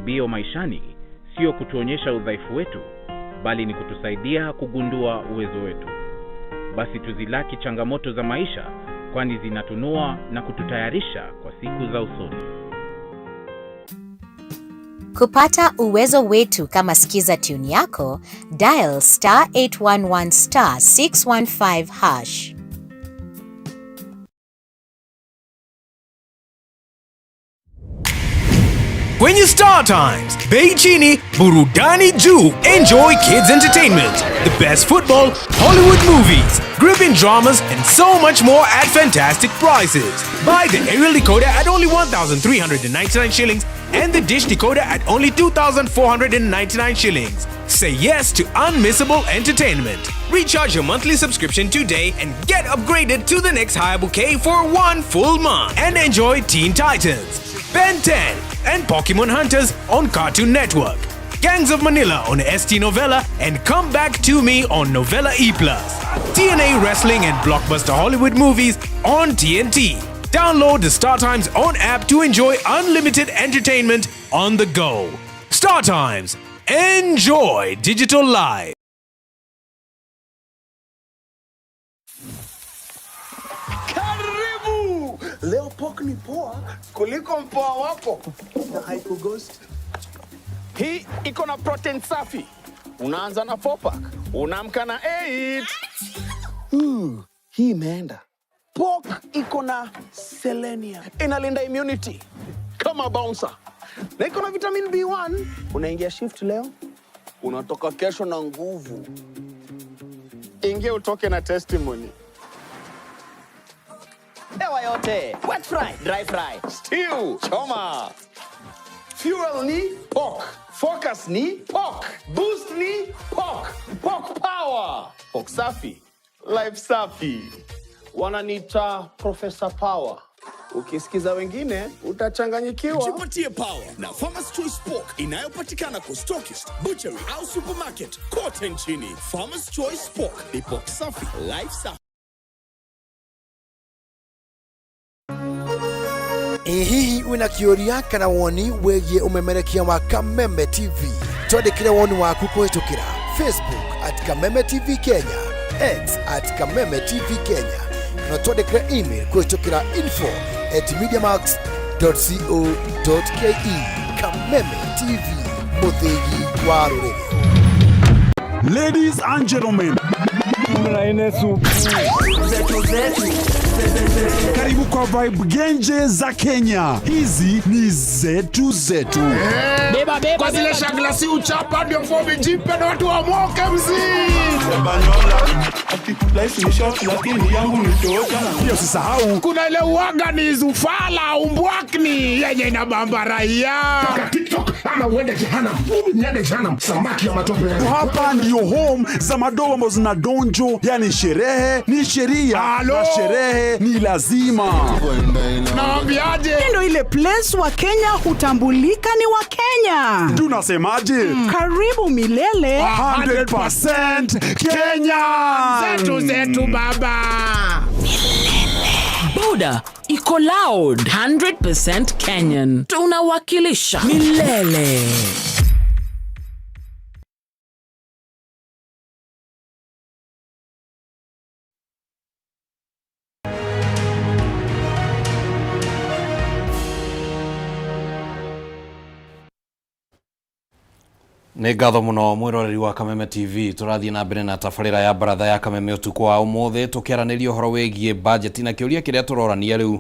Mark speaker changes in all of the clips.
Speaker 1: Majaribio maishani sio kutuonyesha udhaifu wetu, bali ni kutusaidia kugundua uwezo wetu. Basi tuzilaki changamoto za maisha, kwani zinatunua na kututayarisha kwa siku za usoni.
Speaker 2: Kupata uwezo wetu kama skiza tune yako, dial *811*615#.
Speaker 3: Kwenye Star Times, bei chini, burudani juu. Enjoy kids entertainment, the best football, Hollywood movies, gripping dramas, and so much more at fantastic prices. Buy the aerial decoder at only 1,399 shillings and the dish decoder at only 2,499 shillings. Say yes to unmissable entertainment. Recharge your monthly subscription today and get upgraded to the next higher bouquet for one full month. And enjoy Teen Titans, Ben 10, and Pokemon Hunters on Cartoon Network, Gangs of Manila on ST Novella, and Come Back to Me on Novella E+. TNA Wrestling and Blockbuster Hollywood movies on TNT. Download the Star Times On app to enjoy unlimited entertainment on the go. Star Times. Enjoy digital life.
Speaker 4: Karibu! Leo pork ni poa kuliko mpoa wako na haikughost. Hii iko na protein safi. Unaanza na 4 pack, unaamka na 8. Hii imeenda. Pork iko na selenium, inalinda immunity kama bouncer, na iko na vitamin B1. Unaingia shift leo, unatoka kesho na nguvu. Ingia utoke na testimony. Hewa yote, wet fry, dry fry, stew, choma. Fuel ni pork, focus ni pork, boost ni pork, pork power. Pork safi, life safi. Wananiita Professor Power. Ukisikiza wengine utachanganyikiwa.
Speaker 5: Jipatie power na Farmers Choice Pork inayopatikana kwa stockist, butchery au supermarket kote nchini. Farmers Choice Pork ni pork safi, life safi.
Speaker 6: Ĩ hihi wĩna kĩũria kana woni wĩgiĩ ũmemerekia wa Kameme TV? Twandĩkĩre woni waku kũhĩtũkĩra Facebook @KamemeTV Kenya, X @KamemeTV Kenya, na twandĩkĩre email kũhĩtũkĩra info@mediamax.co.ke. Kameme TV, mũthĩgi wa rũrĩrĩ.
Speaker 7: Ladies and gentlemen, karibu kwa vibe genje za Kenya. Hizi ni zetu zetu.
Speaker 5: Kwa zile shagla si uchapa ndio fomi jipe na watu wamoke mzii.
Speaker 7: Pia usisahau
Speaker 5: Kuna ile uwaga ni zufala umbwakni yenye inabamba raia.
Speaker 8: TikTok ama uende jehanamu. Mimi niende jehanamu, samaki ya matope.
Speaker 7: Hapa ndio home za madogo ambazo zina donjo, yani sherehe ni sheria
Speaker 5: Alo.
Speaker 7: Na sherehe ni lazima.
Speaker 5: Naambiaje?
Speaker 9: Ndo ile place wa Kenya hutambulika ni wa Kenya.
Speaker 7: Tunasemaje?
Speaker 9: Karibu milele.
Speaker 7: 100% Kenya.
Speaker 5: Zetu zetu baba.
Speaker 10: Boda iko loud, 100% Kenyan, tunawakilisha milele.
Speaker 11: Nĩ ngatho mũno mwĩroreri wa Kameme TV. Tũrathiĩ na mbere na tabarĩra ya baratha ya Kameme ũtukũ wa ũmũthĩ, tũkĩaranĩria ũhoro wĩgiĩ budget na kĩũria kĩrĩa tũrorania rĩu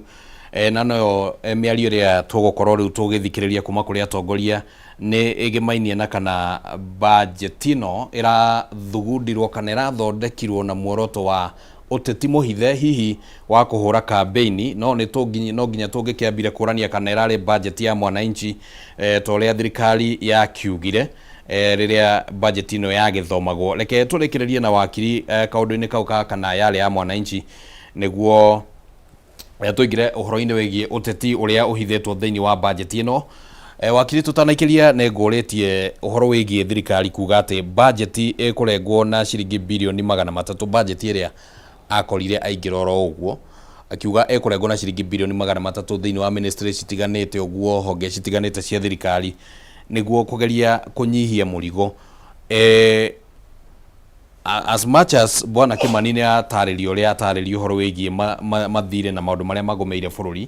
Speaker 11: na noyo mĩario ĩrĩa tũgũkorwo rĩu tũgĩthikĩrĩria kuma kũrĩ atongoria nĩ ĩgĩmainie na kana budget ĩno ĩrathugundirwo kana ĩrathondekirwo na muoroto wa ũteti mũhithe, hihi wa kũhũra kambeini. No nĩ tũnginya no nginya tũngĩkĩambire kũrania kana ĩrarĩ budget ya mwananchi ta ũrĩa thirikari yakiugire rĩrĩa budget ĩno yagĩthomagwo. Reke tũrĩkĩrĩrie na wakiri kaũndũ-inĩ kau ka kana yarĩ ya mwananchi, nĩguo tũingĩre ũhoro-inĩ wĩgiĩ ũteti ũrĩa ũhithĩtwo thĩinĩ wa budget ĩno. Wakiri, tũtanaikĩria nĩ ngũrĩtie ũhoro wĩgiĩ thirikari kuga atĩ budget ĩkũrengwo na ciringi birioni 300, budget ĩrĩa akorire aingĩra oro ũguo, akiuga ĩkũrengwo na ciringi birioni 300 thĩinĩ wa ministry citiganĩte ũguo, honge citiganĩte cia thirikari. Nĩguo kũgeria kũnyihia mũrigo. As much as Bwana Kimani nĩ atarĩria ũrĩa atarĩria ũhoro wĩgiĩ mathirĩ na maũndũ marĩa magũmĩire bũrũri,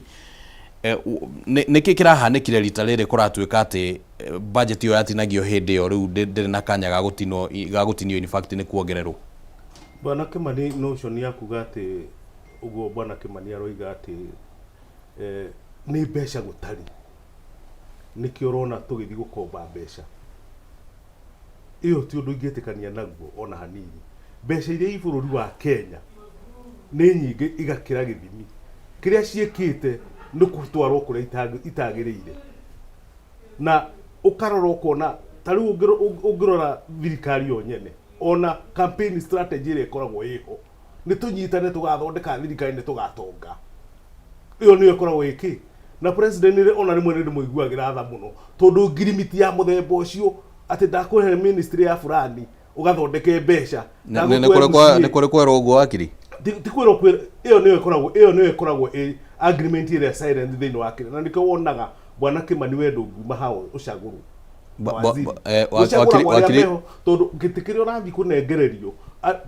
Speaker 11: nĩkĩ kĩrahanĩkire rita rĩrĩ kũratuĩka atĩ budget ĩyo yatinagio hĩndĩ ĩyo rĩu ndĩrĩ na kanya ga gũtinwo ga gũtinio, in fact nĩ kuongererwo?
Speaker 12: Bwana Kimani, notion ya kuga atĩ ũguo Bwana Kimani aroiga atĩ nĩ mbeca gũtarĩ, nĩkĩo ũrona tũgĩthiĩ gũkomba mbeca, ĩyo ti ũndũ ingĩtĩkania naguo ona hanini. Mbeca iria i bũrũri wa Kenya nĩ nyingĩ igakĩra gĩthimi. Kĩrĩa ciĩkĩte nĩ gũtwarwo kũrĩa itagĩrĩire. Na ũkarora ũkona ta rĩu ũngĩrora thirikari yo nyene, ona campaign strategy ĩrĩa ĩkoragwo ĩho, nĩ tũnyitane tũgathondeka thirikari nĩ tũgatonga. Ĩyo nĩyo ĩkoragwo ĩkĩ na president nĩ ona rĩmwe nĩ ndĩmũiguagĩra tha mũno, tondũ ngirimiti ya mũthemba ũcio atĩ ndakũhe ministry ya fulani ũgathondeke mbeca.
Speaker 11: Nĩ kũrĩ kwerwo ũguo, wakiri?
Speaker 12: Ti kwĩrwo kwĩra, ĩyo nĩyo ĩkoragwo, ĩyo nĩyo ĩkoragwo ĩ agreement ĩrĩa silent thĩinĩ wa kĩrĩa, na nĩkĩo wonaga Bwana Kimani we ndũngiuma hau ũcagũrwo waziri. Gũcagũragwo arĩa meho, tondũ gĩtĩ kĩrĩa ũrathiĩ kũnengererio,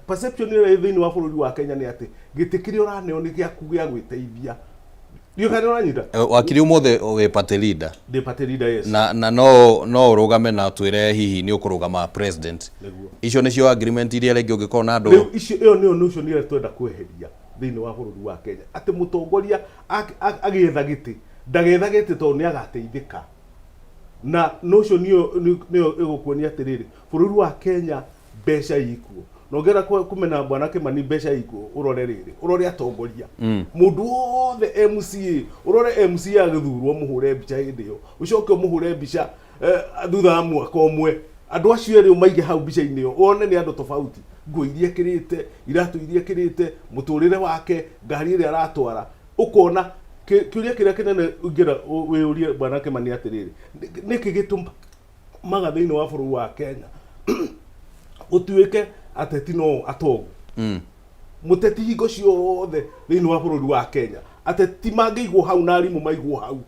Speaker 12: perception ĩrĩa ĩ thĩinĩ wa bũrũri wa Kenya nĩ atĩ gĩtĩ kĩrĩa ũraneo nĩ gĩaku gĩa gwĩteithia. Ndiũĩ kana nĩũranyita.
Speaker 11: Wakiri, ũmũthĩ wĩ party leader.
Speaker 12: Ndĩ party leader, yes.
Speaker 11: Na no ũrũgame na twĩre hihi nĩ ũkũrũgama president?
Speaker 12: Nĩguo.
Speaker 11: Icio nĩcio agreement iria rĩngĩ ũngĩkorwo na andũ?
Speaker 12: Rĩu icio, ĩyo nĩyo notion ĩrĩa twenda kweheria thĩinĩ wa bũrũri wa Kenya, atĩ mũtongoria agĩetha gĩtĩ ndagetha gĩtĩ tondũ nĩ agateithĩka. Na notion ĩyo nĩyo ĩgũkuonia atĩrĩrĩ, bũrũri wa Kenya mbeca ikuo. Na ũngĩenda kũmena Bwana Kimani mbeca ikuo, ũrore rĩrĩ, ũrore atongoria, mũndũ wothe MCA, ũrore MCA agĩthurwo, mũhũre mbica hĩndĩ ĩyo, ũcoke ũmũhũre mbica thutha wa mwaka ũmwe. Andũ acio erĩ ũmaige hau mbica-inĩ ĩyo, wone nĩ andũ tofauti, nguo iria ekĩrĩte, iratũ iria ekĩrĩte, mũtũrĩre wake, ngari ĩrĩa aratwara, ũkona kĩũria kĩrĩa kĩnene ũngĩenda wĩyũrie Bwana Kimani atĩrĩrĩ, nĩkĩ gĩtũmaga thĩinĩ wa bũrũri wa Kenya ũtuĩke ateti no atongu? Mũteti hingo ciothe thĩinĩ wa bũrũri wa Kenya, ateti mangĩigwo hau na arimũ maigwo hau,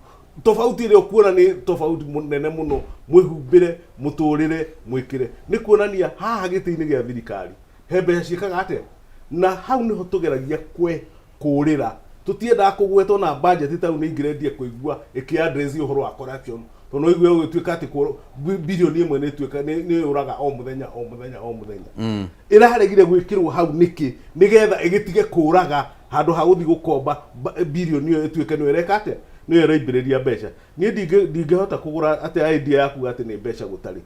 Speaker 12: tofauti ĩrĩa ũkuona nĩ tofauti nene mũno, mwĩhumbĩre, mũtũrĩre, mwĩkĩre, nĩ kuonania haha gĩtĩ-inĩ gĩa thirikari he mbeca ciĩkaga atĩa. Na hau nĩho tũgeragia kwe kũrĩra, tũtiendaga kũgwetwo na budget. Ta rĩu nĩ ingĩrendia kũigua ĩkĩ address ũhoro wa corruption, tondũ no igue ũgĩtuĩka atĩ 1 billion nĩ ĩtuĩka nĩ yũraga o mũthenya, o mũthenya, o mũthenya. Ĩraregire gwĩkĩrwo hau nĩkĩ? Nĩgetha ĩgĩtige kũraga handũ ha gũthiĩ gũkomba birioni ĩyo ĩtuĩke nĩyo ĩreka atĩa, nĩyo ĩraimĩrĩria mbeca. Niĩ ndingĩhota kũgũra atĩ idea yaku atĩ nĩ mbeca gũtarĩ.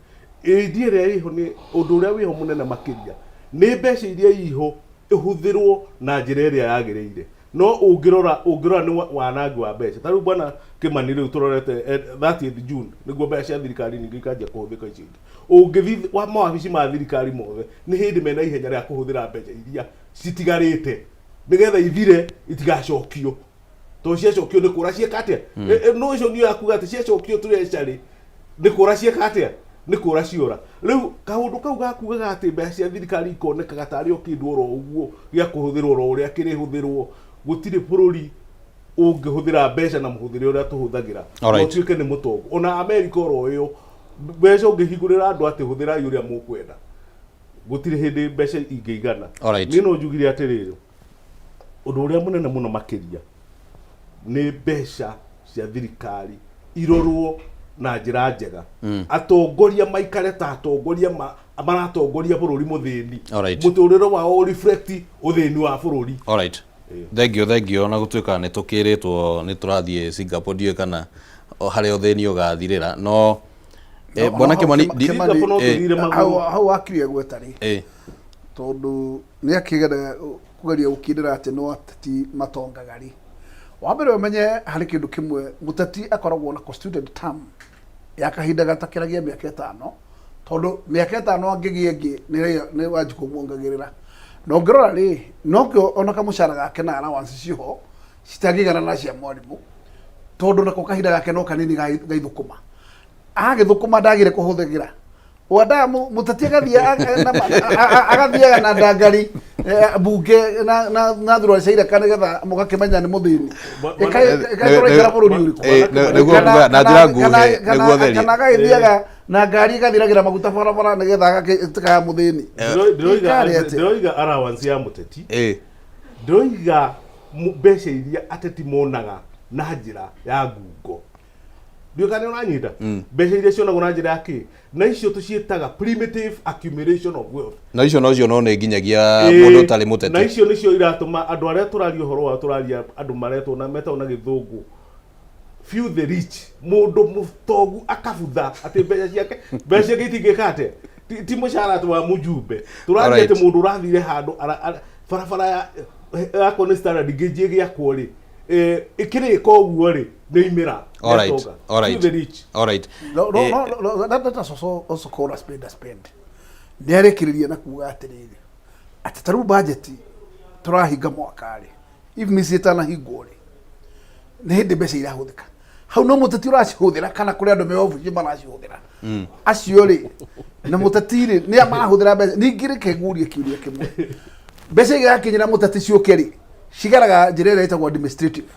Speaker 12: Idea ĩrĩa ĩho, nĩ ũndũ ũrĩa wĩho mũnene makĩria, nĩ mbeca iria iho ĩhũthĩrwo na njĩra ĩrĩa yagĩrĩire. No ũngĩrora nĩ wanangi wa mbeca. Ta rĩu Bwana Kimani, rĩu tũrorete 30th June nĩguo mbeca cia thirikari ningĩ ikanjia kũhũthĩka icio ingĩ. Ũngĩthiĩ wa mawabici ma thirikari mothe, nĩ hĩndĩ mena ihenya rĩa kũhũthĩra mbeca iria citigarĩte nĩgetha ithire itigacokio, tondũ ciacokio nĩ kũra cieka atĩa? No ũcio nĩyo yakuga atĩ ciacokio treasury nĩ kũra cieka atĩa, nĩ kũra ciora. Rĩu kaũndũ kau gakugaga atĩ mbeca cia thirikari ikonekaga tarĩ o kĩndũ oro ũguo gĩa kũhũthĩrwo oro ũrĩa kĩrĩhũthĩrwo. Gũtirĩ bũrũri ũngĩhũthĩra mbeca na mũhũthĩre ũrĩa tũhũthagĩra na ũtuĩke nĩ mũtongu. Ona Amerika oro ĩyo, mbeca ũngĩhingũrĩra andũ atĩ hũthĩrai ũrĩa mũkwenda, gũtirĩ hĩndĩ mbeca ingĩigana. Niĩ no njugire atĩrĩrĩ, ũndũ ũrĩa mũnene mũno makĩria nĩ mbeca cia thirikari irorwo na njĩra njega, atongoria maikare ta atongoria maratongoria bũrũri mũthĩni, mũtũrĩre wao reflect ũthĩni wa bũrũri.
Speaker 11: Alright. Thank you, thank you. Ona gũtuĩka nĩ tũkĩrĩtwo nĩ tũrathiĩ Singapore, ndiũĩ kana harĩa ũthĩni ũgathirĩra, no Bwana Kimani
Speaker 12: Singapore no tũthire magũrũ.
Speaker 13: Hau wakiri egweta rĩ, tondũ nĩ akĩgera kũgeria gũkindĩra atĩ no ateti matongaga rĩ, wa mbere ũmenye harĩ kĩndũ kĩmwe, mũteti akoragwo na constituted term ya kahinda gatakĩragia mĩaka 5, tondũ mĩaka 5 angĩgĩa ĩngĩ nĩ wanji kũmuongagĩrĩra. Na ũngĩrora rĩ, nokĩo ona kamũcara gake na allowance ciho citangĩigana na cia mwarimũ, tondũ nako kahinda gake no kanini gaithũkũma, agĩthũkũma ndagire kũhũthĩra wendaga mũteti agathiĩ agathiaga na ndangari. Bunge na thurari cia ireka nĩgetha mũgakĩmenya nĩ mũthĩni. Ĩkaĩ tũraikara bũrũri ũrĩkũ?
Speaker 11: Nĩguo kuga na njĩra nguhĩ nĩguo therie.
Speaker 13: Kana agagĩthiaga na ngari ĩgathiragĩra maguta barabara nĩgetha agagĩtuĩka ya mũthĩni. Ĩkarĩ atĩa?
Speaker 12: Ndĩroiga allowance ya mũteti, ndĩroiga mbeca iria ateti monaga na njĩra ya ngungo. Ndiũĩ kana nĩ ũranyita. Mbeca iria cionagwo na njĩra ya kĩ, na icio tũciĩtaga primitive accumulation of wealth.
Speaker 11: Na icio nocio no nĩ nginyagia mũndũ ũtarĩ
Speaker 12: Na
Speaker 11: mũteti.
Speaker 12: icio nĩcio iratũma andũ arĩa tũraria ũhoro wao, tũraria andũ maretwo na metagwo na gĩthũngũ few the rich. Mũndũ mũtongu akabutha atĩ mbeca ciake itingĩka atĩa. Ti mũcara atĩ wa mũjumbe tũraria, atĩ mũndũ ũrathire handũ barabara yakwo nĩ standard ngĩnji ĩgĩakwo rĩ, ĩkĩrĩka ũguo rĩ, nĩ imĩra. Nĩatonga. Few the rich.
Speaker 13: No, no, no, no, that is also called a spend a spend. Nĩ arĩkĩrĩria na kuga atĩrĩrĩ, atĩ ta rĩu budget tũrahinga mwaka rĩ, if mĩciĩ ĩtanahingwo rĩ, nĩ hĩndĩ mbeca irahũthĩka hau, no mũteti ũracihũthĩra kana kũrĩ andũ me obici maracihũthĩra acio rĩ, na mũteti rĩ, nĩ marahũthĩra mbeca. Ningĩ reke ngurie kĩũria kĩmwe: mbeca igakinyĩra mũteti ciũke rĩ, cigeraga njĩra ĩrĩa ĩtagwo administrative,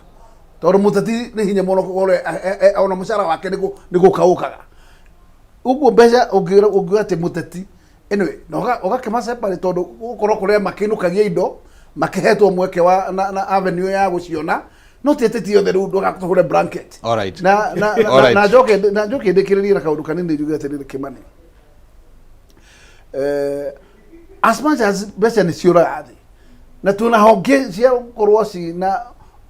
Speaker 13: tondũ mũteti nĩ hinya mũno gũkorwo ona mũcara wake nĩ gũka ũkaga ũguo mbeca ũngiuga atĩ mũteti anyway na ũgakĩma separate, tondũ gũkorwo kũrĩa makĩinũkagia indo makĩhetwo mweke wa na avenue ya gũciona, no ti ateti othe. Rĩu ndũgatũhũre blanket. Na na njoke ndĩkĩrĩrie na kaũndũ kanini, njuge atĩrĩrĩ, Kĩmani, as much as mbeca nĩ ciũraga thĩ na twĩna honge cia gũkorwo cina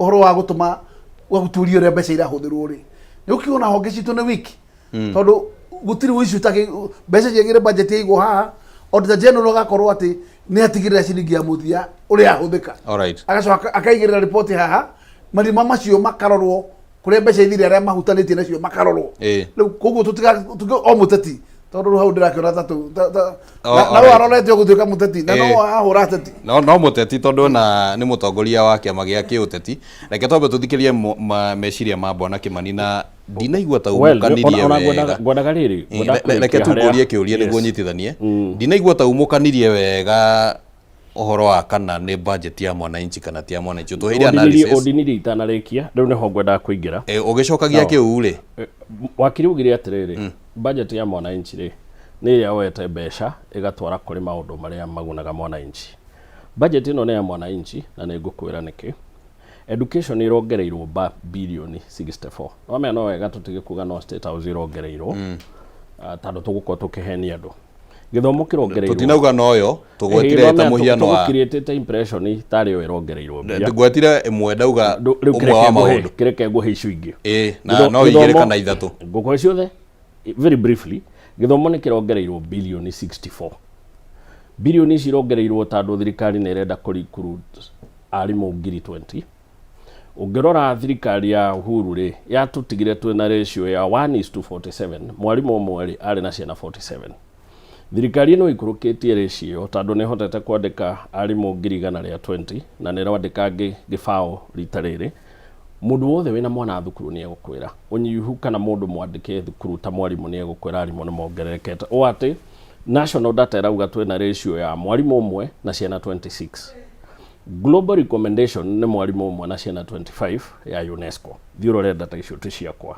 Speaker 13: ũhoro wa gũtũma wa gũturia ũrĩa mbeca irahũthĩrwo rĩ, nĩ ũkĩona honge citũ nĩ wiki, tondũ gũtirĩ ũici ũtakĩ mbeca ciagĩrĩ budget yaigwo haha, Auditor General agakorwo atĩ nĩ atigĩrĩra ciringi ya mũthia ũrĩa yahũthĩka, agacoka akaigĩrĩra riboti haha, marima macio makarorwo, kũrĩa mbeca ithire, arĩa mahutanĩtie nacio makarorwo. Rĩu koguo tũtiga o mũteti, tondũ rĩu hau ndĩrakĩona ta na we arorete gũtuĩka mũteti na no ahũra ateti.
Speaker 11: No mũteti, tondũ na nĩ mũtongoria wa kĩama gĩa kĩũteti. Reke twambe tũthikĩrie meciria ma Bwana Kĩmani, na ndinaigua ta
Speaker 14: Well,
Speaker 11: umũkanirie
Speaker 14: ona
Speaker 11: wega.
Speaker 14: ngwendaga rĩrĩ, ngwendaga
Speaker 11: Reke
Speaker 14: kũrĩkia
Speaker 11: tu ngũrie
Speaker 14: harĩa-
Speaker 11: kĩũria nĩguo nyitithanie. Ndinaigua ta umũkanirie wega ũhoro wa kana nĩ budget ya mwananchi kana ti ya mwananchi. Ũtũheire analysis.
Speaker 14: Ũndinirie itanarĩkia, rĩu nĩho ngwendaga kũingĩra.
Speaker 11: Ũgĩcokagia
Speaker 14: Sawa.
Speaker 11: kĩu rĩ,
Speaker 14: Wakiri ugire atĩrĩrĩ, budget ya mwananchi rĩ, nĩ ĩrĩa yoete mbeca ĩgatwara kũrĩ maũndũ marĩa magunaga mwananchi. Budget ĩno nĩ ya mwananchi, na nĩ ngũkwĩra nĩkĩ. Education ĩrongereirwo ba birioni 64. Wamenya no wega tũtige kuga no State House ĩrongereirwo, tondũ tũgũkorwo tũkĩhenia andũ. Gĩthomo kĩrongereirwo.
Speaker 11: Tũtinauga noyo, tũgwetire ta mũhiano wa
Speaker 14: Tũgũcreatĩte impression tarĩ yo ĩrongereirwo mbia.
Speaker 11: Ngwetire ĩmwe, ndauga
Speaker 14: Rĩu
Speaker 11: ũmwe wa maũndũ.
Speaker 14: Kĩreke ngũhe icio ingĩ.
Speaker 11: Ĩ na no igĩrĩ kana ithatũ.
Speaker 14: Ngũkũhe ciothe very briefly. Gĩthomo nĩ kĩrongereirwo birioni 64. Birioni ici irongereirwo tondũ thirikari nĩ ĩrenda kũ recruit arimũ 20,000. Ũngĩrora thirikari ya Uhuru rĩ, yatũtigire twĩna ratio ya 1 is to 47, mwarimũ ũmwe rĩ arĩ na ciana 47. Thirikari ĩno ĩikũrũkĩtie ratio ĩyo, tondũ nĩ ĩhotete kwandĩka arimũ 120,000 na nĩ ĩrandĩka angĩ gĩbaũ rita rĩrĩ. Mũndũ wothe wĩna mwana thukuru nĩ egũkwĩra ũnyihu, kana mũndũ mwandĩke thukuru ta mwarimũ nĩ egũkwĩra arimũ nĩ mongererekete, o atĩ national data ĩrauga twĩna ratio ya mwarimũ ũmwe na ciana 26. Global recommendation nĩ mwarimũ ũmwe na ciana 25 ya UNESCO. Thiĩ ũrore data icio, ti ciakwa.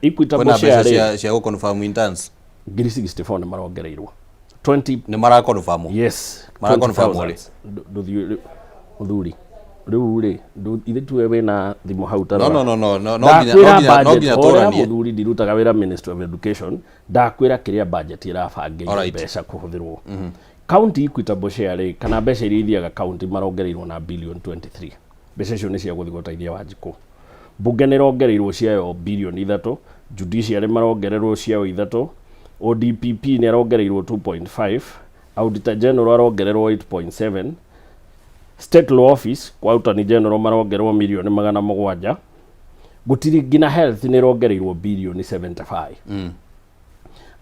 Speaker 14: Equitable
Speaker 11: Kwĩna mbeca
Speaker 14: share rĩ,
Speaker 11: cia gũ confirm interns.
Speaker 14: 64,000 nĩ marongereirwo 20.
Speaker 11: Nĩ mara confirm?
Speaker 14: Yes.
Speaker 11: Mara confirm rĩ?
Speaker 14: 20,000. Ndũthiĩ mũthuri rĩu rĩ, ithe tuwe wĩna thimũ hau ta
Speaker 11: No,
Speaker 14: rora.
Speaker 11: no, no, no, no, no nginya-
Speaker 14: Ndakwĩra
Speaker 11: no
Speaker 14: budget,
Speaker 11: nginya
Speaker 14: horera.
Speaker 11: tũranie.
Speaker 14: Mũthuri, ndirutaga wĩra Ministry of Education. Ndakwĩra kĩrĩa budget ĩrabangĩire mbeca kũhũthĩrwo. County equitable share rĩ, kana mbeca iria ithiaga county, marongereirwo na billion 23. Mbeca icio nĩ cia gũthiĩ gũteithia Wanjikũ. Mbunge nĩ ĩrongereirwo ciayo birioni 3, judiciary marongererwo ciao ithatũ, ODPP nĩ arongereirwo 2.5, Auditor General arongererwo 8.7, State Law Office kwa Attorney General marongererwo mirioni 700. Gũtirĩ nginya health nĩ ĩrongereirwo birioni 75.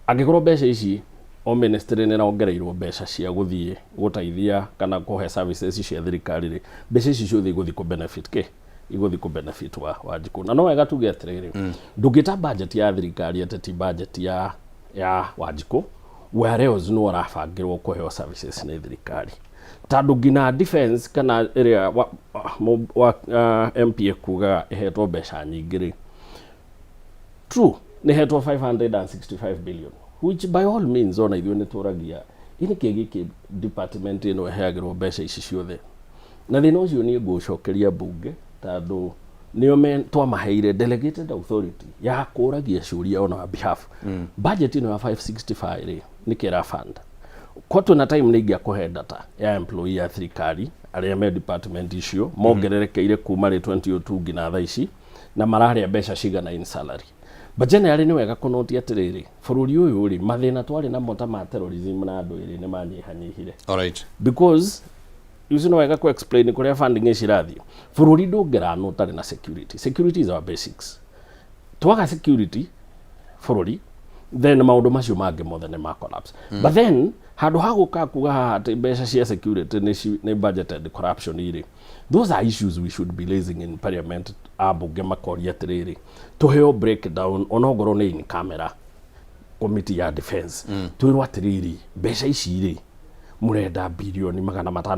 Speaker 14: Angĩkorwo mbeca ici o ministry nĩ ĩrongereirwo mbeca cia gũthiĩ gũteithia kana kũhe services cia thirikari rĩ, mbeca ici ciothe igũthiĩ kũ benefit kĩ? Igũthiĩ kũ benefit wa Wanjikũ. Na no wega tuge atĩrĩrĩ, ndũngĩta budget ya thirikari atĩ ti budget ya Wanjikũ, whereas no ũrabangĩrwo kũheo services nĩ thirikari. Tondũ nginya defense kana ĩrĩa wa, wa, MP ekugaga ĩhetwo mbeca nyingĩ rĩ, true, nĩ hetwo 565 billion, which by all means ona ithuĩ nĩ tũragia ĩ nĩkĩ gĩkĩ department ĩno ĩheagĩrwo mbeca ici ciothe. Na thĩna ũcio niĩ ngũũcokeria mbunge, tondũ nĩo me twamaheire delegated authority ya kũragia ciũria on our behalf. Budget ĩno ya 565 rĩ, nĩkĩ ĩra fund? Kwa twĩna time nĩ ingĩakũhe data ya employee ya thirikari arĩa me department icio mongererekeire kuma rĩ 2002 nginya thaa ici, na mararĩa mbeca cigana in salary. But generally nĩ wega kũnoti atĩrĩrĩ, bũrũri ũyũ rĩ, mathĩna twarĩ namo ta ma terrorism na andũ ĩrĩ nĩ manyihanyihire. Because you see, no wega ku explain kũrĩa funding ĩcirathiĩ. Bũrũri ndũngĩranwo ũtarĩ na security. Security is our basics. Twaga security bũrũri, then maũndũ macio mangĩ mothe nĩ ma collapse. But then handũ ha gũka kuga haha atĩ mbeca cia security nĩ budgeted corruption rĩ, those are issues we should be raising in parliament. Ambunge makoria atĩrĩrĩ, tũheo breakdown onongorwo nĩ in camera committee ya defense, twĩrwo atĩrĩrĩ, mbeca ici rĩ, mũrenda birioni 565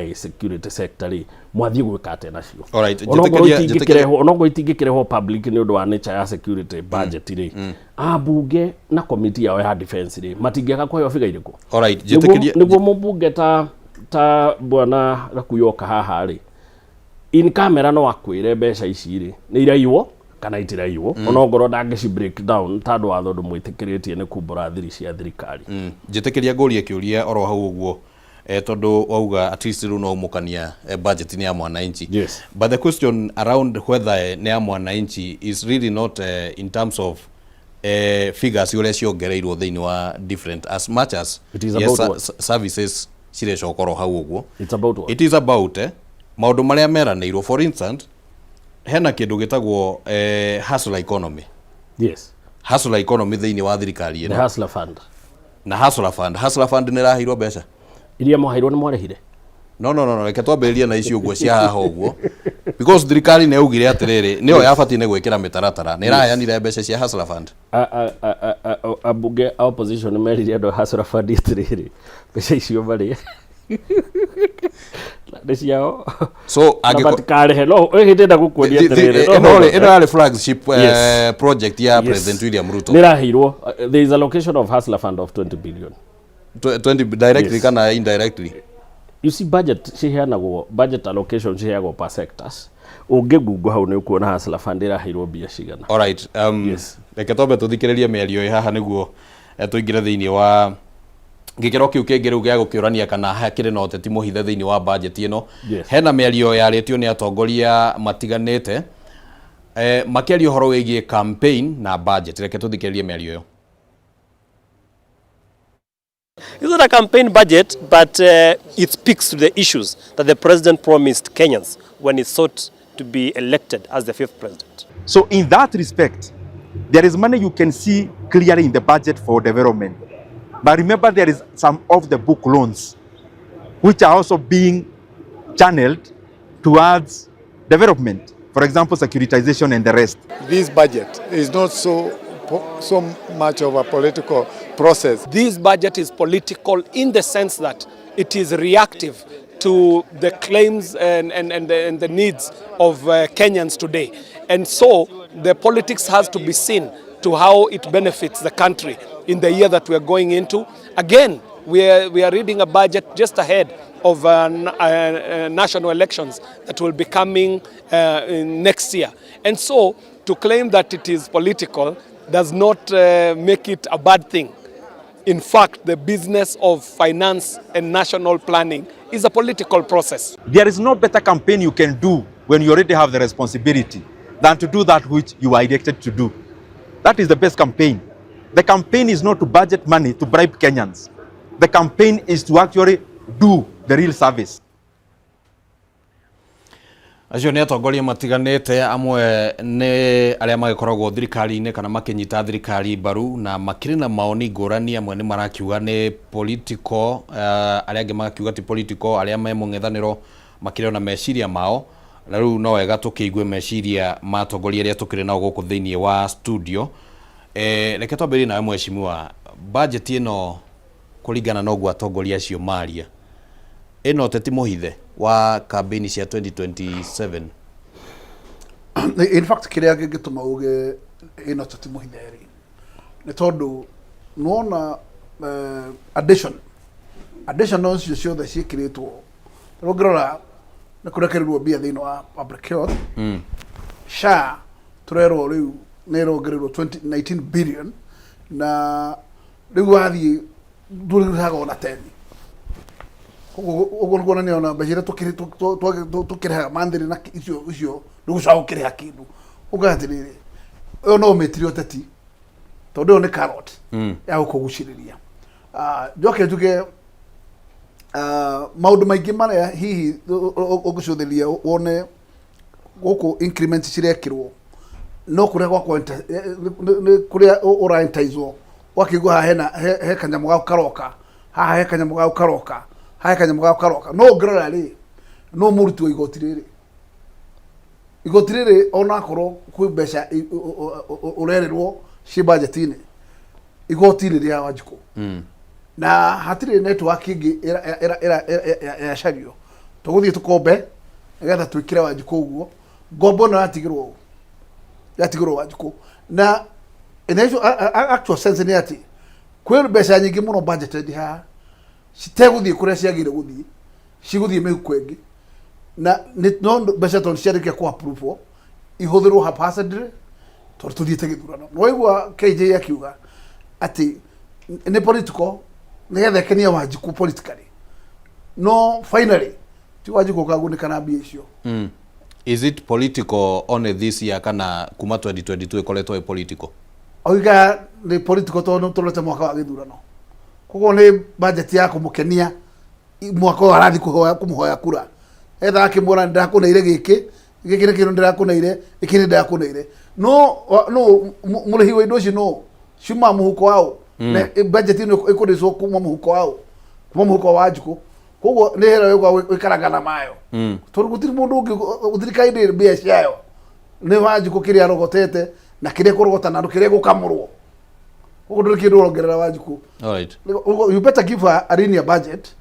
Speaker 14: ma security sector rĩ, mwathiĩ gwĩka atĩa nacio? Onokorwo itingĩkĩrehwo, onokorwo itingĩkĩrehwo public nĩ ũndũ wa nature ya security budget rĩ, ambunge na committee yao ya defense rĩ, matingĩaga kũheo biga irĩkũ? Nĩguo mũmbunge ta bwana Gakuyoka haha rĩ, in camera no akwĩre mbeca ici rĩ, nĩ iraiywo kana itiraiywo, onongorwo ndangĩci break down tondũ watho ndũmwĩtĩkĩrĩtie nĩ kumbũra thiri cia thirikari.
Speaker 11: Njĩtĩkĩria ngũrie kĩũria oro hau ũguo, tondũ wauga at least rĩu no ũmũkania, budget nĩ ya mwananchi. But the question around whether nĩ ya mwananchi is really not in terms of figures ũrĩa ciongereirwo thĩinĩ wa different, as much as
Speaker 14: It is about what?
Speaker 11: Services cirecoka oro hau ũguo.
Speaker 14: It's about what?
Speaker 11: It is about maũndũ marĩa meranĩirwo. For instance, hena kĩndũ gĩtagwo hustler economy. Hustler economy thĩinĩ wa thirikari
Speaker 14: The
Speaker 11: ĩno.
Speaker 14: Hustler Fund.
Speaker 11: Na Hustler Fund, Hustler Fund nĩ ĩraheirwo mbeca.
Speaker 14: Iria mwaheirwo nĩ mwarĩhire.
Speaker 11: No, reke twambĩrĩrie na icio ũguo cia haha ũguo, because thirikari nĩ yaugire atĩrĩrĩ, nĩyo yabatiĩ nĩ gwĩkĩra mĩtaratara, nĩ ĩraheanire mbeca cia Hustler Fund.
Speaker 14: Ambunge a opposition nĩ merire andũ a Hustler Fund atĩrĩrĩ, mbeca icio marĩ nĩ ciao
Speaker 11: So
Speaker 14: na matikarĩhe. No ĩ hĩndĩ ĩrĩa gũkuonia atĩrĩrĩ, no,
Speaker 11: ĩno
Speaker 14: no,
Speaker 11: ĩno yarĩ flagship project ya President William Ruto.
Speaker 14: Nĩ ĩraheirwo, there is allocation of Hustler Fund of 20 billion.
Speaker 11: 20 directly kana indirectly?
Speaker 14: You see, budget ciheanagwo, budget allocation ciheagwo per sectors. Ũngĩngungo hau nĩ ũkuona Hustler Fund ĩraheirwo mbia cigana.
Speaker 11: Alright, reke twambe tũthikĩrĩrie mĩario ĩ haha nĩguo tũingĩre thĩinĩ wa gĩkĩro kĩu kĩngĩ rĩu gĩa gũkĩũrania kana hakĩrĩ na ũteti mũhithe thĩinĩ wa budget ĩno. Hena mĩario yarĩtio nĩ atongoria matiganĩte, makĩaria ũhoro wĩgiĩ campaign na budget. Reke tũthikĩrĩrie mĩario ĩyo.
Speaker 15: It's not a campaign budget, but it speaks to the issues that the president promised Kenyans when he sought to be elected as the fifth president.
Speaker 16: So in that respect, there is money you can see clearly in the budget for development. But remember, there is some off-the-book loans which are also being channeled towards development. For example, securitization and the rest.
Speaker 17: This budget is not so much of a political process.
Speaker 18: This budget is political in the sense that it is reactive to the claims and the needs of Kenyans today. And so the politics has to be seen to how it benefits the country in the year that we are going into. Again, we are reading a budget just ahead of national elections that will be coming in next year. And so to claim that it is political does not make it a bad thing. In fact, the business of finance and national planning is a political process.
Speaker 16: There is no better campaign you can do when you already have the responsibility than to do that which you are elected to do. That is the best campaign. The campaign is not to budget money to bribe Kenyans. The campaign is to actually do the real service.
Speaker 11: Acio nĩ atongoria matiganĩte, amwe nĩ arĩa magĩkoragwo thirikari-inĩ kana makĩnyita thirikari mbaru na makĩrĩ na maoni ngũrani. Amwe nĩ marakiuga nĩ political, arĩa angĩ magakiuga ti political, arĩa me mũng'ethanĩro makĩrĩ ona meciria mao. Na rĩu no wega tũkĩigue meciria ma atongoria arĩa tũkĩrĩ nao gũkũ thĩinĩ wa studio. Reke twambĩrĩrie nawe mheshimiwa, budget ĩno kũringana na ũguo atongoria acio maria. Ĩno ũteti mũhithe wa campaign cia 2027.
Speaker 13: In fact, kĩrĩa kĩngĩtũma uge ĩno tũti mũhithe rĩ, nĩ tondũ nĩwona addition icio ciothe ciĩkĩrĩtwo. Rĩu ũngĩrora nĩ kũrekereirwo mbia thĩinĩ wa public health. SHA tũrerwo rĩu nĩ ĩrongererwo 20 19 billion, na rĩu wathiĩ ndũrĩhaga ona teni. Koguo ũguo nĩ kuonania ona mbeca iria tũkĩrĩhaga manthĩrĩ na icio ndũgũcoka gũkĩrĩha kĩndũ. Ũkauga atĩrĩrĩ, ĩyo no ũmĩtire ũteti, tondũ ĩyo nĩ carrot ya gũkũgucĩrĩria. Ah, njoke njuge, maũndũ maingĩ marĩa hihi ũngĩcũthĩrĩria wone gũkũ increment cirekĩrwo, no kũrĩa gwakwa nĩ kũrĩa ũraentizwo, ũgakĩigua haha hena he kanyamũ gaku karoka haha, he kanyamũ gaku karoka haha, he kanyamũ gaku karoka. No ũngĩrora rĩ, no mũruti wa igoti rĩrĩ, igoti rĩrĩ onakorwo kwĩ mbeca ũrerĩrwo ciĩ budget-inĩ, igoti rĩ rĩa Wanjikũ na hatirĩ network ĩngĩ yacario. Tũgũthiĩ tũkombe nĩgetha twĩkĩre Wanjikũ ũguo. Ngombo ĩno yatigĩrwo ũ? Yatigĩrwo Wanjikũ. Na in actual sense nĩ atĩ kwĩ mbeca nyingĩ mũno budgeted haha citegũthiĩ kũrĩa ciagĩrĩire gũthiĩ, cigũthiĩ mĩhuko ĩngĩ. Na no mbeca tondũ ciarĩkia kũ approve ihũthĩrwo haphazardly tondũ tũthiĩte gĩthurano. Nĩwaigua KJ akiuga atĩ nĩ political nĩgetha ĩkenie Wanjikũ politically, no finally ti Wanjikũ ũkagunĩka na mbia icio.
Speaker 11: Is it political only this year, kana kuma 2022 ĩkoretwo ĩ political?
Speaker 13: Oiga nĩ political tondũ tũrorete mwaka wa gĩthurano, koguo nĩ budget ya kũmũkenia mwaka ũyũ arathiĩ kũmũhoya kura, etha akĩmuona ndĩrakũneire gĩkĩ, gĩkĩ nĩ kĩndũ ndĩrakũneire, gĩkĩ nĩ ndĩrakũneire. No mũrĩhi wa indo ici no ciuma mũhuko wao. Na budget ĩno ĩkũrĩcwo kuma mũhuko wao, kuma mũhuko wa Wanjikũ. Koguo nĩ hera ĩgwa ĩkaraga na mayo, tondũ gũtirĩ mũndũ ũngĩ, thirikari ndĩrĩ mbia ciayo, nĩ Wanjikũ kĩrĩa arogotete na kĩrĩa kũrogota na kĩrĩa gũkamũrwo. Koguo ndũrĩ kĩndũ ũrongerera Wanjikũ.
Speaker 11: All right.
Speaker 13: You better give her a linear budget,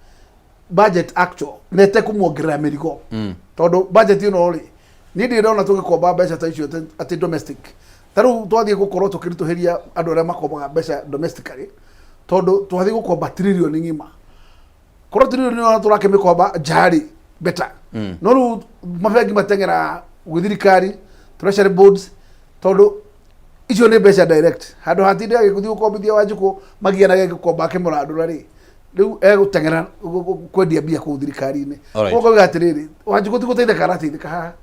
Speaker 13: budget actual na ĩtekũmuongerera mĩrigo, tondũ budget ĩno rĩ, niĩ ndirĩ ndona tũgĩkomba mbeca ta icio atĩ domestic. Ta rĩu twathiĩ gũkorwo tũkĩritũhĩria andũ arĩa makombaga mbeca domestically, tondũ twathiĩ gũkomba trillion ng'ima. Korwo trillion ĩno tũrakĩmĩkomba nja rĩ, better. No rĩu mabengi mateng'era gwĩ thirikari, treasury boards, tondũ icio nĩ mbeca direct. Handũ hatinde agĩthiĩ gũkombithia Wanjikũ magianage gĩkomba akĩmũrandũra rĩ, rĩu egũteng'era kwendia mbia kũu thirikari-inĩ. Koguo ngauga atĩrĩrĩ, Wanjikũ ti gũteithĩka arateithĩka haha.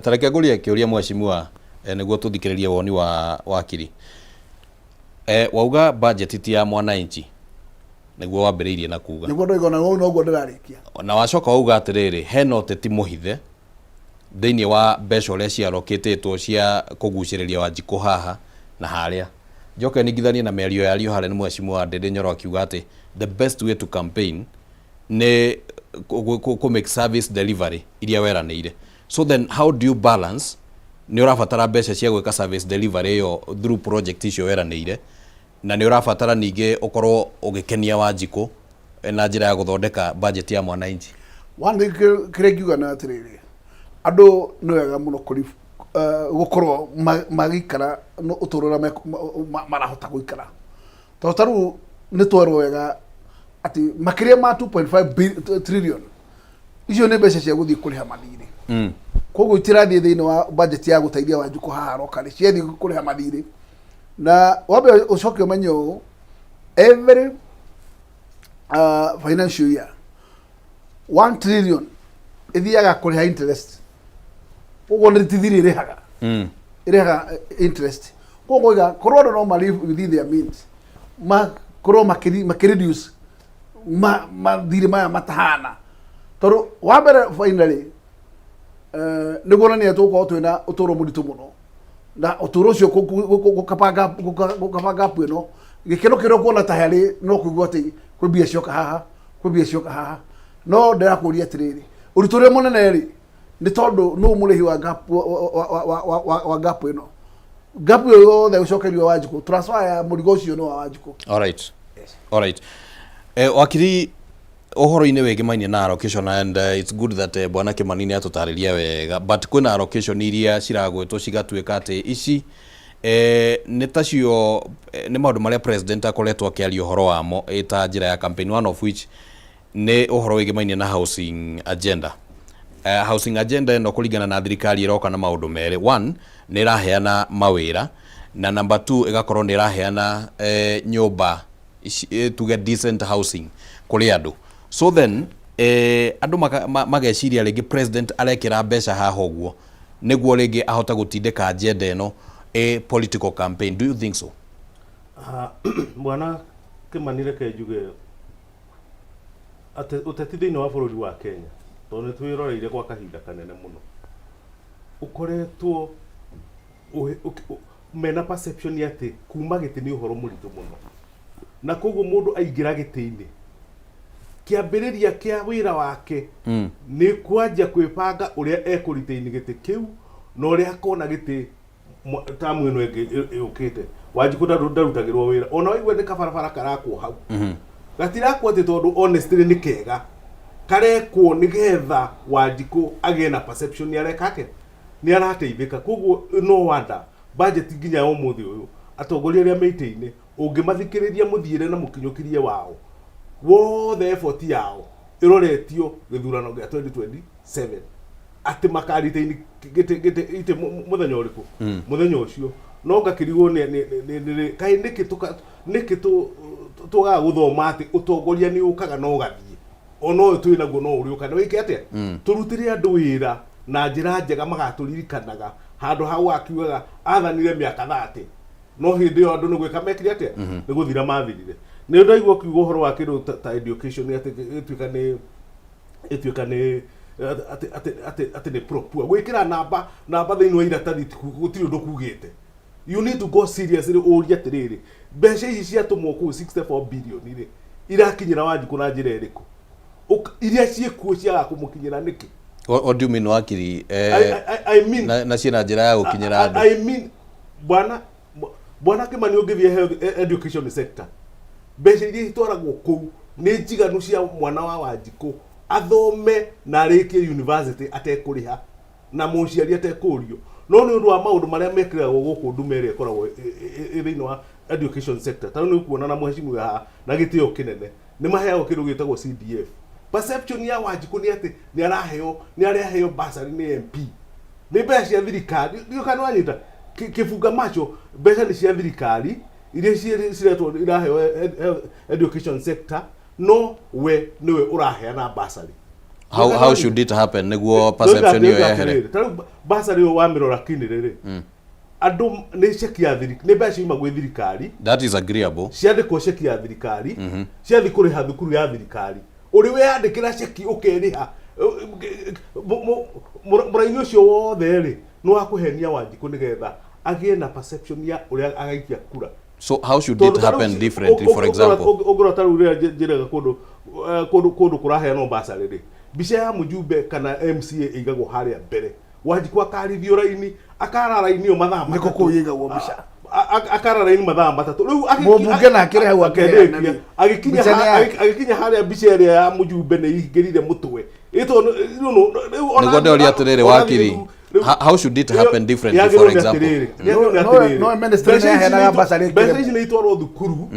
Speaker 11: Ta reke ngũrie kĩũria, mheshimiwa, nĩguo tũthikĩrĩrie woni wa wakiri. Wauga budget ti ya mwananchi, nĩguo wambĩrĩirie na kuga.
Speaker 13: Nĩguo ndoiga, na noguo ndĩrarĩkia.
Speaker 11: Na wacoka wauga atĩrĩrĩ, hena ũteti mũhithe thĩinĩ wa mbeca ũrĩa ciarokĩtĩtwo cia kũgucĩrĩria Wanjikũ haha na harĩa. Njoke ningithanie na mĩario yario harĩa nĩ mheshimiwa Ndindi Nyoro akiuga atĩ the best way to campaign nĩ kũ make service delivery iria weranĩire. So then how do you balance? Nĩ ũrabatara mbeca cia gwĩka service delivery ĩyo through project icio weranĩire, na nĩ ũrabatara ningĩ ũkorwo ũgĩkenia Wanjikũ na njĩra ya gũthondeka budget ya mwananchi.
Speaker 13: One thing kĩrĩa ingiuga nĩ atĩrĩrĩ, andũ nĩ wega mũno gũkorwo magĩikara ũtũũro ũrĩa marahota gũikara, tondũ ta rĩu nĩ twerwo wega atĩ makĩria ma 2.5 trillion icio nĩ mbeca cia gũthiĩ kũrĩha mathirĩ. Koguo itirathiĩ thĩinĩ wa budget ya gũteithia Wanjikũ haha aroka, rĩ ciathiĩ kũrĩha mathirĩ. Na wambe ũcoke ũmenye ũũ, every financial year 1 trillion ĩthiaga kũrĩha interest. Koguo nĩ tithirĩ ĩrĩhaga, ĩrĩhaga interest. Koguo iga korwo andũ no ma live within their means, makorwo makĩ reduce mathirĩ maya matahana, tondũ wa mbere finally nĩ kuonania tũgũkorwo twĩna ũtũũro mũritũ mũno, na ũtũũro ũcio gũkabanga gap ĩno, gĩkeno kĩrĩa ũkuona ta harĩ no kũigua atĩ kwĩ mbia cioka haha, kwĩ mbia cioka haha. No ndĩrakũria atĩrĩrĩ, ũritũ ũrĩa mũnene rĩ, nĩ tondũ nũ mũrĩhi wa gap wa gap ĩno? Gap ĩyo yothe gũcokerio Wanjikũ, transfer ya mũrigo ũcio nĩ wa Wanjikũ.
Speaker 11: All right. All right. Wakiri, Ũhoro-inĩ wĩgĩmainie na allocation and it's good that Bwana Kimani nĩ atũtarĩria wega, but kwĩna allocation iria ciragwetwo cigatuĩka atĩ ici nĩ tacio nĩ maũndũ marĩa president akoretwo akĩaria ũhoro wamo ĩ ta njĩra ya campaign, one of which nĩ ũhoro wĩgĩmainie na housing agenda. Housing agenda ĩno kũringana na thirikari ĩroka na maũndũ merĩ. One, nĩ ĩraheana mawĩra, na number two ĩgakorwo nĩ ĩraheana nyũmba tuge decent housing kũrĩ andũ. So then andũ mageciria rĩngĩ president arekĩra mbeca haha ũguo nĩguo rĩngĩ ahote gũtindĩka agenda ĩno a political campaign. Do you think so?
Speaker 12: Ah, Bwana Kimani, reke njuge atĩ ũteti thĩinĩ wa bũrũri wa Kenya, tondũ nĩ twĩroreire gwa kahinda kanene mũno, ũkoretwo mena perception atĩ kuma gĩtĩ nĩ ũhoro mũritũ mũno, na koguo mũndũ aingĩra gĩtĩ-inĩ, kĩambĩrĩria kĩa wĩra wake nĩ kwanjia kwĩbanga ũrĩa ekũretain gĩtĩ kĩu na ũrĩa akona gĩtĩ tamu ĩno ĩngĩ ĩũkĩte. Wanjikũ ndarutagĩrwo wĩra, ona waigua nĩ kabarabara karakwo hau, gatirakwo atĩ tondũ honestly nĩ kega, karekwo nĩgetha Wanjikũ agĩe na perception nĩ areka atĩa, nĩ arateithĩka. Koguo no wonder budget nginya ya ũmũthĩ ũyũ, atongoria arĩa me itĩ-inĩ, ũngĩmathikĩrĩria mũthiĩre na mũkinyũkirie wao wothe, effort yao ĩroretio gĩthurano gĩa 2027, atĩ makaretain gĩtĩ itĩ mũthenya ũrĩkũ, mũthenya ũcio. No ngakĩrigwo nĩ kaĩ nĩkĩ nĩkĩ tũgaga gũthoma atĩ ũtongoria nĩ ũkaga na ũgathiĩ, ona ũyũ twĩ naguo no ũrĩũka na wĩke atĩa. Tũrutĩre andũ wĩra na njĩra njega magatũririkanaga, handũ ha wakiugaga athanire mĩaka 30, no hĩndĩ ĩyo andũ nĩ gwĩka mekire atĩa, nĩ gũthira mathirire. Nĩ ndaigua ũkiuga ũhoro wa kĩndũ ta education, atĩ ĩtuĩka nĩ ĩtuĩka nĩ atĩ nĩ pro poor. Gwĩkĩra namba thĩinĩ wa iratathi gũtirĩ ũndũ kugĩte. You need to go seriously, ũrie atĩrĩrĩ, mbeca ici ciatũmwo kũu 64 billion rĩ, irakinyĩra Wanjikũ na njĩra ĩrĩkũ? Iria ciĩkuo ciaga kũmũkinyĩra nĩkĩ?
Speaker 11: What do you mean, wakiri?
Speaker 12: I mean
Speaker 11: na ciĩna njĩra ya gũkinyĩra andũ.
Speaker 12: I mean, bwana Kimani, ũngĩthiĩ health education sector, mbeca iria itwaragwo kũu nĩ njiganu cia mwana wa Wanjikũ athome na arĩkie university atekũrĩha na mũciari atekũrio, no nĩ ũndũ wa maũndũ marĩa mekĩragwo gũkũ ndume ĩrĩa ĩkoragwo ĩ thĩinĩ wa education sector. Ta rĩu nĩ ũkuona na mheshimiwa haha na gĩtĩo kĩnene nĩ maheagwo kĩndũ gĩtagwo CDF. Perception ya Wanjikũ nĩ atĩ nĩ araheo bursary nĩ MP, nĩ mbeca cia thirikari. Ndiũ kana wanyita kĩbunga macho, mbeca nĩ cia thirikari iria ciretwo iraheo education sector, no we nĩwe ũraheana bursary.
Speaker 11: How should it happen nĩguo perception ĩyo yehere?
Speaker 12: Ta rĩu bursary ĩyo wamĩrora kinĩrĩ rĩ, andũ nĩ ceki ya thirikari, nĩ mbeca ciuma gwĩ thirikari.
Speaker 11: That is agreeable.
Speaker 12: Ciandĩkwo ceki ya thirikari, ciathiĩ kũrĩha thukuru ya thirikari. Ũrĩ weyandĩkĩra ceki ũkerĩha mũraini ũcio wothe rĩ, nĩ wa kũhenia Wanjikũ nĩgetha agĩe na perception ya ũrĩa agaikia kura.
Speaker 11: So how should it happen differently, for example?
Speaker 12: Ũngĩrora ta rĩu rĩrĩa njĩraga kũndũ kũraheanwo bursary rĩ, mbica ya mũjumbe kana MCA ĩigagwo harĩa mbere. Wanjikũ akarithio raini, akara raini ĩyo mathaa
Speaker 13: Nĩkũ
Speaker 12: 3.
Speaker 13: Kũu ĩigagwo mbica?
Speaker 12: Akara raini mathaa 3 rĩu.
Speaker 13: Mũmbunge nake arĩ hau akĩheana
Speaker 12: akĩrĩkia
Speaker 13: rĩ.
Speaker 12: Agĩkinya
Speaker 13: Mbica nĩ yake.
Speaker 12: Agĩkinya harĩa mbica ĩrĩa ya mũjumbe nĩ ingĩrire mũtwe.
Speaker 11: Nĩguo ndĩroria atĩrĩrĩ, wakiri, how should it happen differently, for example?
Speaker 13: No ministry nĩ yaheanaga bursary.
Speaker 12: Mbeca ici nĩ itwarwo thukuru,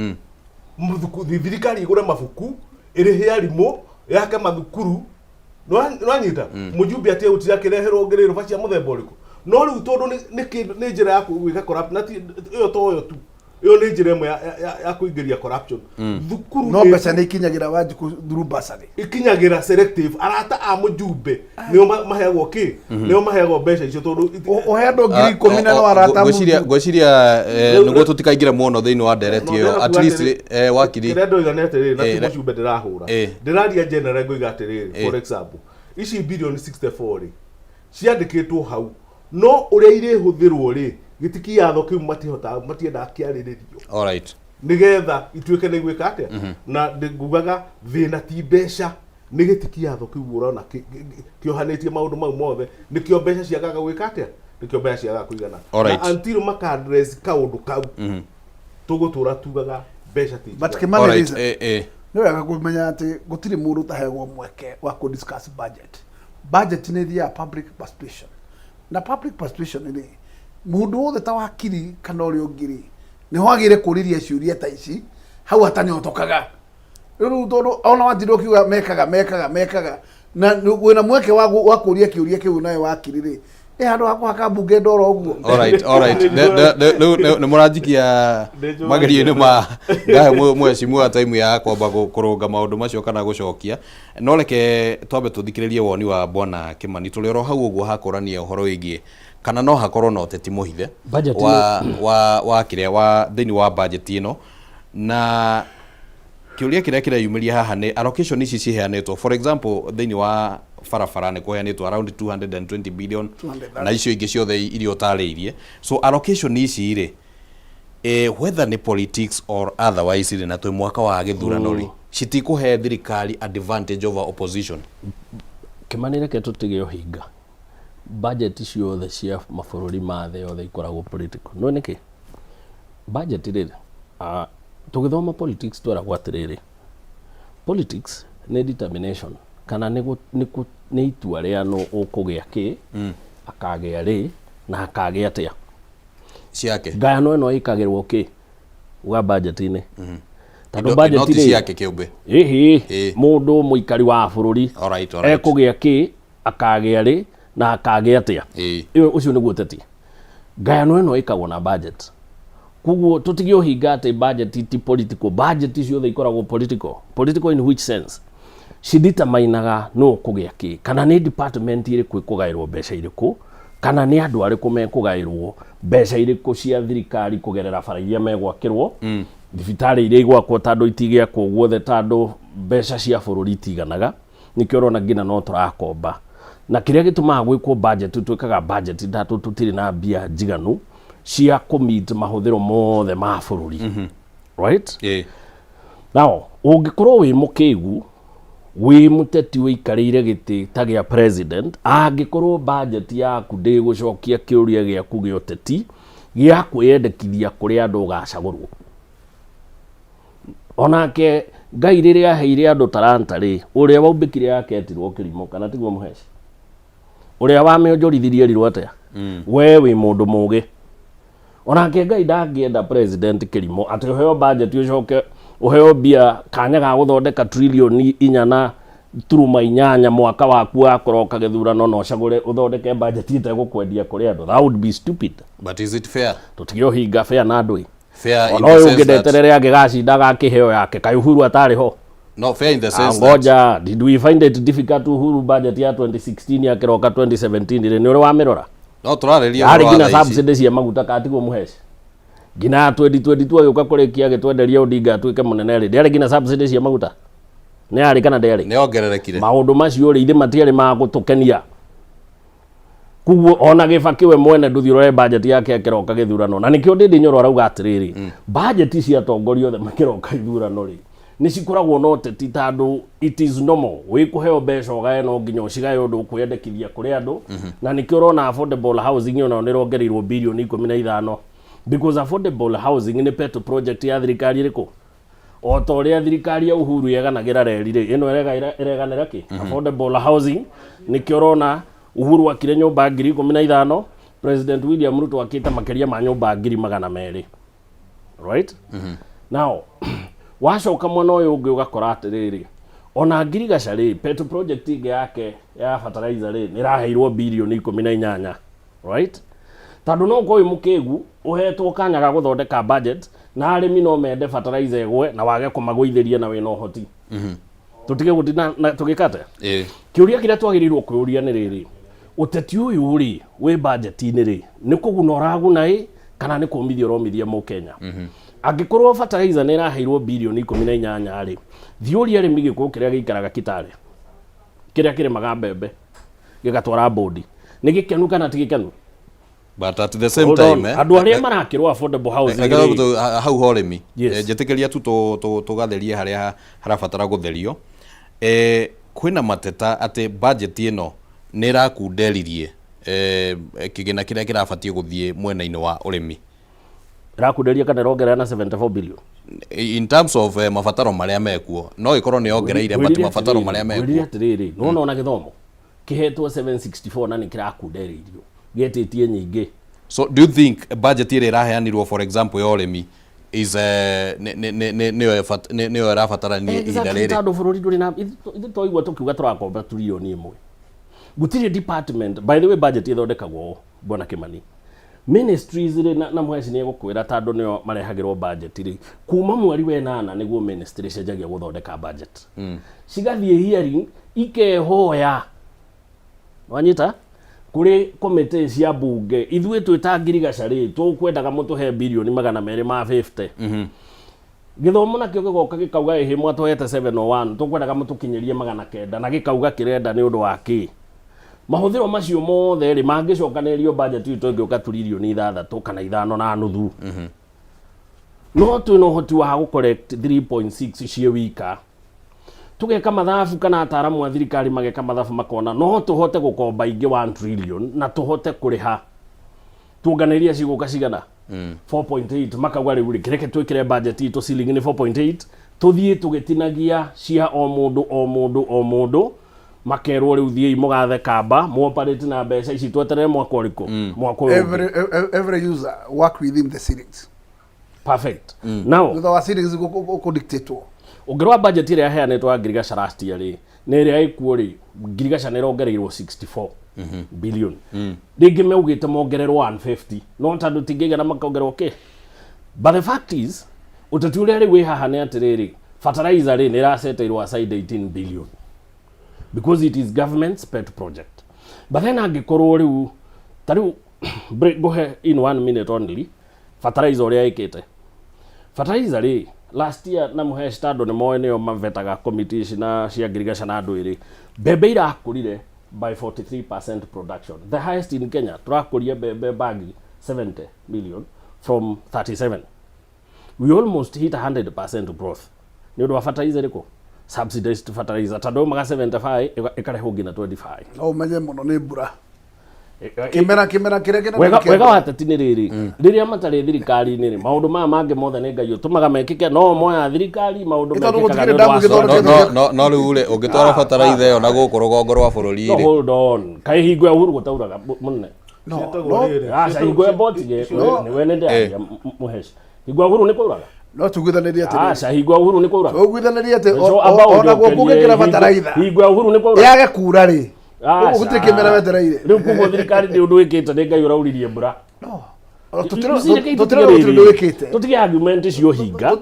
Speaker 12: thirikari ĩgũre mabuku, ĩrĩhe arimũ, yake mathukuru. Nĩwanyita mũjumbe atige gũtinda akĩreherwo ngĩrĩrũba cia mũthemba ũrĩkũ. No rĩu tondũ nĩ njĩra ya gwĩka corrupt, na ĩyo to yo tu, ĩyo nĩ njĩra ĩmwe ya kũingĩria corruption thukuru.
Speaker 13: No mbeca nĩ ikinyagĩra Wanjikũ through bursary?
Speaker 12: Ikinyagĩra selective, arata a mũjumbe nĩo maheagwo kĩ, nĩo maheagwo mbeca icio tondũ
Speaker 13: Ũhe andũ 10,000 na no arata.
Speaker 11: Ngwĩciria nĩguo tũtikaingĩre mũno thĩinĩ wa ndereti ĩyo, at least wakiri
Speaker 12: Kĩrĩa ndoiga nĩ atĩrĩrĩ, na ti mũcumbe ndĩrahũra, ndĩraria general. Ngoiga atĩrĩrĩ, for example, ici bilioni 64 rĩ, ciandĩkĩtwo hau, no ũrĩa irĩhũthĩrwo rĩ, gĩti kĩatho kĩu matihotaga, matiendaga kĩarĩrĩrio
Speaker 11: All right.
Speaker 12: nĩgetha ituĩke nĩ gwĩka atĩa. Na ngugaga thĩna ti mbeca, nĩ gĩti kĩatho kĩu ũrona kĩohanĩtie maũndũ mau mothe, nĩkĩo mbeca ciagaga gwĩka atĩa, nĩkĩo mbeca ciagaga kũigana. Na until maka address kaũndũ kau, tũgũtũra tugaga mbeca ti
Speaker 13: But
Speaker 12: njiganu.
Speaker 13: Kimani,
Speaker 11: All right.
Speaker 13: listen. Nĩ wega kũmenya atĩ gũtirĩ mũndũ ũtaheagwo mweke wa kũ discuss budget. Budget nĩ ĩthiaga public participation. Na public participation rĩ, mũndũ wothe ta wakiri kana ũrĩa ũngĩ rĩ, nĩho agĩrĩire kũrĩria ciũria ta ici hau atanyotokaga. Rĩu tondũ ona watinda ũkiuga mekaga mekaga mekaga na wĩna mweke wa wa kũria kĩũria kĩu nawe wakiri rĩ, ĩ handũ ha kũhaka mbunge ndoro ũguo.
Speaker 11: Alright, alright. Rĩu nĩ mũranjikia magerio-inĩ ma ngahe mheshimiwa time ya kwamba kũrũnga maũndũ macio kana gũcokia. No reke twambe tũthikĩrĩrie woni wa bwana Kimani tũrĩ oro hau ũguo hakũrania ũhoro wĩgiĩ kana no hakorwo na ũteti mũhithe
Speaker 14: Budget
Speaker 11: wa wa wa kĩrĩa wa thĩinĩ wa budget ĩno na kĩũria kĩrĩa kĩreyumĩria haha nĩ allocation ici ciheanĩtwo, for example, thĩinĩ wa barabara nĩ kũheanĩtwo around 220 billion
Speaker 13: 230.
Speaker 11: Na icio ingĩ ciothe iria ũtarĩirie. So allocation ici rĩ, whether nĩ politics or otherwise rĩ, na twĩ mwaka wa gĩthurano rĩ, citikũhe thirikari advantage over opposition?
Speaker 14: Kĩmani, reke tũtige ũhinga. Budget ciothe cia mabũrũri ma thĩ yothe ikoragwo political. No nĩkĩ budget rĩrĩ, tũgĩthoma politics tweragwo atĩrĩrĩ, politics nĩ determination kana nĩ itua rĩa nũ ũkũgĩa kĩ, akagĩa rĩ na akagĩa atĩa.
Speaker 11: Ciake.
Speaker 14: Ngayano ĩno ĩkagĩrwo kĩ uga budget-inĩ, tondũ
Speaker 11: Indo
Speaker 14: budget
Speaker 11: ti
Speaker 14: rĩ,
Speaker 11: ciake kĩũmbe.
Speaker 14: Ĩhĩ, mũndũ mũikari wa bũrũri
Speaker 11: Alright.
Speaker 14: ekũgĩa kĩ, akagĩa rĩ na akagĩa atĩa. Ĩyo ũcio nĩguo ũteti. Ngayano ĩno ĩkagwo na budget. Koguo tũtige ũhinga atĩ budget ti political. Budget ciothe ikoragwo political. Political in which sense? Cideterminaga nũ ũkũgĩa kĩ, kana nĩ department ĩrĩkũ ĩkũgaĩrwo mbeca irĩkũ, kana nĩ andũ arĩkũ mekũgaĩrwo mbeca irĩkũ cia thirikari kũgerera bara iria megwakĩrwo, thibitarĩ iria igwakwo, tondũ itigĩakwo guothe, tondũ mbeca cia bũrũri itiganaga. Nĩkĩo ũrona nginya no tũrakomba, na kĩrĩa gĩtũmaga gwĩkwo budget, twĩkaga budget tondũ tũtirĩ na mbia njiganu cia kũ-meet mahũthĩro mothe ma bũrũri, right? Now ũngĩkorwo wĩ mũkĩgu, wĩ mũteti wĩikarĩire gĩtĩ ta gĩa president, angĩkorwo budget yaku ndĩgũcokia kĩũria gĩaku gĩa ũteti gĩa kwĩyendekithia kũrĩ andũ ũgacagũrwo, onake Ngai rĩrĩa aheire andũ taranta rĩ, ũrĩa waumbĩkire yake etirwo kĩrimũ, kana tiguo mũheci? Ũrĩa wamĩonjorithirie erirwo atĩa? We wĩ mũndũ mũgĩ. Onake Ngai ndangĩenda president kĩrimũ, atĩ ũheo budget, ũcoke ũheo mbia kanya ga gũthondeka 4.8 trilioni mwaka waku wa kũroka gĩthurano, na ũcagũre ũthondeke budget ĩtegũkwendia kũrĩ andũ. That would be stupid.
Speaker 11: But is it fair?
Speaker 14: Tũtige ũhinga fair na andũ ĩ.
Speaker 11: Fair in
Speaker 14: Ona
Speaker 11: the
Speaker 14: ũyũ
Speaker 11: sense
Speaker 14: ũngĩ
Speaker 11: that
Speaker 14: ndeterere angĩgacinda agakĩheo yake. Kaĩ Uhuru atarĩ ho?
Speaker 11: No, fair in the sense that
Speaker 14: Ngoja, did we find it difficult? Uhuru budget ya 2016 yakĩroka 2017 rĩ, nĩ ũrĩ wamĩrora?
Speaker 11: No tũrarĩria
Speaker 14: Yarĩ
Speaker 11: ũhoro wa
Speaker 14: nginya
Speaker 11: thaa ici.
Speaker 14: subsidy cia maguta, katigwo mũheci? Nginya ya 2022 agĩũka kũrĩkia agĩtwenderia Odinga atuĩke mũnene rĩ, ndĩarĩ nginya subsidy cia maguta? Nĩ yarĩ kana ndĩarĩ?
Speaker 11: Nĩ ongererekire.
Speaker 14: Maũndũ macio rĩ, ithe matiarĩ ma gũtũkenia. Koguo ona Gĩbakĩ we mwene, ndũthiĩ ũrore budget yake akĩroka gĩthurano, na nĩkĩo Ndĩndĩ Nyoro arauga atĩrĩrĩ, budget cia atongoria othe makĩroka ithurano rĩ, nĩ cikoragwo na ũteti, tondũ it is normal wĩ kũheo mbeca ũgae, no nginya ũcigae ũndũ ũkwĩyendekithia kũrĩ andũ. Na nĩkĩo ũrona affordable housing onayo nĩ ĩrongereirwo 15 bilioni, because affordable housing nĩ pet project ya thirikari ĩrĩkũ. O ta ũrĩa thirikari ya Uhuru yeganagĩra reri rĩ, ĩno ĩreganĩra kĩ? Affordable housing. Nĩkĩo ũrona Uhuru akire nyũmba 15,000, President William Ruto akĩte makĩria ma nyũmba 200,000, right? Now wacoka mwena ũyũ ũngĩ ũgakora atĩrĩrĩ, ona ngirigaca rĩ, pet project ĩngĩ yake ya fertilizer rĩ, nĩ ĩraheirwo 18 bilioni, right? Tondũ no ũkorwo wĩ mũkĩgu, ũhetwo kanya ga gũthondeka budget, na arĩmi no mende fertilizer ĩgwe na wage kũmagũithĩria na wĩna ũhoti. Tũtige gũtinda na tũgĩkate. Kĩũria kĩrĩa twagĩrĩirwo kwĩũria nĩ rĩrĩ: ũteti ũyũ rĩ wĩ budget-inĩ rĩ, nĩ kũguna ũraguna ĩ, kana nĩ kũmithia ũromithia mũkenya? Angĩkorwo fertilizer nĩ ĩraheirwo 18 bilioni rĩ, thiĩ ũrie arĩmi gĩkũyũ kĩrĩa gĩikaraga Kitale, kĩrĩa kĩrĩmaga mbembe gĩgatwara bũndi, nĩ gĩkenu kana ti gĩkenu?
Speaker 11: But at the same
Speaker 14: Hold on.
Speaker 11: time,
Speaker 14: Andũ arĩa marakĩrwo affordable housing
Speaker 11: Reke
Speaker 14: rĩ,
Speaker 11: hau ho ũrĩmi. Njĩtĩkĩria tu tũgatherie harĩa harabatara gũtherio. Kwĩna mateta atĩ budget ĩno nĩ ĩrakunderirie kĩgĩna kĩrĩa kĩrabatiĩ gũthiĩ mwena-inĩ wa ũrĩmi.
Speaker 14: Ĩrakunderia kana ĩrongerera na 74 billion?
Speaker 11: In terms of mabataro marĩa mekuo, no ĩkorwo nĩ yongereire, but mabataro marĩa mekuo.
Speaker 14: Ngwĩrire atĩrĩrĩ, nona ona gĩthomo kĩhetwo 764 na nĩ kĩrakundereirio gĩetĩtie nyingĩ.
Speaker 11: So do you think budget ĩrĩa ĩraheanirwo, for example, ya ũrĩmi is nĩyo nĩyo ĩrabatarania ihinda
Speaker 14: Exactly,
Speaker 11: rĩrĩ?
Speaker 14: Tondũ bũrũri ndũrĩ na ithuĩ twaigua tũkiuga tũrakomba 1 trillion, gũtirĩ department. By the way, budget ĩthondekagwo ũũ, bwana Kimani, ministries rĩ, na Mũheci nĩ egũkwĩra tondũ nĩo marehagĩrwo budget rĩ, kuma mweri wa ĩnana nĩguo ministry cenjagia gũthondeka budget. Cigathiĩ hearing, ikehoya, wanyita, kũrĩ komĩtĩ cia mbunge, ithuĩ twĩ ta ngirigaca rĩ, tũkwendaga mũtũhe 250 birioni. Gĩthomo nakĩo gĩgoka gĩkauga, ĩhĩ, mwatũhete 701, tũkwendaga mũtũkinyĩrie 900, na gĩkauga kĩrenda nĩ ũndũ wa kĩ. Mahũthĩro macio mothe rĩ, mangĩcokanĩrĩrio, budget itũ ĩngĩũka 6.5 triririoni. No twĩna ũhoti wa gũ collect 3.6 ciĩ wika. Tũgeka mathabu, kana ataramu a thirikari mageka mathabu, makona no tũhote gũkomba ingĩ 1 trillion na tũhote kũrĩha. Tuonganĩria cigũka cigana? 4.8. Makauga rĩu rĩ, kĩreke twĩkĩre budget itũ ceiling nĩ 4.8, tũthiĩ tũgĩtinagia cia o mũndũ, o mũndũ, o mũndũ. Makerwo rĩu thiĩi mũgathe kamba muoperate na mbeca ici, tweterere mwaka ũrĩkũ, mwaka ũyũ ũngĩ.
Speaker 13: Every user work within the ceilings.
Speaker 14: Perfect. Now
Speaker 13: thutha wa ceilings kũdictatwo.
Speaker 14: Ũngĩrora budget ĩrĩa yaheanĩtwo ya ngirigaca last year rĩ, na ĩrĩa ĩkuo rĩ, ngirigaca nĩ ĩrongereirwo 64 billion. Rĩngĩ meugĩte mongererwo 150, no tondũ tingĩigana makongererwo kĩ. But the fact is, ũteti ũrĩa rĩu wĩ haha nĩ atĩrĩrĩ, fertilizer rĩ, nĩ ĩraceteirwo aside 18 billion because it is government's pet project. But then angĩkorwo rĩu ta rĩu ngũhe in one minute only, fertilizer ũrĩa ĩkĩte fertilizer rĩ, last year na Mũhesh, tondũ nĩ moĩ nĩo mavetaga committee ici na cia ngirigaca na andũ ĩrĩ, mbembe irakũrire by 43% production, the highest in Kenya. Tũrakũria mbembe bagi 70 million from 37. We almost hit 100% growth nĩ ũndũ wa fertilizer ĩrĩkũ? Subsidized fertilizer, tondũ yaumaga 75 ĩkarehwo nginya 25.
Speaker 13: No ũmenye mũno nĩ mbura, kĩmera kĩrĩa kĩnene
Speaker 14: Wega
Speaker 13: kĩa
Speaker 14: wega
Speaker 13: mbura.
Speaker 14: wa ateti nĩ rĩrĩ, rĩrĩa matarĩ thirikari-inĩ rĩ, maũndũ maya mangĩ mothe nĩ Ngai ũtũmaga mekĩke, no moya thirikari maũndũ
Speaker 13: Ĩ tondũ
Speaker 14: mekĩkaga
Speaker 13: gũtikĩrĩ
Speaker 14: nĩ ũndũ
Speaker 13: ndamu
Speaker 14: wa
Speaker 13: gĩthondeketwo.
Speaker 11: No rĩu rĩ, ũngĩtwara bataraitha ĩyo na gũkũ rũgongo rwa bũrũri
Speaker 14: No,
Speaker 11: rĩ?
Speaker 14: hold on, kaĩ hingo ya Uhuru gũtauraga mũnene?
Speaker 13: No,
Speaker 12: Ciĩtagwo
Speaker 13: no.
Speaker 12: rĩrĩ,
Speaker 14: Aca, hingo ya botige nĩwe nĩ ndĩraria, Mũhesh, hingo ya Uhuru nĩ kwauraga?
Speaker 13: No tugithanĩrie atĩrĩrĩ.
Speaker 14: Aca, hingo ya Uhuru nĩ kwauraga.
Speaker 13: Tugithanĩrie atĩ
Speaker 14: So, amba
Speaker 13: ona guo
Speaker 14: ũnjokerie,
Speaker 13: kũngĩkĩra bataraitha
Speaker 14: hingo ya Uhuru nĩ kwauraga?
Speaker 13: Yage kura rĩ,
Speaker 14: Aca.
Speaker 13: ũguo gũtirĩ kĩmera wetereire.
Speaker 14: Rĩu koguo thirikari ndĩ ũndũ ĩkĩte, nĩ Ngai ũrauririe mbura.
Speaker 13: Tũtirona gũtirĩ ũndũ wĩkĩte.
Speaker 14: Tũtige argument cio hinga.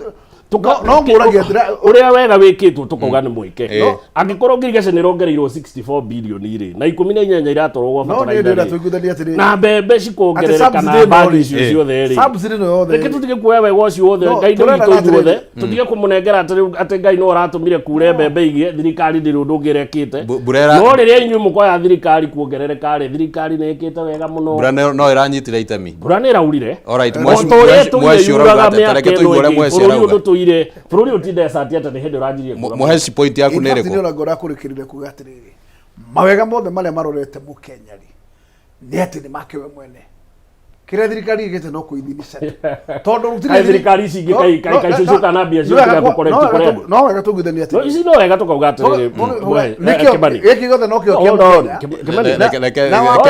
Speaker 13: No ngũragia atĩrĩ-
Speaker 14: Ũrĩa wega wĩkĩtwo tũkauga nĩ mwĩke.
Speaker 13: No.
Speaker 14: Angĩkorwo ngirigaca nĩ ĩrongereirwo 64 billion rĩ, na 18 iratwarwo gwa
Speaker 13: No niĩ
Speaker 14: bataraitha
Speaker 13: ndĩrenda
Speaker 14: rĩ,
Speaker 13: tũiguithanie atĩrĩrĩ.
Speaker 14: na mbembe cikongerereka
Speaker 13: Atĩ
Speaker 14: na
Speaker 13: subsidy ĩno
Speaker 14: mbagi
Speaker 13: rĩ,
Speaker 14: icio ciothe rĩ,
Speaker 13: subsidy ĩno yothe
Speaker 14: reke
Speaker 13: rĩ.
Speaker 14: tũtige kuoya wega ũcio wothe.
Speaker 13: No,
Speaker 14: Ngai
Speaker 13: tũrenda
Speaker 14: ndũgitũ ithuothe,
Speaker 13: atĩrĩrĩ.
Speaker 14: tũtige kũmũnengera atĩ rĩu atĩ Ngai no aratũmire kure mbembe igĩe, thirikari ndĩrĩ ũndũ ũngĩ ĩrekĩte.
Speaker 11: Mbura ĩra-
Speaker 14: No rĩrĩa inyuĩ mũkoya thirikari kuongerereka rĩ, thirikari nĩ ĩkĩte wega mũno.
Speaker 11: Mbura no ĩranyitire itemi.
Speaker 14: Mbura nĩ ĩraurire.
Speaker 11: Alright,
Speaker 14: O ta ũrĩa tũire
Speaker 11: Mweshi ũrauga
Speaker 14: yuraga
Speaker 11: atĩa?
Speaker 14: mĩaka
Speaker 11: Tareke
Speaker 14: ĩno
Speaker 11: tũigue ũrĩa
Speaker 14: ĩngĩ,
Speaker 11: Mweshi
Speaker 14: bũrũri
Speaker 11: arauga.
Speaker 14: ũyũ ndũtũire, bũrũri ũyũ ti desert atĩ nĩ hĩndĩ ũranjirie kura.
Speaker 11: Mũheshi, point yaku
Speaker 13: In
Speaker 11: nĩ
Speaker 13: fact,
Speaker 11: ĩrĩkũ?
Speaker 13: nĩ ona ngora kũrĩkĩrĩria kuga atĩrĩrĩ, mawega mothe marĩa marorete mũkenya rĩ, nĩ atĩ nĩ make we mwene. Kĩrĩa thirikari ĩgĩte no kũithinisha tu, tondũ gũtirĩ
Speaker 14: Kaĩ thirikari ici ingĩ kaĩ cũcũka na mbia cio tiga gũcorrect kũrĩa?
Speaker 13: No wega tũiguithanie
Speaker 14: No,
Speaker 13: atĩrĩrĩ.
Speaker 14: ici no wega tũkauga atĩrĩrĩ,
Speaker 13: Nĩkĩo
Speaker 14: Kimani.
Speaker 13: gĩkĩ gĩothe nokĩo kĩa
Speaker 14: Hold on,
Speaker 13: Mũkenya.
Speaker 14: Kimani.
Speaker 11: Reke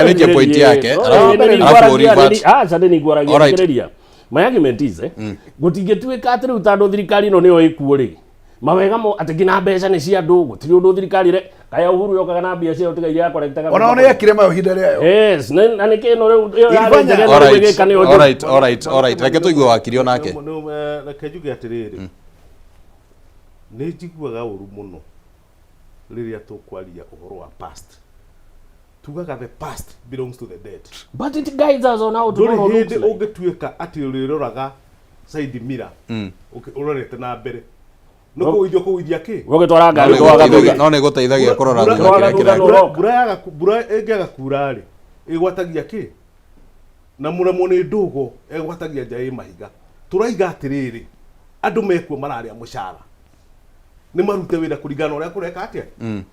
Speaker 11: arĩkie point yake, alafu revert.
Speaker 14: Aca, nĩ ningwaragia.
Speaker 11: Alright.
Speaker 14: Thikĩrĩria, my argument is, gũtingĩtuĩka atĩ rĩu tondũ thirikari ĩno nĩyo ĩkuo rĩ, mawega mo atĩ nginya mbeca nĩ cia andũ, gũtirĩ ũndũ thirikari ĩre kaya Uhuru yokaga na mbia ciayo tiga iria yakorektaga.
Speaker 13: Ona nĩ yekire mayo ihinda rĩayo.
Speaker 14: Yes, na nĩkĩ ĩno rĩu ĩyo yarĩ
Speaker 13: Ifanya.
Speaker 14: njega ĩno rĩu
Speaker 11: Alright,
Speaker 14: ĩgĩka nĩyo njũru?
Speaker 11: alright. Reke tũigue wakiri onake.
Speaker 12: Reke njuge atĩrĩrĩ, nĩ njiguaga ũru mũno rĩrĩa tũkwaria ũhoro wa past. Tugaga the past belongs to the dead.
Speaker 14: But it guides us on how
Speaker 12: Ndũrĩ
Speaker 14: tomorrow looks
Speaker 12: hĩndĩ
Speaker 14: like.
Speaker 12: ũngĩtuĩka atĩ ũrĩroraga side mirror ũrorete na mbere nĩ
Speaker 14: No.
Speaker 12: kũgũithia ũkũgũithia kĩ?
Speaker 14: We ũgĩtwara ngari
Speaker 11: No nĩ
Speaker 14: ndwaga
Speaker 11: gũteithagia-
Speaker 14: thutha.
Speaker 11: no nĩ gũteithagia kũrora
Speaker 12: Mbura-
Speaker 11: thutha kĩrĩa
Speaker 14: thutha
Speaker 11: kĩrĩa
Speaker 14: nĩ ũroka.
Speaker 12: Mbura ĩngĩaga kura rĩ, ĩgwatagia kĩ? Na mũremwo nĩ ndũgo egwatagia nja ĩ mahiga. Tũraiga atĩrĩrĩ, andũ mekuo mararĩa mũcara, nĩ marute wĩra kũringana na ũrĩa kũreka atĩa,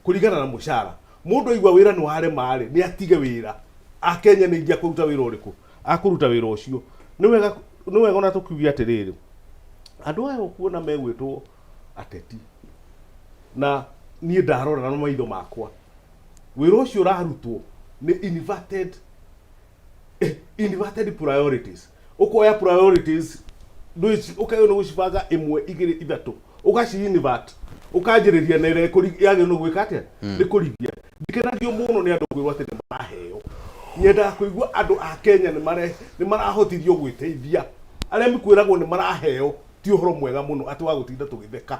Speaker 12: kũringana na mũcara. Mũndũ aigua wĩra nĩ warema rĩ, nĩ atige wĩra. Akenya nĩ ingĩ akũruta wĩra ũrĩkũ, akũruta wĩra ũcio. Nĩ wega ona tũkiuge atĩrĩrĩ, Andũ aya ũkuona megwĩtwo ateti, na niĩ ndarora na maitho makwa, wĩra ũcio ũrarutwo nĩ inverted priorities. Ũkoya priorities ũkagĩrĩirwo nĩ gũcibanga ĩmwe, igĩrĩ, ithatũ, ũgaci invert, ũkanjĩrĩria na ĩrĩa yagĩrĩirwo nĩ gwĩka atĩa? Nĩ kũrigia. Ndikenagio mũno nĩ andũ kwĩrwo atĩ nĩ maraheo. Nyendaga kũigua andũ a Kenya nĩ marahotithio gwĩteithia. Arĩa kwĩragwo nĩ maraheo ti ũhoro mwega mũno atĩ wa gũtinda tũgĩtheka.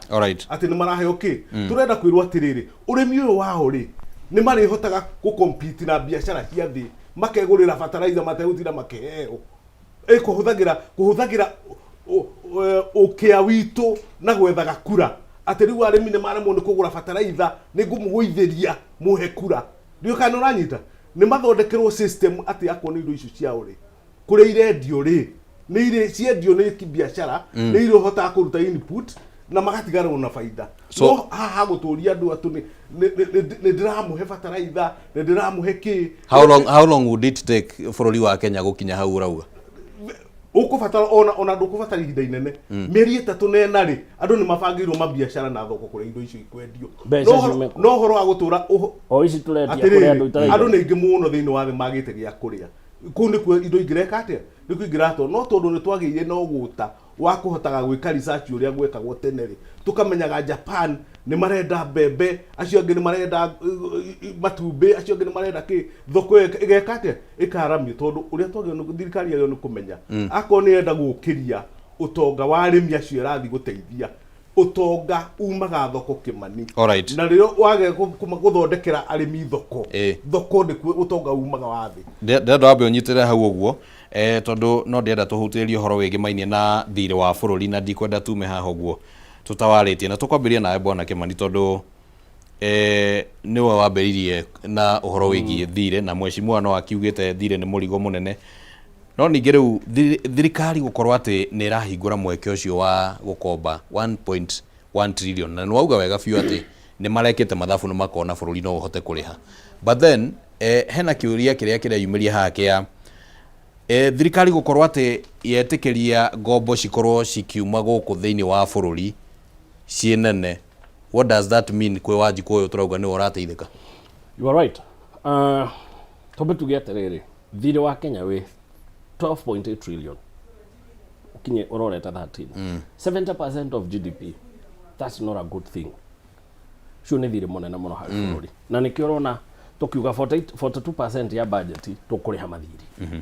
Speaker 12: Atĩ nĩ maraheo kĩ? Tũrenda kwĩrwo atĩrĩrĩ, ũrĩmi ũyũ wao rĩ, nĩ marĩhotaga gũ compete na biacara cia thĩ, makegũrĩra bataraitha mategũtinda makĩheo. Kũhũthagĩra ũkĩa witũ na gwethaga kura, atĩ rĩu arĩmi nĩ maremwo nĩ kũgũra bataraitha, nĩ ngũmũgũithĩria mũhe kura. Ndiũĩ kana nĩ ũranyita. Nĩ mathondekerwo system atĩ akorwo nĩ indo icio ciao rĩ, kũrĩa irendio rĩ, nĩ irĩ ciendio nĩ biacara, nĩ irĩhotaga kũruta input na magatigarwo na baida. No haha gũtũria andũ atũ nĩ ndĩramũhe bataraitha, nĩ ndĩramũhe kĩ.
Speaker 11: How long would it take bũrũri wa Kenya gũkinya hau ũrauga?
Speaker 12: Ũkũbatara ona ndũkũbatara ihinda inene. Mĩeri 3 na 4 rĩ, andũ nĩ mabangĩirwo mabiacara na thoko kũrĩa indo icio ikwendio.
Speaker 14: Mbeca ciume kũ?
Speaker 12: No ũhoro wa gũtũra
Speaker 14: O ici tũrendia kũrĩ andũ
Speaker 12: atĩrĩrĩ,
Speaker 14: itaraigana.
Speaker 12: Andũ nĩ aingĩ mũno thĩinĩ wa thĩ magĩte gĩa kũrĩa. Kũu nĩkuo indo ingĩreka atĩa, nĩkuo ingĩratwo. No tondũ nĩ twagĩire na ũgũta wa kũhotaga gwĩka research ũrĩa gwekagwo tene rĩ, tũkamenyaga Japan nĩ marenda mbembe, acio angĩ nĩ marenda matumbĩ, acio angĩ nĩ marenda kĩ, thoko ĩyo ĩgeka atĩa? Ĩkaramio. Tondũ ũrĩa twagĩrĩirwo thirikari yagĩrĩirwo nĩ kũmenya, akorwo nĩ ĩrenda gũkĩria ũtonga wa arĩmi acio ĩrathiĩ gũteithia, ũtonga umaga thoko, Kĩmani. Na rĩrĩa wage gũthondekera arĩmi thoko, thoko nĩkuo ũtonga umaga wa thĩ.
Speaker 11: Ndĩrenda wambe ũnyitĩrĩre hau ũguo, tondũ no ndĩrenda tũhutĩrĩrie ũhoro wĩgĩmainie na thirĩ wa bũrũri, na ndikwenda tume haha ũguo tũtawarĩtie, na tũkwambĩrĩria nawe, Bwana Kĩmani, tondũ nĩwe wambĩrĩirie na ũhoro wĩgiĩ thirĩ, na mheshimiwa no akiugĩte thirĩ nĩ mũrigo mũnene. No ningĩ rĩu thirikari gũkorwo atĩ nĩ ĩrahingũra mweke ũcio wa gũkomba 1.1 trillion, na nĩ wauga wega biũ atĩ nĩ marekĩte mathabu na makona bũrũri no ũhote kũrĩha, but then hena kĩũria kĩrĩa kĩreyumĩria haha kĩa thirikari gũkorwo atĩ yetĩkĩria ngombo cikorwo cikiuma gũkũ thĩinĩ wa bũrũri ciĩ nene. What does that mean kwĩ Wanjikũ ũyũ tũrauga nĩwe ũrateithĩka?
Speaker 14: You are right. Twambe tuge atĩrĩrĩ, thirĩ wa Kenya wĩ 12.8 trillion, ũkinye ũrorete 13, 70% of GDP. That's not a good thing. Ũcio nĩ thirĩ mũnene mũno harĩ bũrũri, na nĩkĩo ũrona tũkiuga 48, 42% ya budget tũkũrĩha mathirĩ.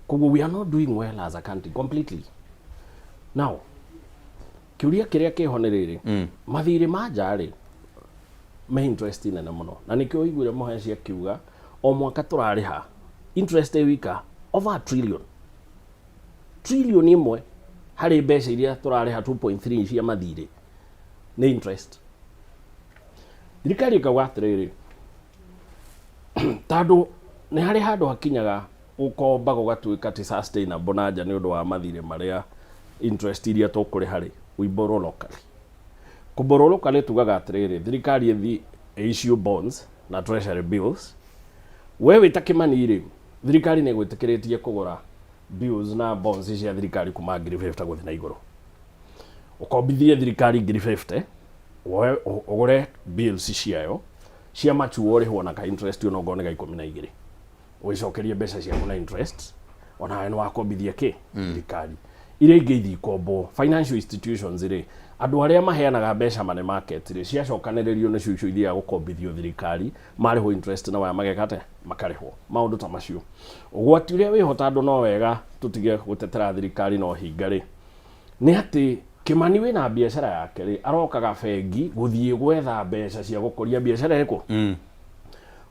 Speaker 14: Koguo we are not doing well as a country completely. Now kĩũria kĩrĩa kĩho nĩ rĩrĩ, mathirĩ ma nja rĩ, me interest nene mũno, na nĩkĩo ũiguire Mũheci akiuga o mwaka tũrarĩha interest ĩ wika over a trillion, trillion 1 harĩ mbeca iria tũrarĩha 2.3 cia mathirĩ nĩ interest. Thirikari ĩkauga atĩrĩrĩ, tondũ nĩ harĩ handũ hakinyaga gũkomba gũgatuĩka ti sustainable na nja nĩ ũndũ wa mathirĩ marĩa, interest iria tũkũrĩha rĩ, we borrow locally. Kũborrow locally tugaga atĩrĩrĩ, thirikari ĩthi issue bonds na treasury bills. We wĩ ta Kĩmani rĩ, thirikari nĩ ĩgwĩtĩkĩrĩtie kũgũra bills na bonds cia thirikari kuma 50,000 gũthiĩ na igũrũ. Ũkombithie thirikari 50,000, woe ũgũre bills ciayo cia mature, ũrĩhwo na ka interest onokorwo nĩ ga 12, ũgĩcokerie mbeca ciaku na interest. Onawe nĩ wakombithia kĩ thirikari. Iria ingĩ ithi ikombo financial institutions rĩ, andũ arĩa maheanaga mbeca money market rĩ, ciacokanĩrĩrio nĩcio icio ithiaga gũkombithio thirikari, marĩhwo interest na waya mageka atĩa? Makarĩhwo. Maũndũ ta macio, ũgwati ũrĩa wĩho, tondũ no wega tũtige gũtetera thirikari no hinga rĩ, nĩ atĩ Kĩmani wĩna biacara yake rĩ, arokaga bengi gũthiĩ gwetha mbeca cia gũkũria biacara ĩrĩkũ.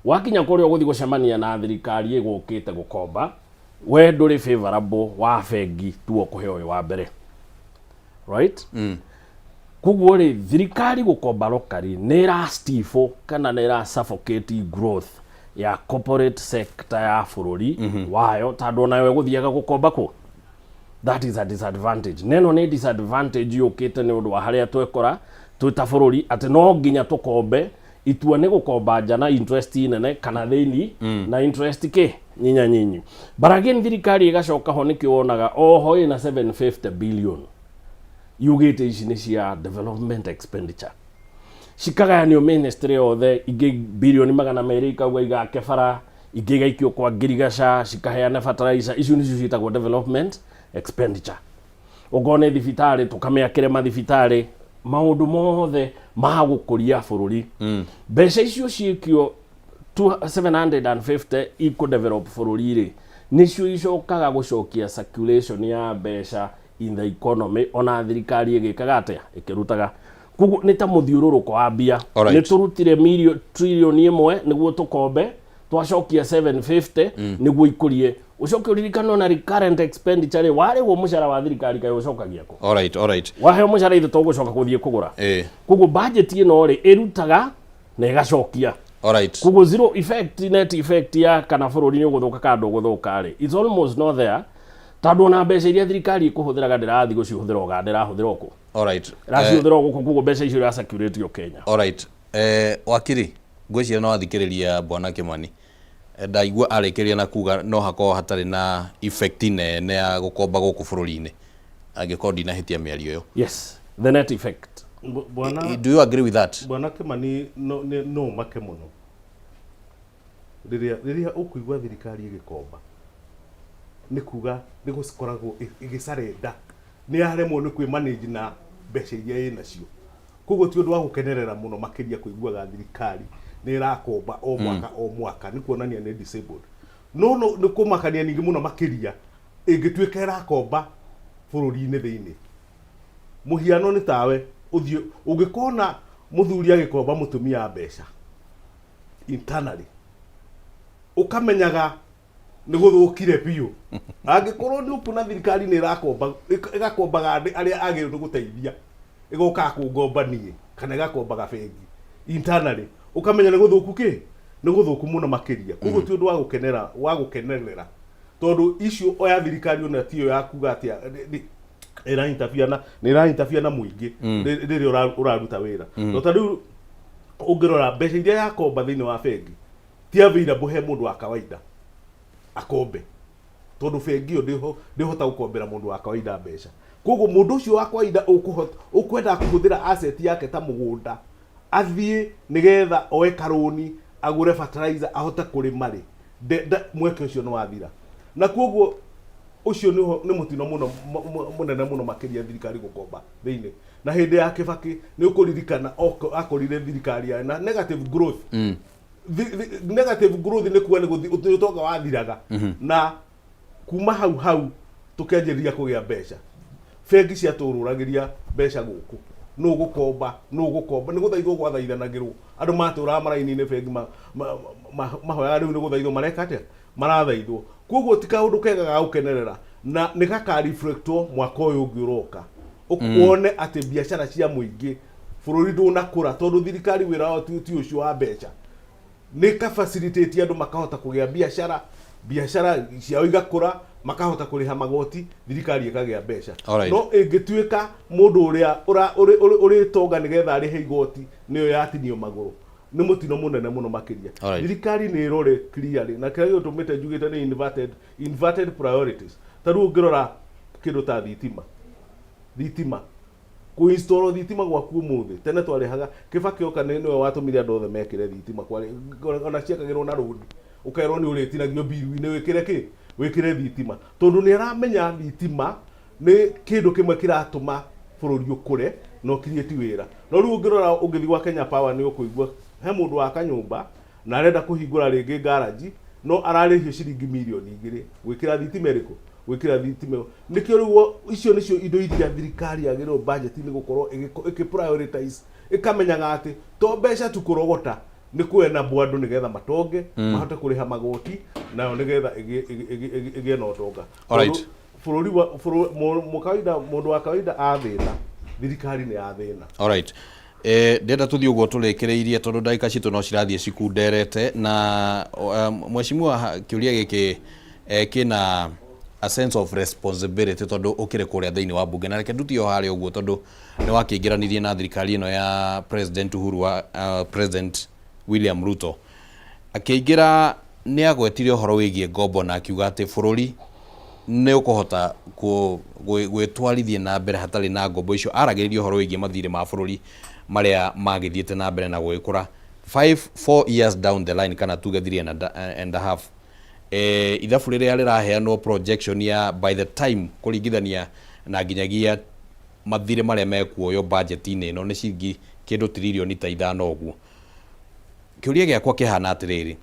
Speaker 14: Wakinya kũrĩa ũgũthiĩ gũcemania na thirikari ĩgũkĩte gũkomba, we ndũrĩ favorable wa bengi tuo kũhe ũyũ wa mbere, right? Koguo rĩ, thirikari gũkomba locally nĩ ĩra stifle kana nĩ ĩra suffocate growth ya corporate sector ya bũrũri wayo, tondũ onayo ĩgũthiaga gũkomba kũ. That is a disadvantage. Neno nĩ disadvantage yũkĩte nĩ ũndũ wa harĩa twekora twĩ ta bũrũri, atĩ no nginya tũkombe. Itua nĩ gũkomba nja na interest nene kana thĩini na interest kĩ nyinya nyinyi. But again, thirikari ĩgacoka ho, nĩkĩo wonaga oho ĩna 750 billion. Yugĩte ici nĩ cia development expenditure, cikagayanio ministry yothe. Ingĩ 200 bilioni ikauga igake bara, ingĩ igaikio kwa ngirigaca cikaheana fertilizer. Icio nicio ciĩtagwo development expenditure. Okorwo nĩ thibitarĩ, tũkamĩakĩre mathibitarĩ, maũndũ mothe ma gũkũria bũrũri. Mbeca icio ciĩkio 750 ikũ-develop bũrũri rĩ, nĩcio icokaga gũcokia circulation ya mbeca in the economy, ona thirikari ĩgĩkaga atĩa, ĩkĩrutaga. Koguo nĩ ta mũthiũrũrũko wa mbia. Nĩ tũrutire 1 trillion nĩguo tũkombe, twacokia 750 nĩguo ikũrie. Ũcoke ũririkane ona recurrent expenditure rĩ, warĩhwo mũcara wa thirikari, kaĩ ũcokagia kũ?
Speaker 11: Alright, alright.
Speaker 14: Waheo mũcara, ithe tũgũcoka gũthiĩ kũgũra. Koguo budget ĩno rĩ, ĩrutaga na ĩgacokia. Koguo zero effect, net effect ya kana bũrũri nĩ ũgũthũka kana ndũgũthũka rĩ, it's almost not there, tondũ ona mbeca iria thirikari ĩkũhũthĩraga ndĩrathiĩ gũcihũthĩra Ũganda, ĩrahũthĩra o kũ? Ĩracihũthĩra o gũkũ. Koguo mbeca icio iracirculate o Kenya.
Speaker 11: Alright. Wakiri, ngwĩciria no athikĩrĩria bwana Kimani. Ndaigua arĩkĩria na kuga no hakorwo hatarĩ na effect nene ya gũkomba gũkũ bũrũri-inĩ, angĩkorwo ndinahĩtia mĩario ĩyo.
Speaker 14: Yes, the net effect.
Speaker 12: Bwana
Speaker 11: Do you agree with that?
Speaker 12: Bwana Kimani, no make mũno rĩrĩa ũkũigua thirikari ĩgĩkomba, nĩ kuga nĩ gũkoragwo ĩgĩcarenda, nĩ yaremwo nĩ kwĩ manage na mbeca iria ĩ nacio. Koguo ti ũndũ wa gũkenerera mũno makĩria kũiguaga thirikari nĩ ĩrakomba o mwaka o mwaka, nĩ kuonania nĩ disabled. No nĩ kũmakania ningĩ mũno makĩria ĩngĩtuĩka ĩrakomba bũrũri-inĩ thĩinĩ. Mũhiano nĩ tawe ũthiĩ ũngĩkona mũthuri agĩkomba mũtumia mbeca internally, ũkamenyaga nĩ gũthũkire biũ. Angĩkorwo nĩ ũkuona thirikari nĩ ĩrakomba, ĩgakombaga andũ arĩa agĩrĩirwo nĩ gũteithia, ĩgokaga kũngomba niĩ kana ĩgakombaga bengi internally, ũkamenya nĩ gũthũku kĩ, nĩ gũthũku mũno makĩria. Koguo ti ũndũ wa gũkenera, wa gũkenerera, tondũ icio oya thirikari ona tiyo ya kuga atĩa ĩra interfere na nĩ ĩra interfere na mũingĩ rĩrĩa ũraruta wĩra. No ta rĩu ũngĩrora mbeca iria yakomba thĩinĩ wa bengi ti available he mũndũ wa kawaida akombe, tondũ bengi ĩyo ndĩhota gũkombera mũndũ wa kawaida mbeca. Koguo mũndũ ũcio wa kawaida ũkwenda kũhũthĩra asset yake ta mũgũnda, athiĩ nĩgetha oe karũni agũre fertilizer ahote kũrĩma rĩ, mweke ũcio nĩ wathira. Na koguo ũcio nĩ mũtino mũno mũnene mũno makĩria thirikari gũkomba thĩinĩ. Na hĩndĩ ya Kĩbakĩ nĩ ũkũririkana akorire thirikari yarĩ na negative growth. Negative growth nĩ kuga nĩ gũthi ũtonga wathiraga. Na kuma hau hau tũkĩanjĩrĩria kũgĩa mbeca, bengi ciatũrũragĩria mbeca gũkũ, nũ gũkomba, nũ gũkomba, nĩ gũthaithwo gwathaithanagĩrwo. Andũ matũraga maraini-inĩ bengi mahoyaga, rĩu nĩ gũthaithwo mareka atĩa, marathaithwo. Koguo ti kaũndũ kega ga gũkenerera, na nĩ gaka-reflectwo mwaka ũyũ ũngĩ ũroka. Wone atĩ biacara cia mũingĩ bũrũri ndũnakũra, tondũ thirikari wĩra wao ti ũcio wa mbeca, nĩ ka facilitate andũ makahota kũgĩa biacara, biacara ciao igakũra, makahota kũrĩha magoti, thirikari ĩkagĩa mbeca. No ĩngĩtuĩka mũndũ ũrĩa ũrĩtonga nĩgetha arĩhe igoti nĩyo yatinio magũrũ, nĩ mũtino mũnene mũno makĩria. Thirikari nĩ ĩrore clearly, na kĩrĩa gĩtũmĩte njugĩte nĩ inverted priorities. Ta rĩu ũngĩrora kĩndũ ta thitima, thitima kũinstall thitima gwaku ũmũthĩ, tene twarĩhaga. Kĩbakĩ oka nĩwe watũmire andũ othe mekĩre thitima. Kwarĩ ona ciekagĩrwo na rũni, ũkerwo nĩ ũrĩtinagio mbiru-inĩ wĩkĩre kĩ, wĩkĩre thitima, tondũ nĩ aramenya thitima nĩ kĩndũ kĩmwe kĩratũma bũrũri ũkũre na ũcreate wĩra. No rĩu ũngĩrora, ũngĩthiĩ gwa Kenya Power, nĩ ũkũigua he mũndũ waka nyũmba na arenda kũhingũra rĩngĩ garage, no ararĩhio ciringi 2 mirioni gwĩkĩra thitima ĩrĩkũ, gwĩkĩra thitima ĩyo. Nĩkĩo rĩu icio nĩcio indo iria thirikari yagĩrĩirwo budget-inĩ gũkorwo ĩgĩ prioritize, ĩkamenyaga atĩ to mbeca tu kũrogota, nĩ kũenable andũ nĩgetha matonge, mahote kũrĩha magoti nayo nĩgetha ĩgĩe na ũtonga. Tondũ bũrũri wa mũkawaida, mũndũ wa kawaida athĩna, thirikari nĩ yathĩna.
Speaker 11: Alright. Ndĩrenda tũthiĩ ũguo tũrĩkĩrĩirie, tondũ ndagĩka citũ no cirathiĩ cikunderete na mheshimiwa, kĩũria gĩkĩ kĩna a sense of responsibility, tondũ ũkĩrĩ kũrĩa thĩinĩ wa bunge, na reke ndutie o harĩa ũguo, tondũ nĩ wakĩingĩranirie na thirikari ĩno ya President Uhuru wa President William Ruto akĩingĩra nĩ agwetire ũhoro wĩgiĩ ngombo na akiuga atĩ bũrũri Nĩ ũkũhota gwĩtwarithia na mbere hatarĩ na ngombo icio. Aragĩrĩria ũhoro wĩgiĩ mathirĩ ma bũrũri marĩa magĩthiĩte na mbere na gũgĩkũra 5 4 years down the line, kana tuge 3 and a half. Ithabu rĩrĩa rĩraheanwo, projection ya by the time kũringithania na nginyagia mathirĩ marĩa mekuoywo budget-inĩ ĩno, nĩ ciringi kĩndũ tiririoni ta 5 ũguo. Kĩũria gĩakwa kĩhana atĩrĩrĩ,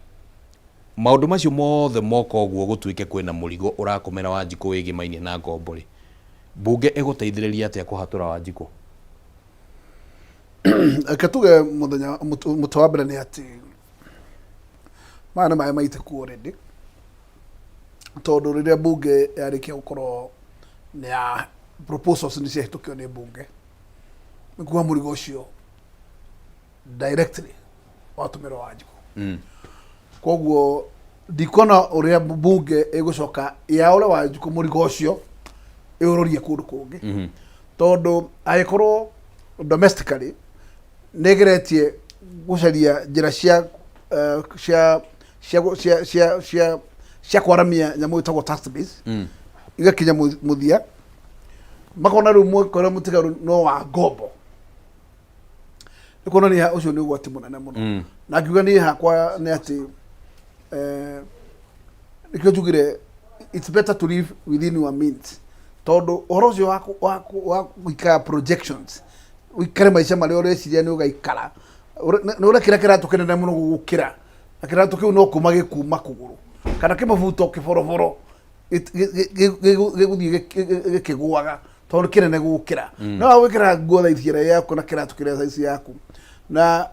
Speaker 11: maũndũ macio mothe moka ũguo, gũtuĩke kwĩna mũrigo ũrakomera Wanjikũ wĩgĩmainie na ngombo rĩ, mbunge ĩgũteithĩrĩria atĩa kũhatũra Wanjikũ?
Speaker 13: Reke tuge mũthenya mũtwe wa mbere nĩ atĩ maya nĩ maĩ maitĩku already, tondũ rĩrĩa mbunge yarĩkia gũkorwo nĩ ya proposals nĩ ciahĩtũkio nĩ mbunge, nĩ kuga mũrigo ũcio directly watũmĩrwo Wanjikũ. Koguo ndikuona ũrĩa mbunge ĩgũcoka yaũre Wanjikũ mũrigo ũcio ĩũrorie kũndũ kũngĩ, tondũ angĩkorwo domestically nĩ ĩgeretie gũcaria njĩra cia cia cia cia cia cia cia kwaramia nyamũ ĩtagwo tax base, igakinya mũthia, makona rĩu mweke ũrĩa mũtigaru no wa ngombo, nĩ kuonania ũcio nĩ ũgwati mũnene mũno. Na ngiuga niĩ hakwa nĩ atĩ nĩkĩo njugire it's better to live within your means, tondũ ũhoro ũcio wa gũikara projections, ũikare maica marĩa ũreciria nĩ ũgaikara, nĩ ũrekĩra kĩratũ kĩnene mũno gũgũkĩra, na kĩratũ kĩu no kuma gĩkuma kũgũrũ kana kĩmabuto kĩboroboro gĩgũthiĩ gĩkĩgũaga tondũ kĩnene gũkĩra. No wĩkĩra nguo thaici ĩrĩa yaku na kĩratũ kĩrĩa saizi yaku na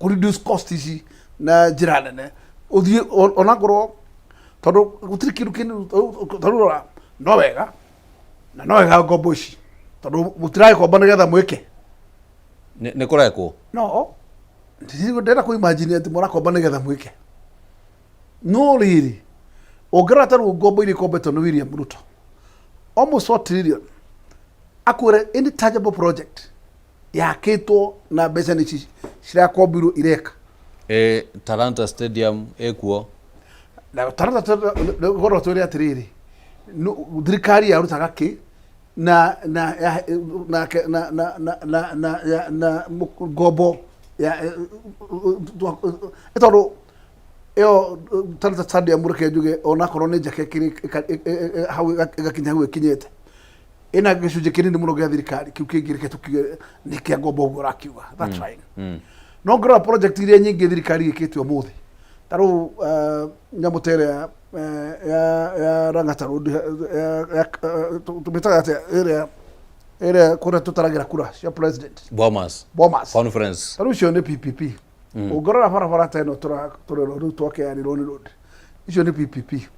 Speaker 13: kũ reduce cost ici na njĩra nene, ũthiĩ onakorwo tondũ gũtirĩ kĩndũ kĩndũ tondũ rora no wega na no wega ngombo ici, tondũ mũtiragĩkomba nĩgetha mwĩke.
Speaker 11: Nĩ kũrekwo.
Speaker 13: No ndĩrenda kũ imagine atĩ mũrakomba nĩgetha mwĩke, no rĩrĩ, ũngĩrora ta rĩu ngombo iria ikombetwo nĩ William Ruto, almost 4 trillion, akwĩre any tangible project yakĩtwo na mbeca nĩ ici cirakombirwo ireka?
Speaker 11: Talanta Stadium ĩkuo.
Speaker 13: Na Talanta, korwo twĩre atĩrĩrĩ, thirikari yarutaga kĩ na na ya- na na na na na na ya- na ngombo ya ĩ tondũ ĩyo Talanta Stadium, reke njuge onakorwo nĩ njake hau ĩgakinya hau ĩkinyĩte, ĩna gĩcunjĩ kĩnini mũno gĩa thirikari, kĩu kĩngĩ reke tũkiuge nĩ kĩa ngombo ũguo ũrakiuga, that's fine. No ngĩrora project iria nyingĩ thirikari ĩkĩte ũmũthĩ, ta rĩu nyamũ ta ĩrĩa ya Lang'ata Road, tũmĩtaga atĩa ĩrĩa kũrĩa tũtaragĩra kura cia president?
Speaker 11: Bomas.
Speaker 13: Bomas.
Speaker 11: Conference.
Speaker 13: Ta rĩu icio nĩ PPP. Ũngĩrora barabara ta ĩno tũrerwo rĩu twake ya Rironi Road, icio nĩ PPP.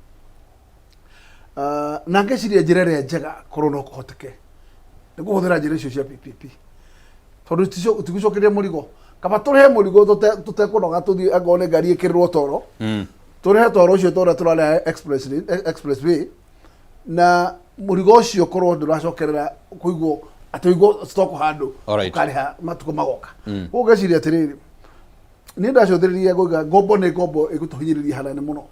Speaker 13: Na ngeciria njĩra ĩrĩa njega korwo no kũhoteke nĩ kũhũthĩra njĩra icio cia PPP, tondũ itigũcokeria mũrigo. Kaba tũrĩhe mũrigo tũtekũnoga, tũthiĩ angorwo nĩ ngari ĩkĩrĩrwo toro, tũrĩhe toro ũcio tũrĩa tũrarĩha express lane- expressway, na mũrigo ũcio korwo ndũracokerera kũigwo atĩ ũigwo stock handũ ũkarĩha matukũ magoka. Koguo ngeciria atĩrĩrĩ, niĩ ndacũthĩrĩria ngauga ngombo nĩ ngombo ĩgũtũhinyĩrĩria hanene mũno,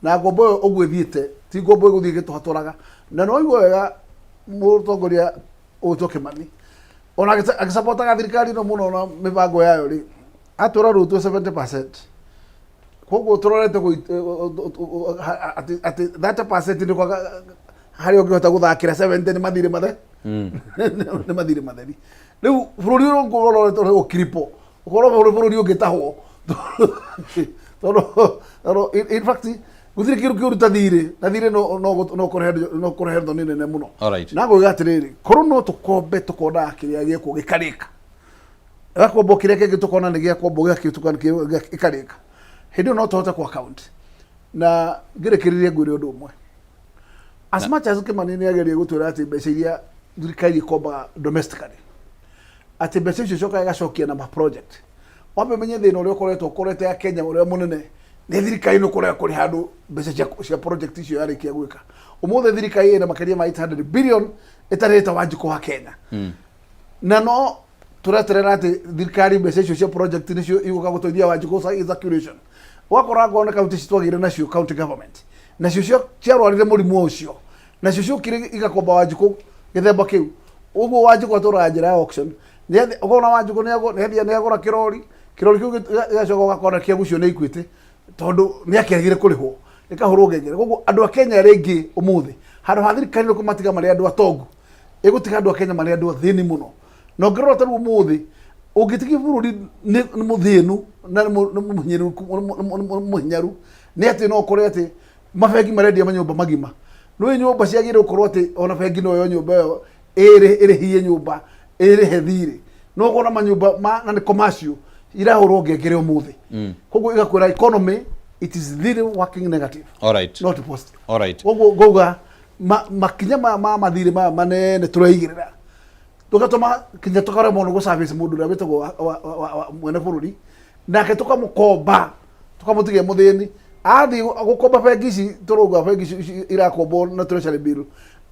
Speaker 13: na ngombo ĩyo ũguo ĩthiĩte ti ngombo ĩgũthiĩ ĩgĩtũhatũraga. Na no igua wega mũtongoria ũgwĩtwo Kĩmani ona agĩcapotaga thirikari ĩno mũno na mĩbango yayo rĩ, atwĩra rĩu twĩ 70%, koguo tũrorete atĩ 30% nĩ kwaga harĩa ũngĩhota gũthakĩra 70 nĩ mathirĩ mathe nĩ mathirĩ matheri. Rĩu bũrũri ũyũ ũrorete ũkiripo ũkorwo bũrũri bũrũri ũngĩtahwo, tondũ in fact gũtirĩ kĩndũ kĩũru ta thirĩ, na thirĩ no kũrehe thoni nene mũno. Na ngauga atĩrĩrĩ, korwo no tũkombe tũkonaga kĩrĩa gĩkwo gĩkarĩka, gĩgakombwo kĩrĩa kĩngĩ tũkona nĩ gĩakombwo gĩgakĩtuka gĩkarĩka, hĩndĩ ĩyo no tũhote ku account. Na ngĩrĩkĩrĩrie ngwĩre ũndũ ũmwe, as much as Kĩmani nĩ agerie gũtwĩra atĩ mbeca iria thirikari ĩkombaga domestically, atĩ mbeca icio icokaga igacokia na ma project, wambe ũmenye thĩna ũrĩa ũkoretwo ũkorete ya Kenya ũrĩa mũnene nĩ thirikari nĩ kũrega kũrĩha andũ mbeca cia project icio yarĩkia gwĩka. Ũmũthĩ thirikari ĩna makĩria ma 800 billion ĩtarĩte Wanjikũ wa Kenya, na no tũreterera atĩ thirikari mbeca icio cia project nĩcio igũka gũteithia Wanjikũ circulation. Ũgakora ngona kaunti ici twagĩire nacio, county government nacio ciarwarire mũrimũ ũcio. Nacio ciokire igakomba Wanjikũ gĩthemba kĩu. Ũguo Wanjikũ atũraga njĩra ya auction. Ũkona Wanjikũ nĩathiĩ nĩagũra kĩrori, kĩrori kĩu gĩgacoka ũgakora kĩagucio nĩ Equity tondũ nĩakĩregire kũrĩhwo, gĩkahũrwo ngengere. Koguo andũ a Kenya rĩngĩ ũmũthĩ handũ ha thirikari nĩ kũmatiga marĩ andũ atongu, ĩgũtiga andũ a Kenya marĩ andũ athĩni mũno. Na ũngĩrora ta rĩu ũmũthĩ ũngĩtigia bũrũri nĩ mũthĩnu na nĩ mũhinyaru nĩ atĩ no ũkore atĩ mabengi marendia manyũmba magima. Nĩũĩ nyũmba ciagĩrĩire gũkorwo atĩ ona bengi no yoe nyũmba ĩyo ĩrĩhie nyũmba ĩrĩhe thirĩ. No ũkona manyũmba ma na nĩ commercial irahũrwo ngengere ũmũthĩ. Koguo ĩgakwĩra economy it is really working negative.
Speaker 11: Alright.
Speaker 13: Not positive.
Speaker 11: Alright.
Speaker 13: Koguo ngauga makinya maya ma mathirĩ maya manene tũreigĩrĩra tũgatũma kinya tũkaremwo nĩ gũ-service mũndũ ũrĩa wĩtagwo mwene bũrũri, nake tũkamũkomba tũkamũtigia mũthĩni. Athiĩ gũkomba bengi ici tũrauga bengi ici irakombwo na treasury bill,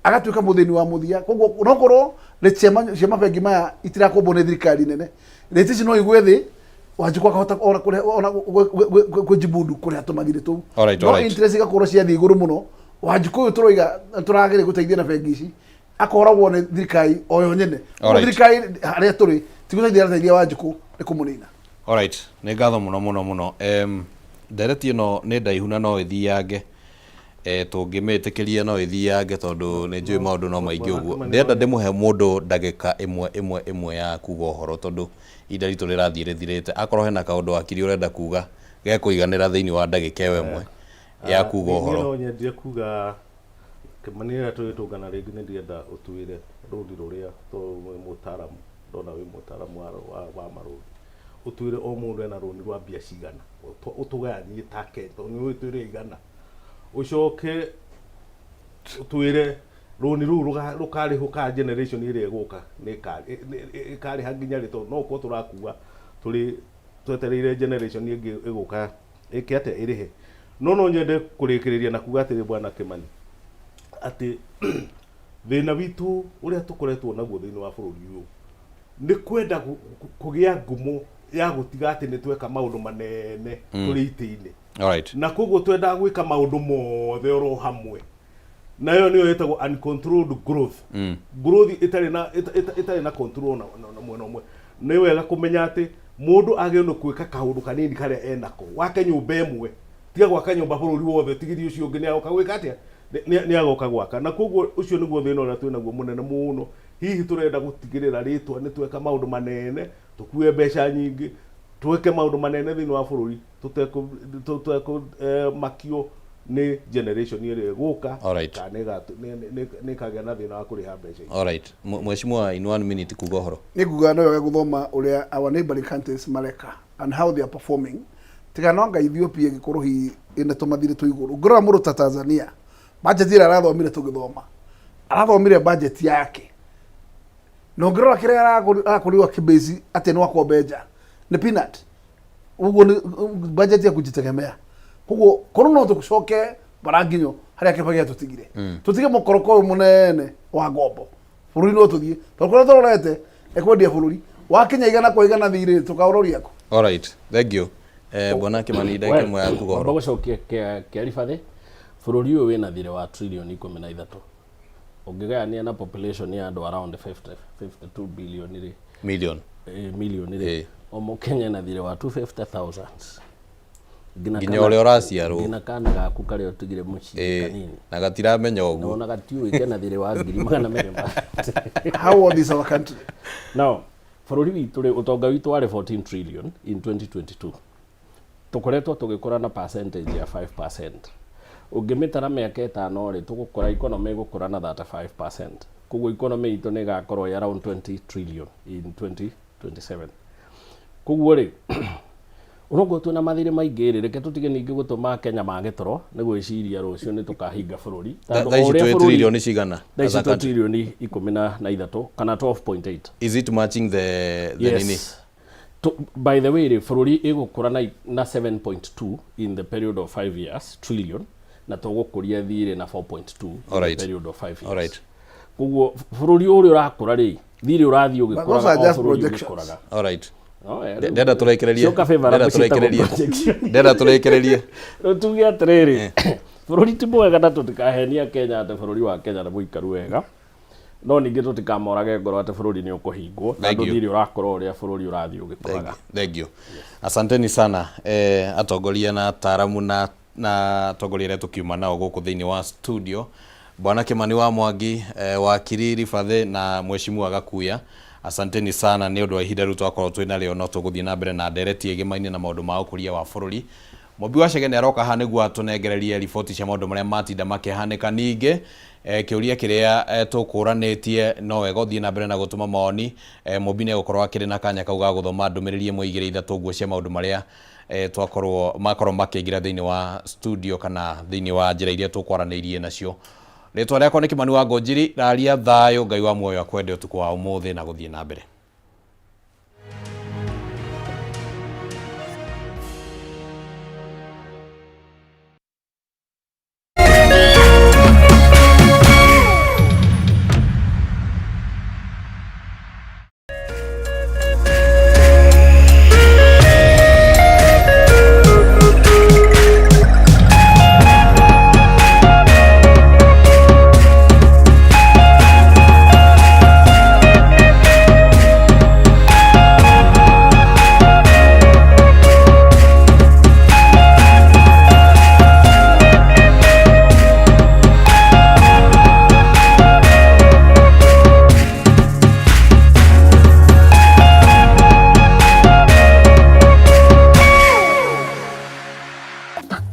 Speaker 13: agatuĩka mũthĩni wa mũthia. Koguo no korwo rate cia mabengi maya itirakombwo nĩ thirikari nene, rate ici no igwe thĩ, Wanjikũ akahota ona kũrĩha ona kwĩjimudu kũrĩha tũmathirĩ tũu.
Speaker 11: Alright,
Speaker 13: No
Speaker 11: alright.
Speaker 13: interest igakorwo ciathiĩ igũrũ mũno. Wanjikũ ũyũ tũroiga tũrageria gũteithia na bengi ici akoragwo nĩ thirikari o yo nyene. Koguo
Speaker 11: Alright.
Speaker 13: thirikari harĩa tũrĩ ti gũteithia ĩrateithia Wanjikũ, nĩ kũmũnina.
Speaker 11: Alright, nĩ ngatho mũno mũno mũno. Ndereti ĩno nĩ ndaihu na no ĩthiange. Tũngĩmĩtĩkĩria no ĩthiange tondũ nĩ njũĩ maũndũ no maingĩ ũguo. Ndĩrenda ndĩmũhe mũndũ ndagĩka ĩmwe ĩmwe ĩmwe ya kuga ũhoro tondũ ihinda ritũ rĩrathiĩ rĩthirĩte. Akorwo hena kaũndũ wakiri ũrenda kuga gekũiganĩra thĩinĩ wa ndagĩka ĩyo ĩmwe ya kuga
Speaker 12: Niĩ
Speaker 11: ũhoro.
Speaker 12: no nyendire kuga Kĩmani rĩrĩa tũgĩtũngana rĩngĩ nĩ ndĩrenda ũtwĩre rũni rũrĩa tondũ wĩ mũtaramu, ndona wĩ mũtaramu wa marũni. Ũtwĩre o mũndũ ena rũni rwa mbia cigana, ũtũgayanie ta Kenya tondũ nĩ ũĩ twĩrĩ igana. Ũcoke ũtwĩre rũni rũu rũkarĩhwo kana generation ĩrĩa ĩgũka ĩkarĩha nginya rĩ, tondũ no gũkorwo tũrakua tũrĩ twetereire generation ĩngĩ ĩgũka ĩke atĩa ĩrĩhe. No no nyende kũrĩkĩrĩria na kuga atĩrĩ Bwana Kĩmani, atĩ thĩna witũ ũrĩa tũkoretwo naguo thĩinĩ wa bũrũri ũyũ nĩ kwenda kũgĩa ngumo ya gũtiga atĩ nĩ tweka maũndũ manene tũrĩ itĩ-inĩ.
Speaker 11: Alright.
Speaker 12: Na koguo twendaga gwĩka maũndũ mothe oro hamwe. Nayo nĩyo ĩtagwo uncontrolled growth. Growth ĩtarĩ na ĩtarĩ na control na mwena ũmwe. Nĩ wega kũmenya atĩ mũndũ agĩrĩirwo nĩ gwĩka kaũndũ kanini karĩa enako. Wake nyũmba ĩmwe, tiga gwaka nyũmba bũrũri wothe, tigithia ũcio ũngĩ nĩ agoka gwĩka atĩa? Nĩ agoka gwaka. Na koguo ũcio nĩguo thĩna ũrĩa twĩnaguo mũnene mũno. Hihi tũrenda gũtigĩrĩra rĩtwa nĩ tweka maũndũ manene, tũkue mbeca nyingĩ, twĩke maũndũ manene thĩinĩ wa bũrũri tũtekũmakio nĩ generation ĩrĩa ĩgũka
Speaker 11: Alright.
Speaker 12: kana nĩ ĩkagĩa na thĩna wa kũrĩha mbeca ici.
Speaker 11: Alright. Mheshimiwa, in one minute kuga ũhoro.
Speaker 13: Nĩ nguga no wega gũthoma ũrĩa our neighboring countries mareka and how they are performing. Tiga no anga Ethiopia ĩngĩkorwo hihi ĩna tũmathirĩ twĩ igũrũ. Ũngĩrora mũndũ ta Tanzania, budget ĩrĩa arathomire tũgĩthoma, arathomire budget yake. Na ũngĩrora kĩrĩa arakũrĩwa kĩbase atĩ no akombe nja nĩ peanut. Ũguo nĩ budget ya kujitegemea. Koguo korwo no tũcoke baranginyo harĩa Kibaki atũtigire. Tũtige mũkoroko ũyũ mũnene wa ngombo. Bũrũri no tũthiĩ. Tondũ kũrĩa tũrorete ekwendia bũrũri. Wakinya igana kwa igana thirĩ tũkaũroria kũ?
Speaker 11: Alright, thank you. Bwana Kimani, ndagĩka ĩmwe ya kuga
Speaker 14: Wamba
Speaker 11: ũhoro.
Speaker 14: gũcokia kĩa Ribathi, bũrũri ũyũ wĩna thirĩ wa trillion 13. Ũngĩgayania na population ya andũ around 50, 52 billion rĩ.
Speaker 11: Million.
Speaker 14: Million rĩ. O Mũkenya ena thirĩ wa 250,000.
Speaker 11: Nginya ũrĩa ũraciarwo.
Speaker 14: Nginya kana gaku karĩa ũtigire mũciĩ kanini.
Speaker 11: Na gatiramenya ũguo.
Speaker 14: Na ona gatiũĩ kena thirĩ wa ngiri magana merĩ ma.
Speaker 13: How old is our country?
Speaker 14: Now, bũrũri witũ rĩ, ũtonga witũ warĩ 14 trillion in 2022. Tũkoretwo tũgĩkũra na percentage ya 5%. Ũngĩmĩtara mĩaka ĩtano rĩ, tũgũkũra economy ĩgũkũra na 35%. Koguo economy itũ nĩ ĩgakorwo ĩ around 20 trillion in 2027. Koguo rĩ, onokorwo twĩna mathirĩ maingĩ rĩ, reke tũtige ningĩ gũtũma Kenya mage toro nĩ gwĩciria rũciũ nĩ tũkahinga bũrũri. Tondũ
Speaker 11: Thaa ici
Speaker 14: o ũrĩa
Speaker 11: twĩ
Speaker 14: bũrũri-
Speaker 11: trillion cigana
Speaker 14: Thaa ici
Speaker 11: as a
Speaker 14: twĩ
Speaker 11: country?
Speaker 14: trillion 13 kana 12.8.
Speaker 11: Is it matching the
Speaker 14: Yes.
Speaker 11: nini?
Speaker 14: By the way rĩ, bũrũri ĩgũkũra na 7.2 in the period of 5 years trillion, na tũgũkũria thirĩ na 4.2 in the period of 5 years. Koguo bũrũri ũrĩa ũrakũra rĩ, thirĩ ũrathiĩ
Speaker 13: But those
Speaker 14: ũgĩkũraga
Speaker 13: are
Speaker 14: o
Speaker 13: just
Speaker 14: bũrũri
Speaker 13: projections.
Speaker 14: ũgĩkũraga.
Speaker 11: Alright.
Speaker 14: No, rĩu
Speaker 11: Ndenda tũrekererie.
Speaker 14: cioka favorable
Speaker 11: Ndenda
Speaker 14: ciĩtagwo
Speaker 11: tũrekererie.
Speaker 14: projection.
Speaker 11: Ndenda tũrekererie.
Speaker 14: Rĩu tuge atĩrĩrĩ, Bũrũri ti mwega na tũtikahenia Kenya atĩ bũrũri wa Kenya nĩ mũikaru wega. No ningĩ tũtikamorage ngoro atĩ bũrũri nĩ ũkũhingwo na
Speaker 11: Thank you.
Speaker 14: ndũthiri ũrakũra ũrĩa bũrũri ũrathiĩ ũgĩkũraga.
Speaker 11: Thank you. Asanteni sana atongoria na ataaramu na atongoria arĩa tũkiuma nao gũkũ thĩinĩ wa studio, Bwana Kimani wa Mwangi, wakiri Ribathe na Mheshimiwa Gakuya. Asanteni sana nĩ ũndũ wa ihinda rĩu twakorwo twĩ narĩo, no tũgũthiĩ na mbere na ndereti ĩgĩmaine na maũndũ ma ũkũria wa bũrũri. Mũmbi wa Chege nĩ aroka haha nĩguo atũnengererie riboti cia maũndũ marĩa matinda makĩhanĩka. Ningĩ kĩũria kĩrĩa tũkũranĩtie, no wega ũthiĩ na mbere na gũtũma mawoni. Mũmbi nĩ egũkorwo akĩrĩ na kanya kau ga gũthoma ndũmĩrĩri ĩmwe, igĩrĩ, ithatũ ũguo cia maũndũ marĩa twakorwo makorwo makĩingĩra thĩinĩ wa studio kana thĩinĩ wa njĩra iria tũkwaranĩirie nacio. Rĩtwa rĩakwa nĩ Kimani wa Ngũnjiri. Raria thayũ, Ngai wa muoyo akwende ũtukũ wa ũmũthĩ na gũthiĩ na mbere.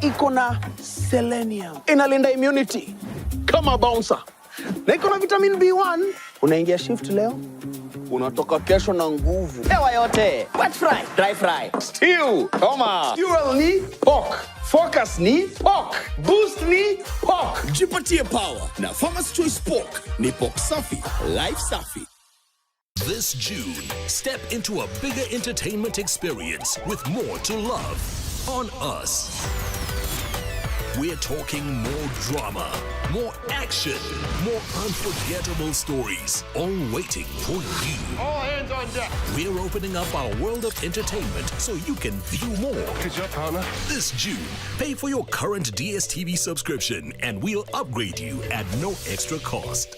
Speaker 4: Iko na selenium, inalinda immunity kama bouncer, na iko na vitamin B1. Unaingia shift leo, unatoka kesho na nguvu. Hewa yote, wet fry, dry fry, stew, choma.
Speaker 5: Fuel ni pork, focus ni pork, boost ni pork. Jipatie power na Farmer's Choice Pork. Ni pork safi, life safi.
Speaker 19: This June, step into a bigger entertainment experience with more to love on us. We're talking more drama, more action, more unforgettable stories, all waiting for you.
Speaker 8: All hands on deck.
Speaker 19: We're opening up our world of entertainment so you can view more.
Speaker 8: Good job, partner.
Speaker 19: This June, pay for your current DSTV subscription and we'll upgrade you at no extra cost.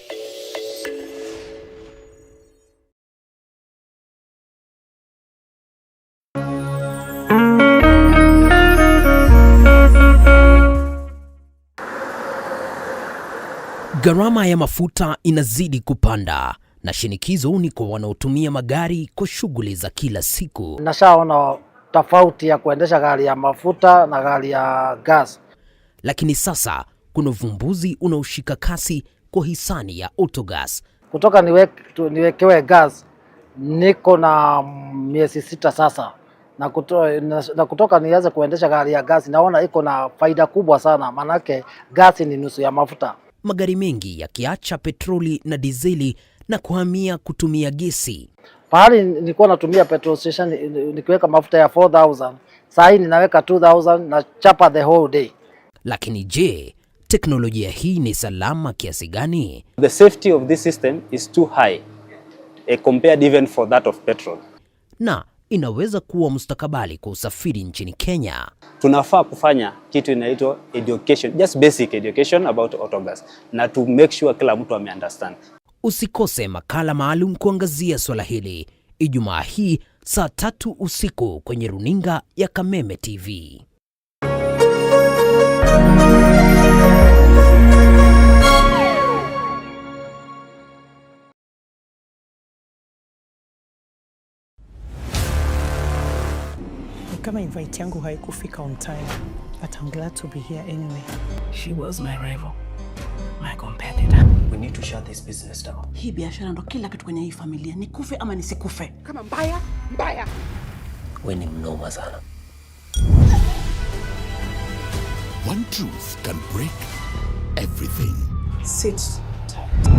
Speaker 20: Gharama ya mafuta inazidi kupanda na shinikizo ni kwa wanaotumia magari kwa shughuli za kila siku.
Speaker 21: Nashaona tofauti ya kuendesha gari ya mafuta na gari ya gas.
Speaker 20: Lakini sasa kuna uvumbuzi unaoshika kasi kwa hisani ya Autogas.
Speaker 21: Kutoka niwekewe gas niko na miezi 6 sasa, na kutoka nianze kuendesha gari ya gas naona iko na faida kubwa sana, manake gas ni nusu ya mafuta.
Speaker 20: Magari mengi yakiacha petroli na dizeli na kuhamia kutumia gesi.
Speaker 21: Pahali nilikuwa natumia petrol station nikiweka mafuta ya 4000, saa hii ninaweka 2000 na chapa the whole day.
Speaker 20: Lakini je, teknolojia hii ni salama kiasi gani?
Speaker 22: The safety of this system is too high compared even for that of petrol.
Speaker 20: Na inaweza kuwa mustakabali kwa usafiri nchini Kenya.
Speaker 22: Tunafaa kufanya kitu inaitwa education, just basic education about autogas, na to make sure kila mtu ame-understand.
Speaker 20: Usikose makala maalum kuangazia swala hili Ijumaa hii saa 3 usiku kwenye runinga ya Kameme TV.
Speaker 23: Kama invite yangu haikufika on time, but I'm glad to be here anyway.
Speaker 10: She was my rival, my competitor.
Speaker 24: We need to shut this business down.
Speaker 9: Hii biashara ndo kila kitu kwenye hii familia. Nikufe ama nisikufe?
Speaker 8: Kama mbaya, mbaya.
Speaker 24: We ni mnoma sana.
Speaker 5: One truth can break everything.
Speaker 23: Sit tight.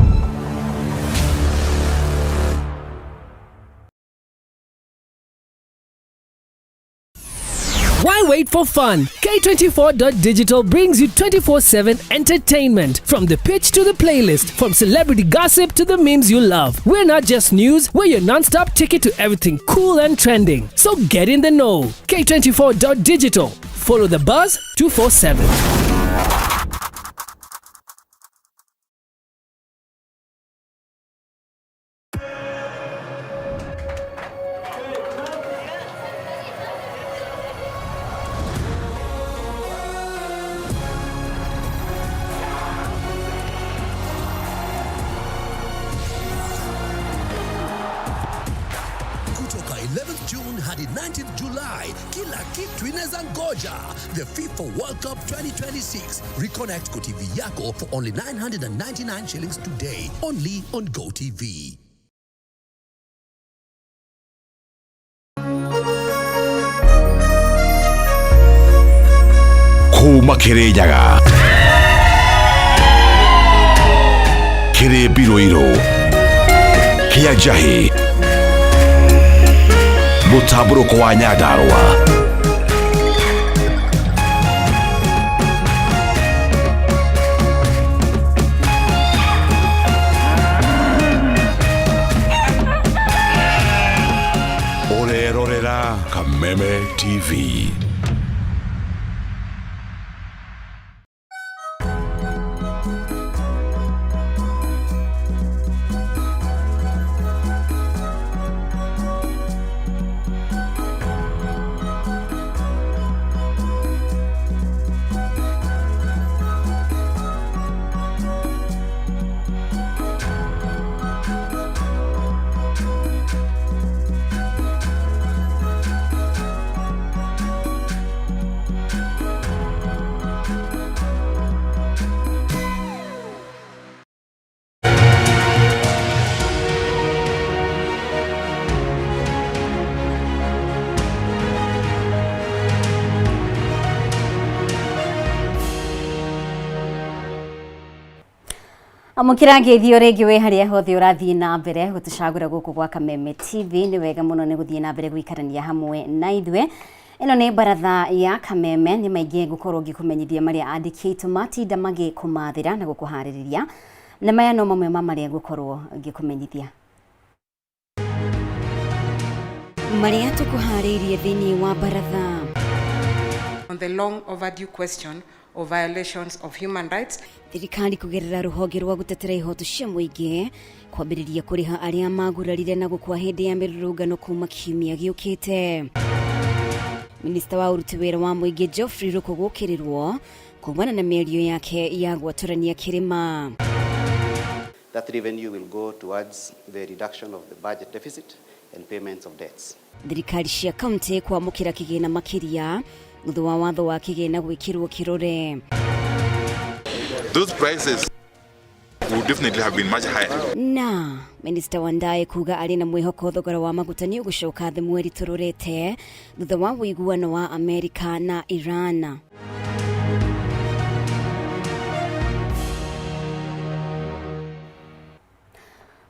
Speaker 25: Why wait for fun? K24.digital brings you 24/7 entertainment. From the pitch to the playlist, from celebrity gossip to the memes you love. We're not just news, we're your non-stop ticket to everything cool and trending. So get in the know. K24.digital. Follow the buzz 247.
Speaker 19: 11th June hadi 19th July, kila kitu inaweza ngoja. The FIFA World Cup 2026. Reconnect kwa TV yako for only 999 shillings today. Only on GoTV.
Speaker 1: Kuma Kirinyaga kĩrĩ mbirũirũ kĩa njahĩ mũtambũrũko wa Nyandarũa. Ũrerorera Kameme TV.
Speaker 2: Amũkĩra ngeithi o rĩngĩ wĩ harĩa hothe ũrathiĩ na mbere gũtũcagũra gũkũ gwa Kameme TV. Nĩ wega mũno nĩ gũthiĩ na mbere gũikarania hamwe na ithuĩ. Ĩno nĩ baratha ya Kameme. Nĩ maingĩ ngũkorwo ngĩkũmenyithia marĩa andĩki aitũ matinda magĩkũmathĩra na gũkũharĩrĩria, na maya no mamwe ma marĩa ngũkorwo ngĩkũmenyithia. Marĩa tũkũharĩirie thĩinĩ wa baratha.
Speaker 3: On the long overdue question of violations of human rights.
Speaker 2: Thirikari kũgerera rũhonge rwa gũtetera ihoto cia mũingĩ kwambĩrĩria kũrĩha arĩa magurarire na gũkua hĩndĩ ya mĩrũrũngano kuma kiumia gĩũkĩte. Minista wa ũruti wĩra wa mũingĩ Geoffrey Ruku gũkĩrĩrwo kumana na mĩario yake ya gwatũrania kĩrĩma.
Speaker 6: That revenue will go towards the reduction of the budget deficit and payments of debts.
Speaker 2: Thirikari cia kaunti kwamũkĩra kĩgĩna makĩria thutha wa watho wa kĩgĩna gwĩkĩrwo kĩrore.
Speaker 7: Those prices would definitely have been much higher.
Speaker 2: Na Minista Wandayi kuga arĩ na mwĩhoko thogora wa maguta nĩ ũgũcoka thĩ mweri tũrorete thutha wa ũiguano wa Amerika na Iran.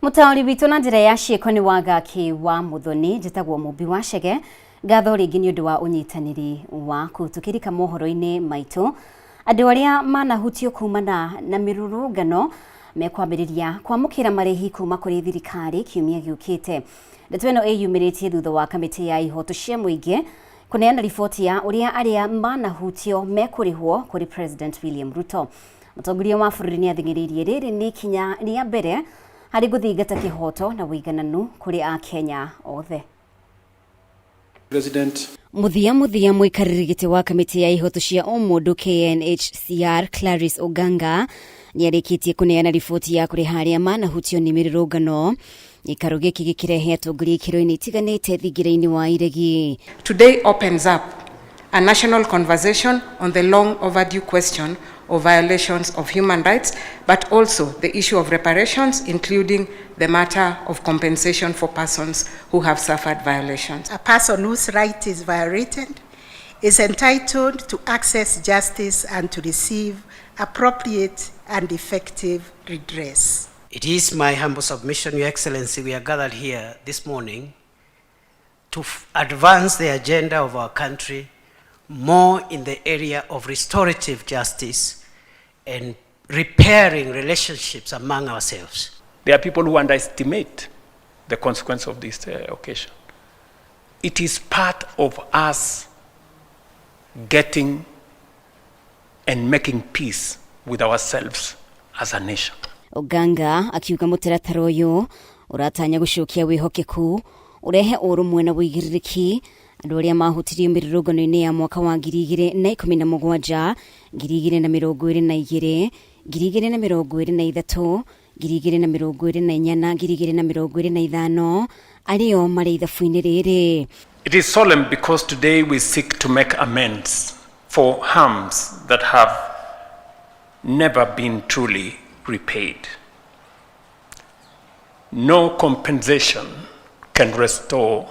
Speaker 2: Mũtaũri witũ na njĩra ya ciĩko nĩ Wangaki wa Muthoni. Njĩtagwo Mũmbi wa Chege. Ngatho rĩngĩ nĩ ũndũ wa ũnyitanĩri waku. Tũkĩrika mohoro-inĩ maitũ, andũ arĩa manahutio kumana na mĩrũrũngano mekwambĩrĩria kwamũkĩra marĩhi kuma kũrĩ thirikari kiumia gĩũkĩte. Ndeto ĩno ĩyumĩrĩtie thutha wa kamĩtĩ ya ihoto cia mũingĩ kũneana riboti ya ũrĩa arĩa manahutio mekũrĩhwo kũrĩ President William Ruto. Mũtongoria wa bũrũri nĩ athing'ĩrĩirie rĩrĩ nĩ ikinya rĩa mbere harĩ gũthingata kĩhoto na ũigananu kũrĩ Akenya othe.
Speaker 26: President.
Speaker 2: Muthia muthia mũikarĩri gĩtĩ wa kamĩtĩ ya ihoto cia ũmũndũ KNHCR Clarice Oganga nĩarĩkĩtie kũneana riboti ya kũrĩha arĩa manahutio nĩ mĩrũrũngano. Gĩikaro gĩkĩ gĩkĩrehe atongoria ikĩro-inĩ itiganĩte thingira-inĩ wa iregi.
Speaker 3: Today opens up a national conversation on the long overdue question of violations of human rights, but also the issue of reparations, including the matter of compensation for persons who have suffered violations.
Speaker 27: A person whose right is violated is entitled to access justice and to receive appropriate and effective redress.
Speaker 28: It is my humble submission, Your Excellency, we are gathered here this morning to advance the agenda of our country more in the area of restorative justice and repairing relationships among ourselves.
Speaker 18: There are people who underestimate the consequence of this occasion. It is part of us getting and making peace with ourselves as a nation.
Speaker 2: Oganga akiuga mũtaratara ũyũ ũratanya gũcokia wĩhokeku, ũrehe ũrũmwe na ũigĩrĩrĩki andũ arĩa mahutirio mĩrũrũngano-inĩ ya mwaka wa 2017, 2022, 2023, 2024 na 2025 Arĩo marĩ ithabu-inĩ rĩrĩ.
Speaker 11: It is solemn because today we seek to make amends for harms that have never been truly repaid. No compensation can restore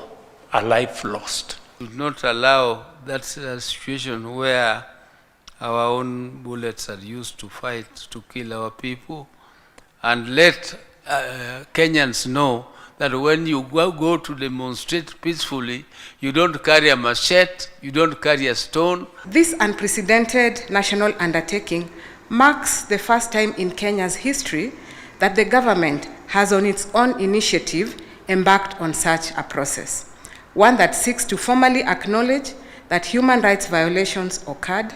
Speaker 11: a life lost.
Speaker 12: Should not allow that situation where our own bullets are used to fight, to kill our people, and let Kenyans know that when you go to demonstrate peacefully, you don't carry a machete, you don't carry a stone.
Speaker 3: This unprecedented national undertaking marks the first time in Kenya's history that the government has on its own initiative embarked on such a process, one that seeks to formally acknowledge that human rights violations occurred,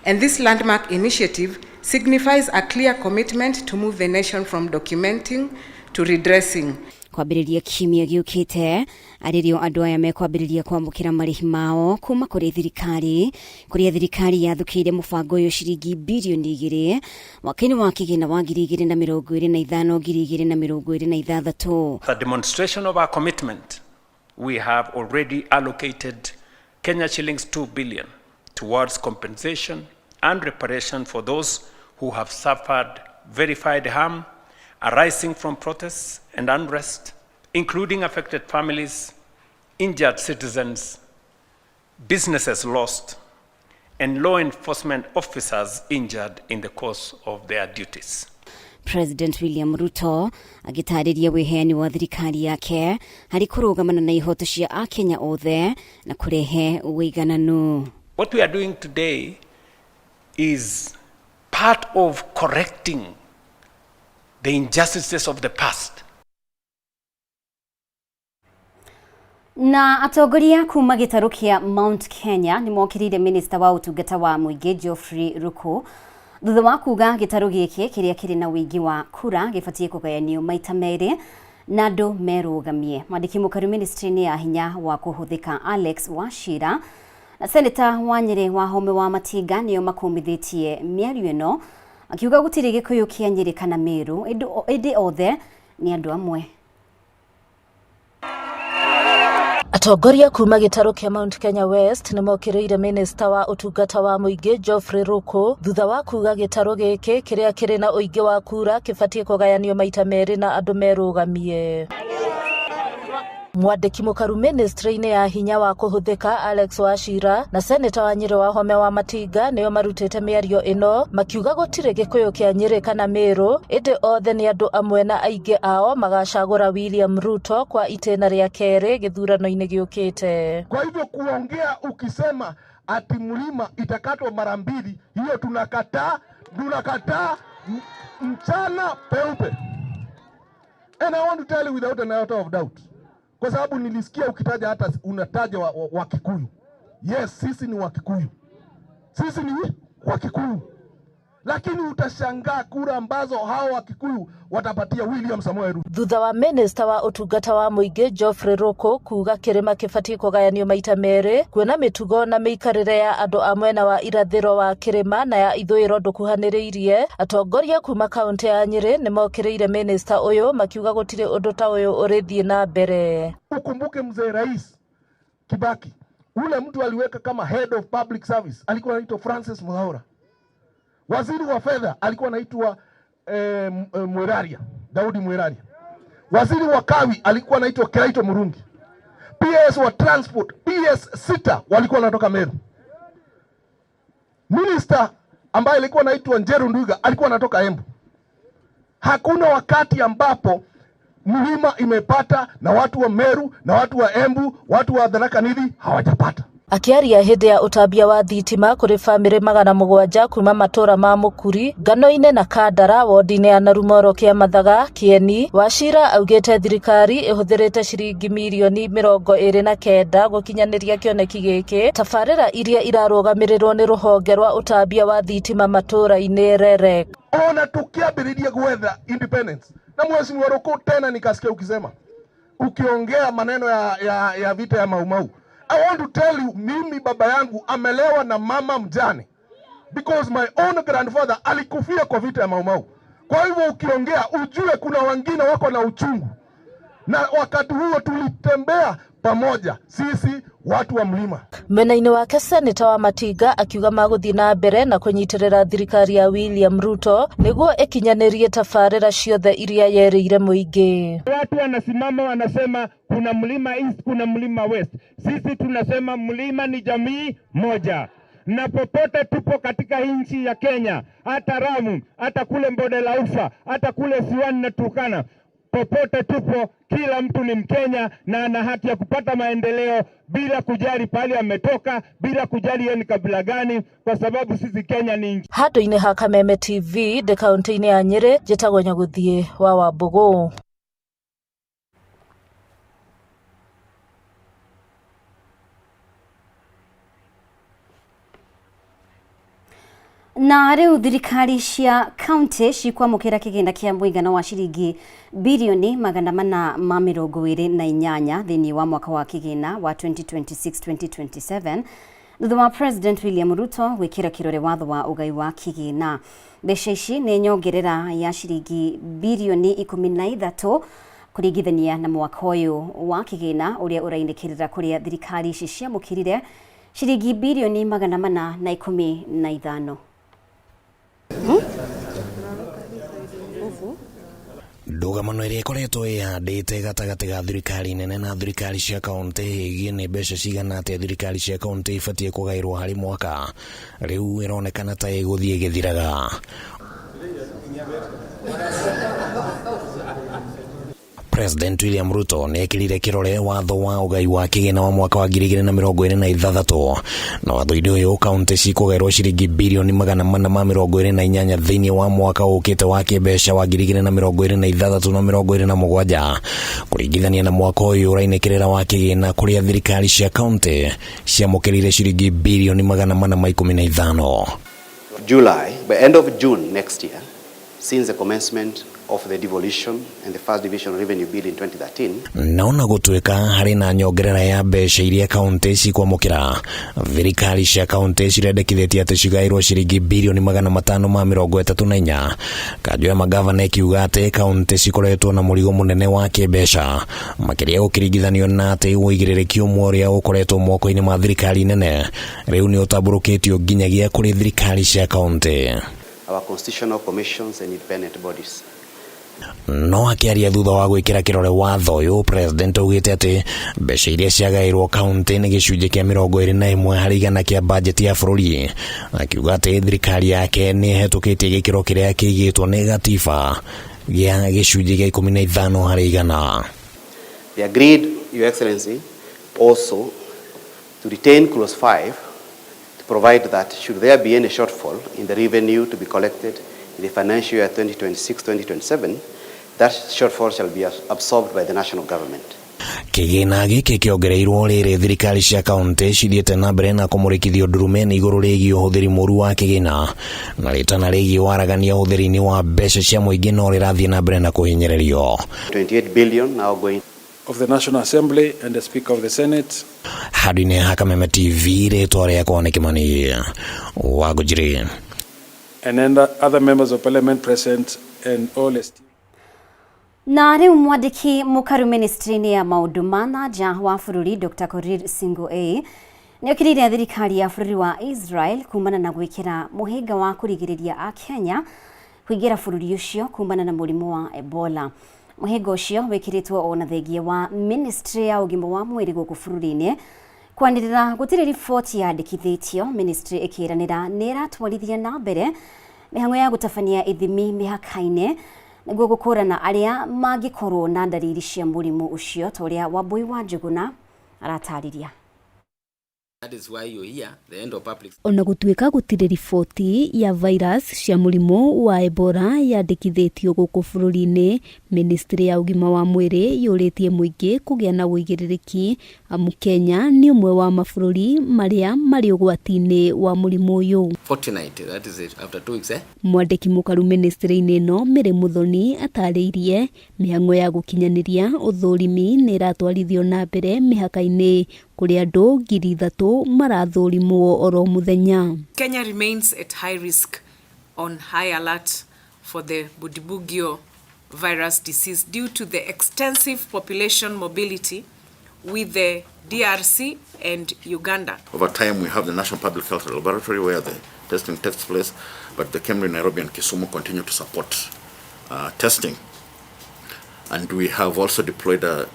Speaker 3: and this landmark initiative signifies a clear commitment to move the nation from documenting to redressing.
Speaker 2: Kwambĩrĩria kiumia gĩũkĩte arĩrĩo andũ aya mekwambĩrĩria kwamũkĩra marĩhi mao kuma kũrĩ thirikari, kũrĩa thirikari yathũkĩire mũbango ũyũ ciringi birioni 2 mwaka-inĩ wa kĩgĩna wa 2025 2026.
Speaker 11: The demonstration of our commitment, we have already allocated Kenya shillings 2 billion towards compensation and reparation for those who have suffered verified harm arising from protests and unrest, including affected families, injured citizens, businesses lost, and law enforcement officers injured in the course of their duties.
Speaker 2: President William Ruto agĩtarĩria wĩheani wa thirikari yake harĩ kũrũgamana na ihoto cia akenya othe na kũrehe ũigananu.
Speaker 11: What we are doing today is part of correcting the injustices of the past.
Speaker 2: Na atongoria kuma gĩtarũ kĩa Mount Kenya nĩ mokĩrĩire minista wa ũtungata wa mũingĩ Geoffrey Ruku thutha wa kuga gĩtarũ gĩkĩ kĩrĩa kĩrĩ na ũingĩ wa kura gĩbatiĩ kũgayanio maita merĩ na andũ merũgamie. Mwandĩki mũkaru ministry-inĩ ya hinya wa kũhũthĩka Alex Wachira na seneta wa Nyĩrĩ Wahome wa Matinga nĩo makumithĩtie mĩario ĩno akiuga gũtirĩ Gĩkũyũ kĩa Nyĩrĩ kana Meru ĩndĩ othe nĩ andũ amwe.
Speaker 13: Atongoria kuma gĩtarũ kĩa Mount Kenya West nĩ mokĩrĩire minista wa ũtungata wa mũingĩ Geoffrey Ruku thutha wa kuga gĩtarũ gĩkĩ kĩrĩa kĩrĩ na ũingĩ wa kura kĩbatiĩ kũgayanio maita merĩ na andũ merũgamie. Mwandĩki mũkaru ministry-inĩ ya hinya wa kũhũthĩka Alex Wachira na seneta wa Nyĩrĩ Wahome wa Matinga nĩo marutĩte mĩario ĩno makiuga gũtirĩ Gĩkũyũ kĩa Nyĩrĩ kana Meru ĩndĩ othe nĩ andũ amwe na aingĩ ao magacagũra William Ruto kwa itĩna rĩa kerĩ gĩthurano-inĩ gĩũkĩte.
Speaker 8: Kwa hivyo kuongea ukisema ati mlima itakatwa mara mbili, hiyo tunakataa, tunakataa mchana peupe. And I want to tell you without an iota of doubt, kwa sababu nilisikia ukitaja hata unataja wa Kikuyu. Yes, sisi ni Wakikuyu. Sisi ni Wakikuyu. Lakini utashangaa kura ambazo hao Wakikuyu watapatia William Samoei Ruto.
Speaker 13: Thutha wa minista wa ũtungata wa mũingĩ Geoffrey Ruku kuga kĩrĩma kĩbatiĩ kũgayanio maita merĩ kuona mĩtugo na mĩikarĩre ya andũ a mwena wa irathĩro wa kĩrĩma na ya ithũĩro ndũkuhanĩrĩirie, atongoria kuma kaũntĩ ya Nyĩrĩ nĩmokĩrĩire minista ũyũ makiuga gũtirĩ ũndũ ta ũyũ ũrĩthiĩ na mbere.
Speaker 8: Ukumbuke mzee Rais Kibaki, ule mtu aliweka kama head of public service alikuwa anaitwa Francis Mwaura. Waziri wa fedha alikuwa anaitwa Mweraria, Daudi Mweraria. Waziri wa kawi alikuwa anaitwa Kiraito Murungi. PS wa transport, PS 6 walikuwa wanatoka Meru. Minister ambaye alikuwa anaitwa Njeru Nduga alikuwa anatoka Embu. Hakuna wakati ambapo mlima imepata na watu wa Meru na watu wa Embu, watu wa Tharaka Nithi hawajapata.
Speaker 13: Akiaria hĩndĩ ya ũtambia wa thitima kũrĩ bamĩrĩ 700 kuma matũra ma Mũkuri, Ngano-inĩ na Kandara wodi-inĩ ya Narumoro Kĩamathaga, Kĩeni, Wachira augĩte thirikari ĩhũthĩrĩte ciringi mirioni 29 gũkinyanĩria kĩoneki gĩkĩ tabarĩra iria irarũgamĩrĩrwo nĩ rũhonge rwa ũtambia wa thitima matũra-inĩ REREC.
Speaker 8: Ona tukiambĩrĩria gwetha independence na Mheshimiwa Ruku, tena nikasikia ukisema ukiongea maneno ya vita ya Mau Mau. I want to tell you, mimi baba yangu amelewa na mama mjane because my own grandfather alikufia kwa vita ya Mau Mau. Kwa hivyo ukiongea ujue kuna wengine wako na uchungu. Na wakati huo tulitembea pamoja sisi watu wa mlima.
Speaker 13: Mwena-inĩ wake Seneta Wamatinga akiuga magũthiĩ na mbere na kũnyitĩrĩra thirikari ya William Ruto nĩguo ĩkinyanĩrie tabarĩra ciothe iria yerĩire mũingĩ.
Speaker 4: Watu wanasimama wanasema kuna mlima East, kuna mlima West. Sisi tunasema mlima ni jamii moja, na popote tupo katika nchi ya Kenya, hata Ramu, hata kule Mbode la Ufa, hata kule Siwani na Turkana, popote tupo, kila mtu ni Mkenya na ana haki ya kupata maendeleo bila kujali pahali ametoka, bila kujali yeye ni kabila gani, kwa sababu sisi Kenya ni nchi
Speaker 13: Handũ-inĩ ha Kameme TV ndĩ kaũntĩ-inĩ ya Nyĩrĩ, njĩtagwo Nyagũthiĩ wa Wambũgũ.
Speaker 2: Na rĩu thirikari cia kaunti cikwamũkĩra kĩgĩna kĩa mũigana wa ciringi birioni 428 thĩinĩ wa mwaka wa kĩgĩna wa 2026-2027 thutha wa President William Ruto gwĩkĩra kĩrore watho wa ũgai wa kĩgĩna. Mbeca ici nĩ nyongerera ya ciringi birioni 13 kũringithania na mwaka ũyũ wa kĩgĩna ũrĩa ũrainĩkĩrĩra kũrĩa thirikari ici ciamũkĩrire ciringi birioni 415.
Speaker 14: Ndũgamano ĩrĩa ĩkoretwo ĩhandĩte gatagatĩ ga thirikari nene na thirikari cia kaunti ĩgiĩ nĩ mbeca cigana atĩa thirikari cia kaunti ibatiĩ kũgaĩrwo harĩ mwaka rĩu ĩronekana ta ĩgũthiĩ ĩgĩthiraga. President William Ruto nĩ ekĩrire kĩrore watho wa ũgai wa kĩgĩna wa mwaka wa 2026 na watho-inĩ ũyũ kaunti cikũgaĩrwo ciringi birioni 428 thĩinĩ wa mwaka ũkĩte wa kĩmbeca wa 2026 na 27 kũringithania na mwaka ũyũ ũrainĩkĩrĩra wa kĩgĩna kũrĩa thirikari cia kaunti ciamũkĩrire ciringi birioni 415.
Speaker 6: July, by end of June next year, since the commencement of the devolution and the first division revenue bill in 2013,
Speaker 14: Naona gũtuĩka harĩ na nyongerera ya mbeca iria kaunti cikwamũkĩra, thirikari cia kaunti cirendekithĩtie atĩ cigaĩrwo ciringi birioni 534. Kanjũ ya magavana ĩkiuga atĩ kaunti cikoretwo na mũrigo mũnene wa kĩmbeca makĩria gũkĩringithanio na atĩ ũigĩrĩrĩki ũmwe ũrĩa ũkoretwo moko-inĩ ma thirikari nene rĩu nĩ ũtambũrũkĩtio nginyagia kũrĩ thirikari cia kaunti.
Speaker 6: our constitutional commissions and independent bodies.
Speaker 14: No akĩaria thutha wa gwĩkĩra kĩrore watho ũyũ, president augĩte atĩ mbeca iria ciagaĩrwo kaunti nĩ gĩcunjĩ kĩa 21 harĩ igana kĩa bajeti ya bũrũri, akiuga atĩ thirikari yake nĩ ĩhetũkĩtie gĩkĩro kĩrĩa kĩigĩtwo nĩ gatiba gĩa gĩcunjĩ kĩa 15 harĩ igana.
Speaker 6: They agreed, Your Excellency, also to retain Clause 5 to provide that should there be any shortfall in the revenue to be collected in the financial year 2026-2027, that shortfall shall be absorbed by the national government.
Speaker 14: Kĩgĩna gĩkĩ kĩongereirwo rĩrĩ thirikari cia kaunti cithiĩte na mbere na kũmũrĩkithio ndurume nĩ igũrũ rĩgiĩ ũhũthĩri mũru wa kĩgĩna na rĩtana rĩgiĩ waragania ũhũthĩri-inĩ wa mbeca cia mũingĩ no rĩrathiĩ na mbere na kũhinyĩrĩrio.
Speaker 6: 28 billion now going
Speaker 15: of the National Assembly and the Speaker of the Senate.
Speaker 14: Handũ-inĩ ha Kameme TV rĩtwa rĩakwa nĩ Kĩmani wa Ngũnjiri.
Speaker 15: And then the other members of parliament present and all esteemed.
Speaker 2: Na rĩu mwandĩki mũkaru ministry-inĩ ya maũndũ ma na nja wa bũrũri Dr. Korir Sing'oei nĩ okĩrĩire thirikari ya bũrũri wa Israel kumana na gwĩkĩra mũhĩnga wa kũrigĩrĩria Akenya kũingĩra bũrũri ũcio kumana na mũrimũ wa Ebola. Mũhĩnga ũcio wĩkĩrĩtwo ona thengia wa ministry ya ũgima wa mwĩrĩ gũkũ bũrũri-inĩ kwanĩrĩra gũtirĩ riboti yandĩkithĩtio. Ministry ĩkĩranĩra nĩ ĩratwarithia na mbere mĩhang'o ya gũtabania ithimi mĩhaka-inĩ nĩguo gũkũrana arĩa mangĩkorwo na ndariri cia mũrimũ ũcio ta ũrĩa Wambui wa Njũgũna aratarĩria.
Speaker 16: That is why you're here, the end of public.
Speaker 17: Ona gũtuĩka gũtirĩ riboti ya virus cia mũrimũ wa Ebola yandĩkithĩtio gũkũ bũrũri-inĩ, ministry ya ũgima wa mwĩrĩ yũrĩtie mũingĩ kũgĩa na ũigĩrĩrĩki amu Kenya nĩ ũmwe wa mabũrũri marĩa marĩ ũgwati-inĩ wa mũrimũ ũyũ.
Speaker 16: Fortnight, that is it, after 2 weeks, eh?
Speaker 17: Mwandĩki mũkaru ministry-inĩ ĩno Mary Muthoni atarĩirie mĩhang'o ya gũkinyanĩria ũthũrimi nĩ ĩratwarithio na mbere mĩhaka-inĩ kũrĩa andũ 3,000 marathũrimwo oro mũthenya.
Speaker 21: Kenya remains at high risk on high alert for the Bundibugyo
Speaker 3: virus disease due to the extensive population mobility with the DRC and Uganda.
Speaker 7: Over time, we have the National Public Health Laboratory where the testing takes place, but the Kemri, Nairobi, and Kisumu continue to support testing. And we have also deployed a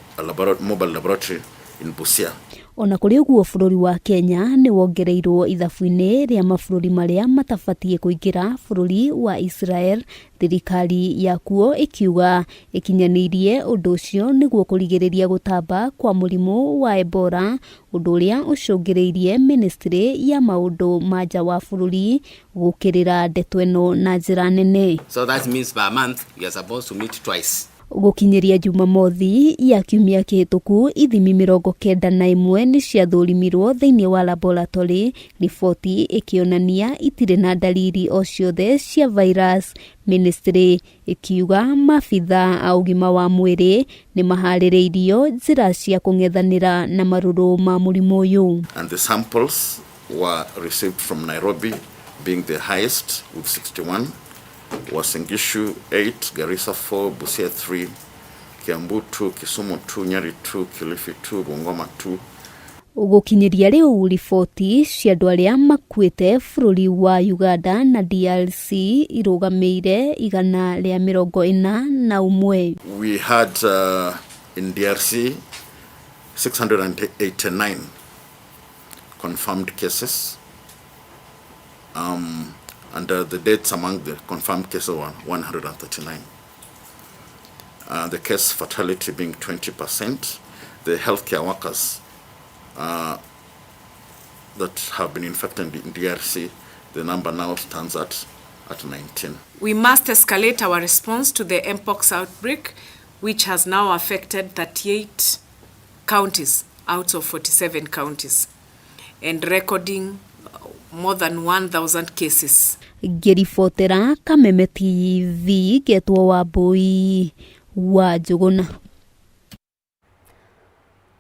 Speaker 7: mobile laboratory in Busia.
Speaker 17: Ona kũrĩ ũguo bũrũri wa Kenya nĩ wongereirwo ithabu-inĩ rĩa mabũrũri marĩa matabatiĩ kũingĩra bũrũri wa Israel, thirikari yakuo ĩkiuga ĩkinyanĩirie ũndũ ũcio nĩguo kũrigĩrĩria gũtamba kwa mũrimũ wa Ebola, ũndũ ũrĩa ũcũngĩrĩirie ministry ya maũndũ ma nja wa bũrũri gũkĩrĩra ndeto ĩno na njĩra nene.
Speaker 16: So that means per month we are supposed to meet twice.
Speaker 17: Gũkinyĩria Jumamothi ya kiumia kĩhĩtũku ithimi 91 nĩ ciathũrimirwo thĩinĩ wa laboratory, riboti ĩkĩonania itirĩ na dalili o ciothe cia virus. Ministry ĩkiuga maabitha a ũgima wa mwĩrĩ nĩ maharĩrĩirio njĩra cia kũng'ethanĩra na marũrũ ma mũrimũ ũyũ.
Speaker 7: And the samples were received from Nairobi being the highest with 61, Uasin Gishu 8, Garissa 4, Busia 3, Kiambu 2, Kisumu 2, Nyeri 2, Kilifi 2, Bungoma 2.
Speaker 17: Gũkinyĩria rĩu riboti cia andũ arĩa makuĩte bũrũri wa Uganda na DRC irũgamĩire 141.
Speaker 7: We had in DRC 689 confirmed cases. And the deaths among the confirmed cases were 139. The case fatality being 20%. The healthcare workers that have been infected in DRC, the number now stands at 19.
Speaker 3: We must escalate our response to the Mpox outbreak, which has now affected 38 counties out of 47 counties, and recording more than 1,000 cases.
Speaker 17: Ngĩribotera Kameme TV ngetwo Wambui wa Njũgũna.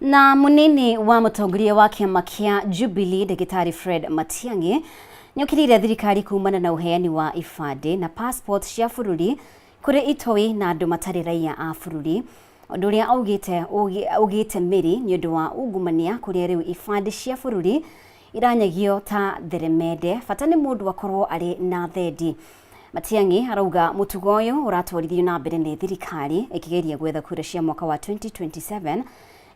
Speaker 2: Na munini wa mũtongoria wa kĩama kĩa Jubilee Ndagĩtarĩ Fred Matiang'i nĩokĩrĩire thirikari kumana na ũheani wa ibandĩ na passport cia bũrũri kũrĩ itoi na andũ matarĩ raia a bũrũri, ũndũ ũrĩa augĩte mĩri nĩ ũndũ wa ungumania kũrĩa rĩu ibandĩ cia bũrũri iranyagio ta theremende, bata nĩ mũndũ akorwo arĩ na thendi. Matiang'i arauga mũtugo ũyũ ũratwarithio na mbere nĩ thirikari ĩkĩgeria gwetha kura cia mwaka wa 2027.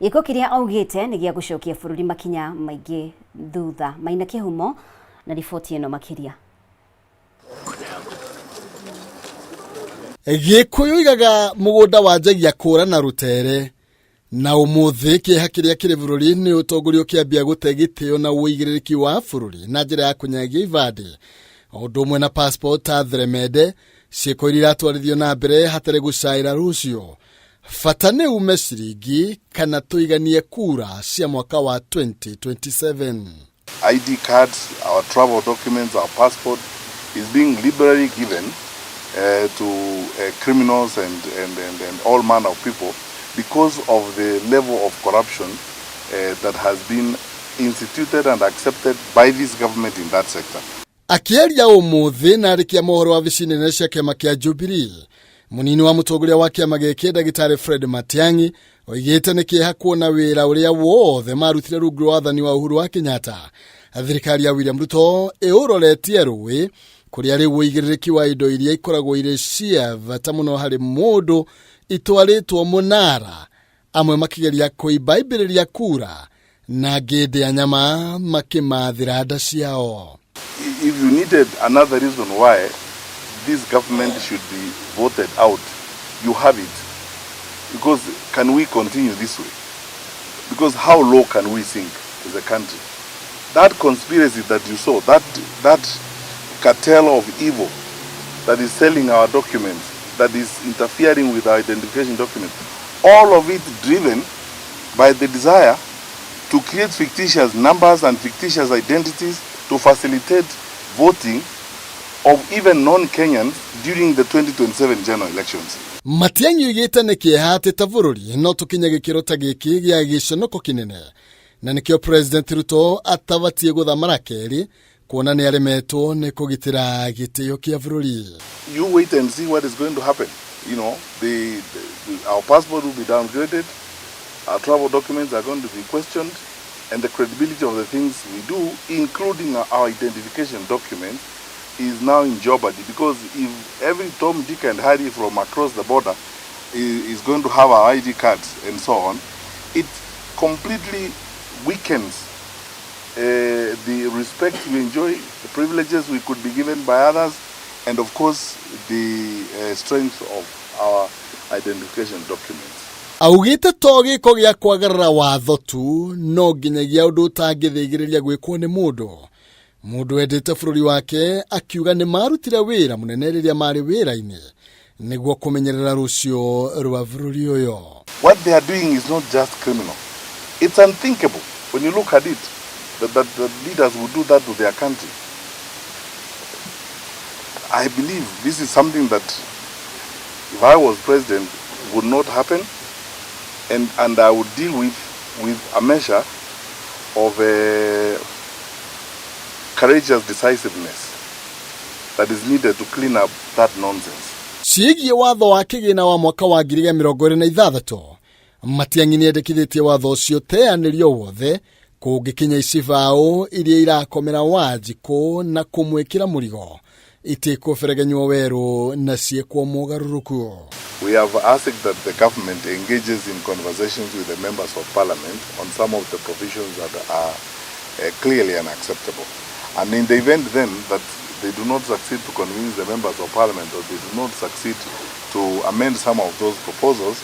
Speaker 2: Gĩko kĩrĩa augĩte nĩ gĩa gũcokia bũrũri makinya maingĩ thutha. Maina Kĩhumo na riboti ĩno makĩria.
Speaker 5: Gĩkũyũ igaga mũgũnda wanjagia kũra na rũtere, na ũmũthĩ kĩeha kĩrĩa kĩrĩ bũrũri nĩ ũtongoria ũkĩambia gũte gĩtĩo na ũigĩrĩrĩki wa bũrũri na njĩra ya kũnyagia ibandĩ o ũndũ ũmwe na passport ta theremende, ciĩko iria iratwarithio na mbere hatarĩ gũcaĩra rũciũ. Bata nĩ ume ciringi kana tũiganie kura cia mwaka wa 2027.
Speaker 9: ID cards, our travel documents, our passport is being liberally given to criminals and all manner of people because of the level of corruption that has been instituted and accepted by this government in that sector.
Speaker 5: Akĩaria ũmũthĩ na arĩkia mohoro wabici nene cia kĩama kĩa Jubilee, munini wa mũtongoria wa kĩama gĩkĩ Ndagĩtarĩ Fred Matiang'i oigĩte nĩ kĩeha kuona wĩra ũrĩa wothe marutire rungu rwa wathani wa Uhuru wa Kenyatta thirikari ya William Ruto ĩũroretie rũĩ kũrĩa rĩu ũigĩrĩrĩki wa indo iria ikoragwo irĩ cia bata mũno harĩ mũndũ itwarĩtwo mũnara, amwe makĩgeria kũimba imbĩrĩria kura na angĩ ndĩa nyama makĩmathĩra nda ciao.
Speaker 9: If you needed another reason why this government should be voted out, you have it. Because can we continue this way? Because how low can we sink as a country? That conspiracy that you saw, that cartel of evil that is selling our documents, that is interfering with our identification documents, all of it driven by the desire to create fictitious numbers and fictitious identities to facilitate voting of even non-Kenyans during the 2027 general elections.
Speaker 5: Matiang'i oigĩte nĩ kĩeha atĩ ta bũrũri no tũkinye gĩkĩro ta gĩkĩ gĩa gĩconoko kĩnene, na nĩkĩo President Ruto atabatiĩ gũthama kerĩ kuona nĩ aremetwo nĩ kũgitĩra gĩtĩo kĩa bũrũri.
Speaker 9: You wait and see what is going to happen. You know, our passport will be downgraded, our travel documents are going to be questioned, and the credibility of the things we do, including our identification documents, is now in jeopardy, because if every Tom, Dick and Harry from across the border is going to have our ID cards and so on, it completely weakens the respect we enjoy, the privileges we could be given by others, and of course the strength of our identification documents.
Speaker 5: Augite to giko gĩa kwagarara watho tu no nginyagia ũndũ ũtangĩthĩgĩrĩria gwĩkwo nĩ mũndũ. Mũndũ wendete bũrũri wake akiuga nĩ marutire wĩra mũnene rĩrĩa marĩ wĩra-inĩ nĩguo kũmenyerera rũciũ rwa bũrũri ũyũ.
Speaker 9: What they are doing is not just criminal. It's unthinkable when you look at it that the leaders would do that to their country. I believe this is something that, if I was president, would not happen, and I would deal with a measure of courageous decisiveness that is needed to clean up that nonsense.
Speaker 5: Ciĩgiĩ watho wa kĩgĩna wa mwaka wa 2026 Matiang'i nĩendekithĩtie watho ũcio teanĩrio wothe kũngĩkinya icibaũ iria irakomera Wanjikũ na kũmwĩkĩra mũrigo itikũberegenywo werũ na ciĩkwo mogarũrũku.
Speaker 9: We have asked that the government engages in conversations with the members of parliament on some of the provisions that are clearly unacceptable. And in the event then that they do not succeed to convince the members of parliament, or they do not succeed to amend some of those proposals,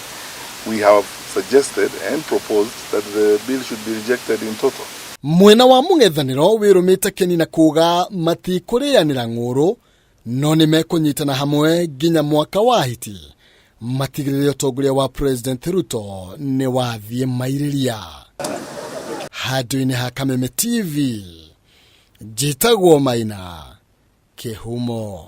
Speaker 9: we have suggested and proposed that the bill should be rejected in total.
Speaker 5: Mwena wa mũng'ethanĩro wĩrũmĩte Keni na kuga matikũrĩanĩra ng'ũrũ no nĩmekũnyitana hamwe nginya mwaka wa hiti matigĩrĩre ũtongoria wa President Ruto nĩ wathiĩ mairĩria. Handũ-inĩ ha Kameme TV njĩtagwo Maina Kĩhumo.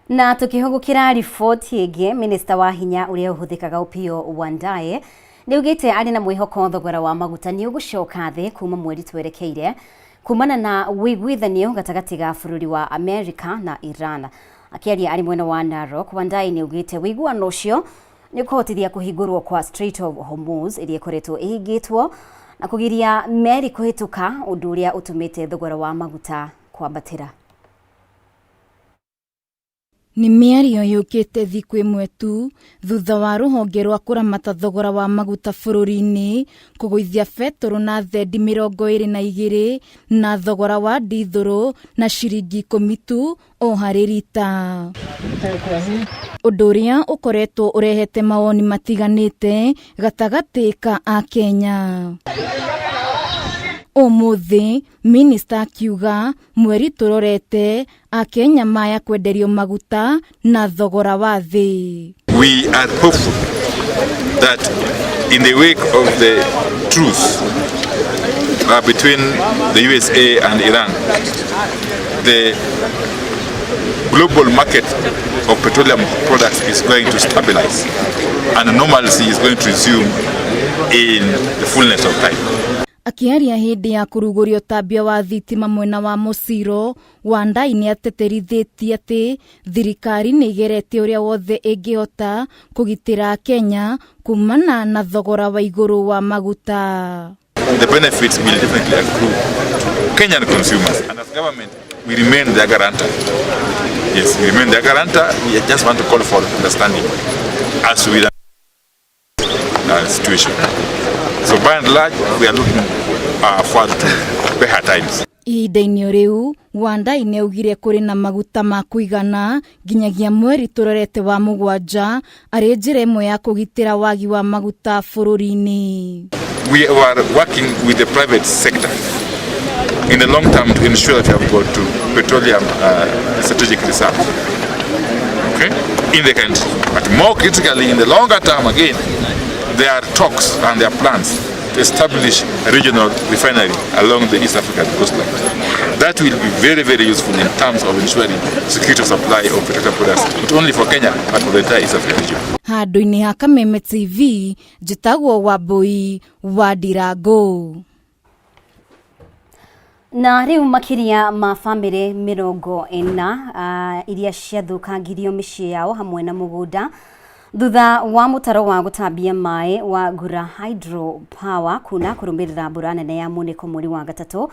Speaker 2: Na tukihugukira riboti ĩngĩ, minista wa hinya ũrĩa ũhũthĩkaga Opiyo Wandayi nĩaugĩte arĩ na mwĩhoko thogora wa maguta nĩ ũgũcoka thĩ kuma mweri twerekeire kumana na ũiguithanio gatagatĩ ga bũrũri wa Amerika na Iran. Akĩaria arĩ mwena wa Narok, Wandayi nĩaugĩte ũiguano ũcio nĩ ũkũhotithia kũhingũrwo kwa Strait of Hormuz ĩrĩa ĩkoretwo ĩhingĩtwo na kũgiria meri kũhĩtũka, ũndũ ũrĩa ũtũmĩte thogora wa maguta kwambatĩra.
Speaker 10: Nĩ mĩario yũkĩte thikũ ĩmwe tu thutha wa rũhonge rwa kũramata thogora wa maguta bũrũri-inĩ kũgũithia betũrũ na thendi 22 na thogora wa ndithũrũ na ciringi 10 tu o harĩ rita. Ũndũ ũrĩa ũkoretwo ũrehete mawoni matiganĩte gatagatĩ ka Akenya. Ũmũthĩ minista akiuga mweri tũrorete Akenya maya kwenderio maguta na thogora wa thĩ.
Speaker 20: We are hopeful that in the wake of the truce between the USA and Iran, the global market of petroleum products is going to stabilize and normalcy is going to resume in the fullness of time.
Speaker 10: Akĩaria hĩndĩ ya kũrugũria ũtambia wa thitima mwena wa Mũciro, Wandayi nĩatĩtĩrithĩtie atĩ thirikari nĩĩgeretie ũrĩa wothe ĩngĩhota kũgitĩra Kenya kumana na thogora wa igũrũ wa maguta.
Speaker 20: The benefits will definitely accrue to Kenyan consumers, and as government we remain their guarantor. Yes, we remain their guarantor. We just want to call for understanding as we situation. So by and large, we are looking forward to better times.
Speaker 10: Ihinda-inĩ rĩu, Wandayi nĩaugire kũrĩ na maguta ma kũigana nginyagia mweri tũrorete wa mũgwanja arĩ njĩra ĩmwe ya kũgitĩra wagi wa maguta bũrũri-inĩ.
Speaker 20: We are working with the private sector in the long term to ensure that we have got to petroleum strategic reserve, okay, in the country. But more critically, in the longer term again, there are talks and there are plans to establish a regional refinery along the East African coastline. That will be very, very useful in terms of ensuring security of supply of petroleum products, not only for Kenya, but for the entire East African region.
Speaker 10: Handũ-inĩ ha Kameme TV, njĩtagwo Wambui wa Ndirango.
Speaker 2: Na rĩu makĩria ma bamĩrĩ 40 iria ciathũkangirio mĩciĩ yao hamwe na mũgũnda thutha wa mũtaro wa gũtambia maĩ wa Ngura Hydro Power kuna kũrũmĩrĩra mbura nene ya munĩko mweri wa gatatũ.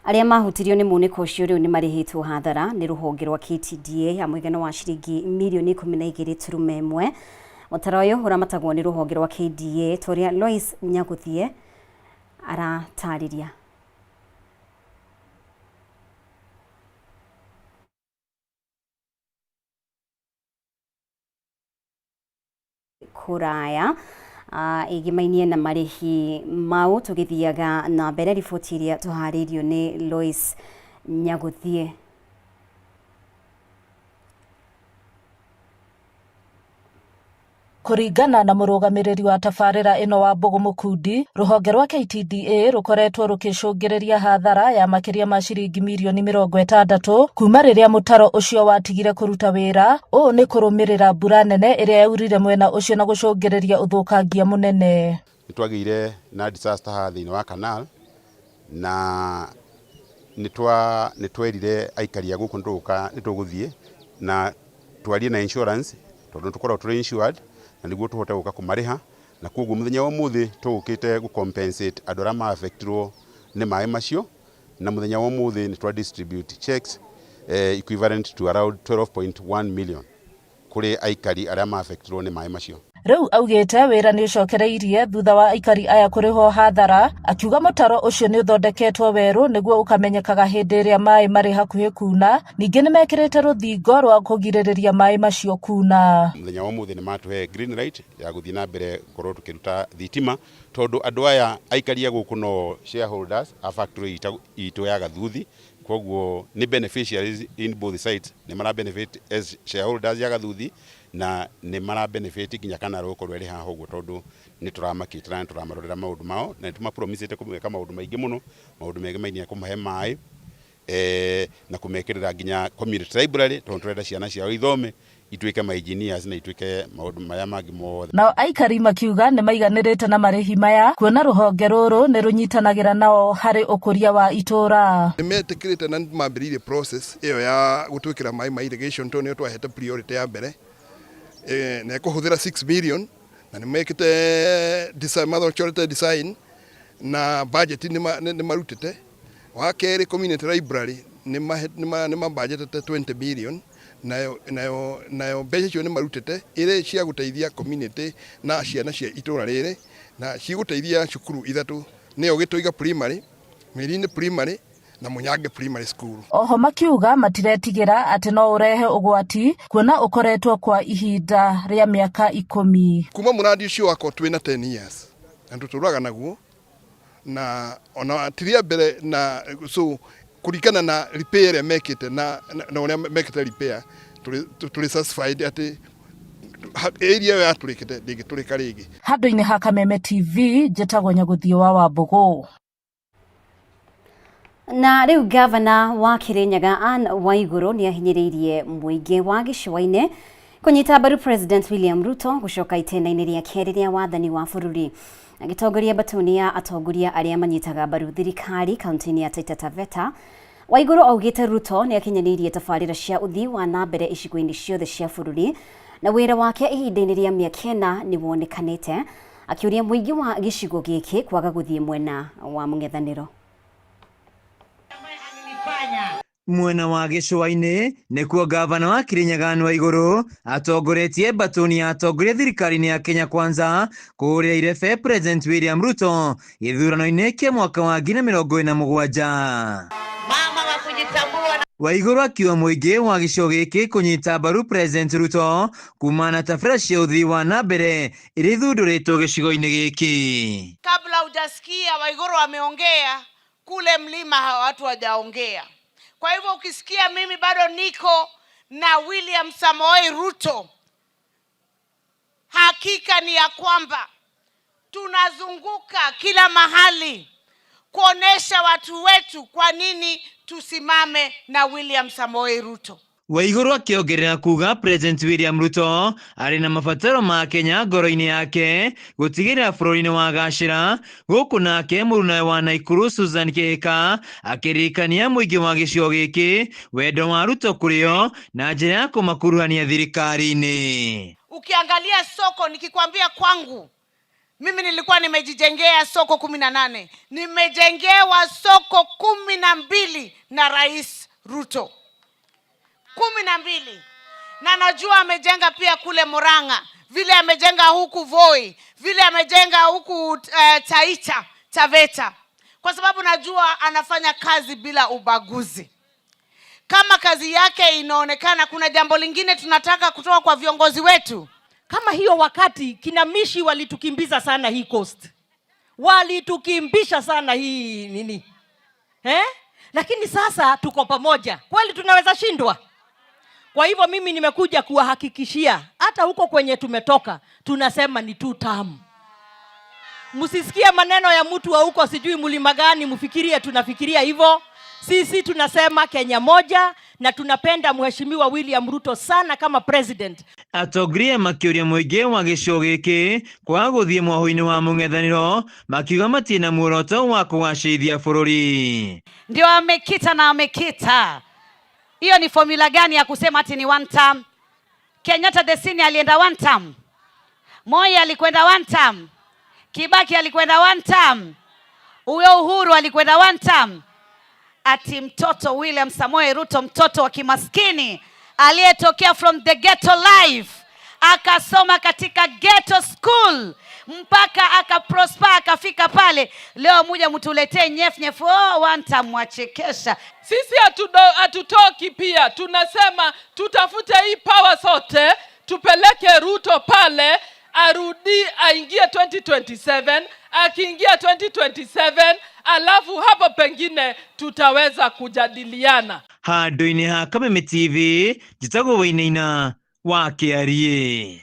Speaker 2: Arĩa mahutirio nĩ munĩko ũcio rĩu nĩ marĩhĩtwo hathara nĩ rũhonge rwa KTDA ya mũigana wa ciringi mirioni 12.1. Mũtaro ũyũ ũramatagwo nĩ rũhonge rwa KDA ta ũrĩa Lois Nyaguthie aratarĩria. Kũraya ĩgĩmainie na marĩhi mau. Tũgĩthiaga na mbere riboti iria tũharĩirio nĩ Lois Nyaguthie.
Speaker 13: Kũringana na mũrũgamĩrĩri wa tabarĩra ĩno wa Mbũgũ Mũkundi, rũhonge rwa KTDA rũkoretwo rũkĩcũngĩrĩria hathara ya makĩria ma ciringi mirioni 60 kuma rĩrĩa mũtaro ũcio watigire kũruta wĩra. Ũũ nĩ kũrũmĩrĩra mbura nene ĩrĩa yaurire mwena ũcio na gũcũngĩrĩria ũthũkangia mũnene.
Speaker 1: Nĩ twagĩire na disaster haha thĩinĩ wa canal, na nĩ twerire aikari a gũkũ nĩ tũgũthiĩ na twarie na insurance, tondũ nĩ tũkoragwo tũrĩ insured, na nĩguo tũhote gũka kũmarĩha. Na koguo mũthenya wa ũmũthĩ tũgũkĩte gũ compensate andũ arĩa ma affectirwo nĩ maĩ macio, na mũthenya wa ũmũthĩ nĩ twa distribute checks equivalent to around 12.1 million kũrĩ aikari arĩa ma affectirwo nĩ maĩ macio.
Speaker 13: Rĩu augĩte wĩra nĩ ũcokereirie thutha wa aikari aya kũrĩhwo hathara, akiuga mũtaro ũcio nĩ ũthondeketwo werũ nĩguo ũkamenyekaga hĩndĩ ĩrĩa maĩ marĩ hakuhĩ kuna. Ningĩ nĩ mekĩrĩte rũthingo rwa kũgirĩrĩria maĩ macio kuna.
Speaker 1: Mũthenya wa ũmũthĩ nĩ matũhe green light ya gũthiĩ na mbere gũkorwo tũkĩruta thitima, tondũ andũ aya aikari a gũkũ no shareholders a factory itũ ya Gathuthi, koguo nĩ beneficiaries in both sides, nĩ mara benefit as shareholders ya Gathuthi na nĩ mara benefit nginya kana rũkorwo ĩrĩ haha ũguo, tondũ nĩ tũramakĩtĩra na tũramarorera maũndũ mao, na nĩ tũmapromisĩte kũmeka maũndũ maingĩ mũno, maũndũ megemainie kũmahe maĩ na kũmekĩrĩra nginya community library, tondũ tũrenda ciana ciao ithome ituĩke ma engineers na ituĩke maũndũ marĩa mangĩ mothe.
Speaker 13: Nao aikari makiuga nĩ maiganĩrĩte na marĩhi maya, kuona rũhonge rũrũ nĩ rũnyitanagĩra nao harĩ ũkũria wa itũũra.
Speaker 19: Nĩ metĩkĩrĩte na nĩ mambĩrĩirie process ĩyo ya gũtwĩkĩra maĩ ma irrigation, tondũ nĩyo twahete priority ya mbere, na ĩkũhũthĩra 6 million, na nĩ mekĩte design, mathonchorete design na budget nĩ marutĩte. Wa kerĩ, community library nĩ mabudgetete 20 million, nayo mbeca icio nĩ marutĩte ĩrĩ cia gũteithia community na ciana cia itũũra rĩrĩ, na cigũteithia cukuru ithatũ, nĩyo Gĩtũiga Primary, Mĩri-inĩ Primary na Mũnyange Primary School.
Speaker 13: Oho makiuga matiretigĩra atĩ no ũrehe ũgwati, kuona ũkoretwo kwa ihinda rĩa mĩaka 10.
Speaker 19: Kuma mũradi ũcio wakwa twĩna 10 years na tũtũraga naguo, na ona ti rĩa mbere, na so kũringana na repair ĩrĩa mekĩte na ũrĩa mekĩte repair, tũrĩ satisfied atĩ area ĩyo yatũrĩkĩte ndĩngĩtũrĩka rĩngĩ.
Speaker 13: Handũ-inĩ ha Kameme TV, njĩtagwo Nyagũthiĩ wa Wambũgũ.
Speaker 2: Na rĩu gavana wa Kirinyaga Anne Waiguru nĩ ahinyĩrĩirie mũingĩ wa gĩcũa-inĩ kũnyita mbaru President William Ruto gũcoka itĩna-inĩ rĩa kerĩ rĩa wathani wa bũrũri. Agĩtongoria mbatuni ya atongoria arĩa manyitaga mbaru thirikari kaunti-inĩ ya Taita Taveta, Waiguru augĩte Ruto nĩ akinyanĩirie tabarĩra cia ũthii wa na mbere icigo-inĩ ciothe cia bũrũri, na wĩra wake ihinda-inĩ rĩa mĩaka 4 nĩ wonekanĩte, akĩũria mũingĩ wa gĩcigo gĩkĩ kwaga gũthiĩ mwena wa mũng'ethanĩro.
Speaker 21: Mwena wa gĩcũa-inĩ nĩkuo gavana wa Kirinyaga Anne Waiguru atongoretie mbatuni ya atongoria thirikari-inĩ ya Kenya Kwanza kũhũrĩra irebe President William Ruto gĩthurano-inĩ kĩa mwaka wa 2027. Waiguru akiuga mũingĩ wa gĩcigo gĩkĩ kũnyita mbaru President Ruto kumana na tabarĩra cia ũthii wa na mbere iria ithundũrĩtwo gĩcigo-inĩ gĩkĩ.
Speaker 22: Kabla hujasikia Waiguru ameongea, kule mlima watu hawajaongea. Kwa hivyo ukisikia mimi bado niko na William Samoei Ruto, hakika ni ya kwamba tunazunguka kila mahali kuonesha watu wetu kwa nini tusimame na William Samoei Ruto.
Speaker 21: Waiguru akĩongerera kuga President William Ruto arĩ na mabataro ma Kenya ngoro-inĩ yake gũtigĩrĩra bũrũri nĩ wagacĩra, gũkũ nake mũrunawe wa Naikuru Susan Kihika akĩririkania mũingĩ wa gĩcigo gĩkĩ wendo wa Ruto kũrĩ o na njĩra ya kũmakuruhania thirikari-inĩ.
Speaker 22: Ukiangalia soko, nikikwambia kwangu mimi nilikuwa nimejijengea soko 18, nimejengewa soko 12 na Rais Ruto, 12, na najua amejenga pia kule Murang'a, vile amejenga huku Voi, vile amejenga huku Taita Taveta, kwa sababu najua anafanya kazi bila ubaguzi. Kama kazi yake inaonekana, kuna jambo lingine tunataka kutoka kwa viongozi wetu.
Speaker 12: Kama hiyo wakati kinamishi walitukimbiza sana hii coast, walitukimbisha sana hii nini, Lakini sasa tuko pamoja, kweli tunaweza shindwa? Kwa hivyo mimi nimekuja kuwahakikishia hata huko kwenye tumetoka tunasema ni two term. Msisikie maneno ya mtu wa huko sijui mlima gani mfikirie tunafikiria hivyo. Sisi tunasema Kenya moja na tunapenda Mheshimiwa William Ruto sana kama president.
Speaker 21: Atongoria makĩũria mũingĩ wa gĩcigo gĩkĩ kwaga gũthiĩ mwahũ-inĩ wa mũng'ethanĩro makiuga matirĩ na muoroto wa kũgacĩrithia bũrũri.
Speaker 18: Ndio amekita na amekita. Hiyo ni formula gani ya kusema ati ni one term? Kenyatta the senior alienda one term. Moi alikwenda one term. Kibaki alikwenda one term. Huyo Uhuru alikwenda one term. Ati mtoto William Samoei Ruto, mtoto wa kimaskini aliyetokea from the ghetto life, akasoma katika ghetto school mpaka akaprosper akafika pale. Leo muja mtuletee nyef nyef, oh, one term, wachekesha.
Speaker 23: Sisi hatutoki pia, tunasema tutafute hii power sote, tupeleke Ruto pale, arudi aingie 2027, akiingia 2027 alafu hapo pengine tutaweza kujadiliana.
Speaker 21: Handũ-inĩ ha Kameme TV, njĩtagwo Wainaina wa Kĩariĩ.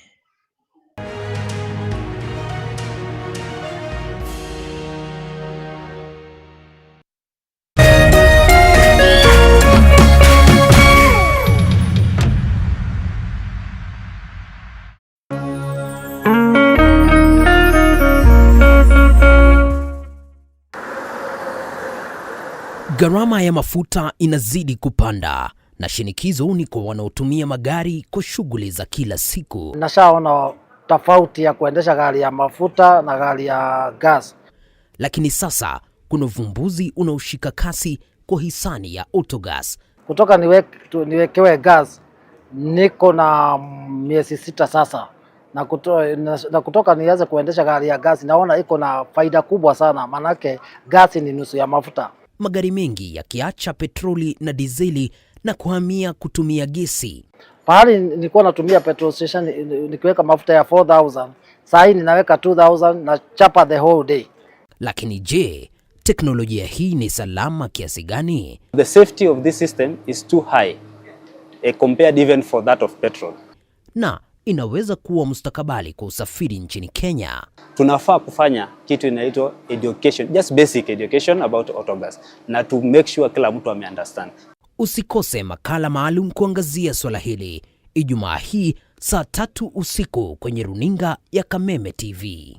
Speaker 14: Gharama ya mafuta inazidi kupanda na shinikizo ni kwa wanaotumia magari kwa shughuli za kila siku.
Speaker 24: Nashaona tofauti ya kuendesha gari ya mafuta na gari ya gas.
Speaker 14: Lakini sasa kuna uvumbuzi unaoshika kasi kwa hisani ya Autogas.
Speaker 24: Kutoka niwekewe gas niko na miezi 6 sasa. Na kutoka nianze kuendesha gari ya gas naona iko na faida kubwa sana, manake gas ni nusu ya mafuta.
Speaker 14: Magari mengi yakiacha petroli na dizeli na kuhamia kutumia gesi.
Speaker 24: Pahali nilikuwa natumia petrol station nikiweka mafuta ya 4,000, saa hii ninaweka 2,000 na chapa the whole day.
Speaker 14: Lakini je, teknolojia hii ni salama kiasi gani?
Speaker 25: The safety of this system is too high compared even for that of petrol.
Speaker 14: Na inaweza kuwa mustakabali kwa usafiri nchini Kenya.
Speaker 25: Tunafaa kufanya kitu inaitwa education, just basic education about autogas, na to make sure kila mtu ame-understand.
Speaker 14: Usikose makala maalum kuangazia swala hili Ijumaa hii saa 3 usiku kwenye runinga ya Kameme TV.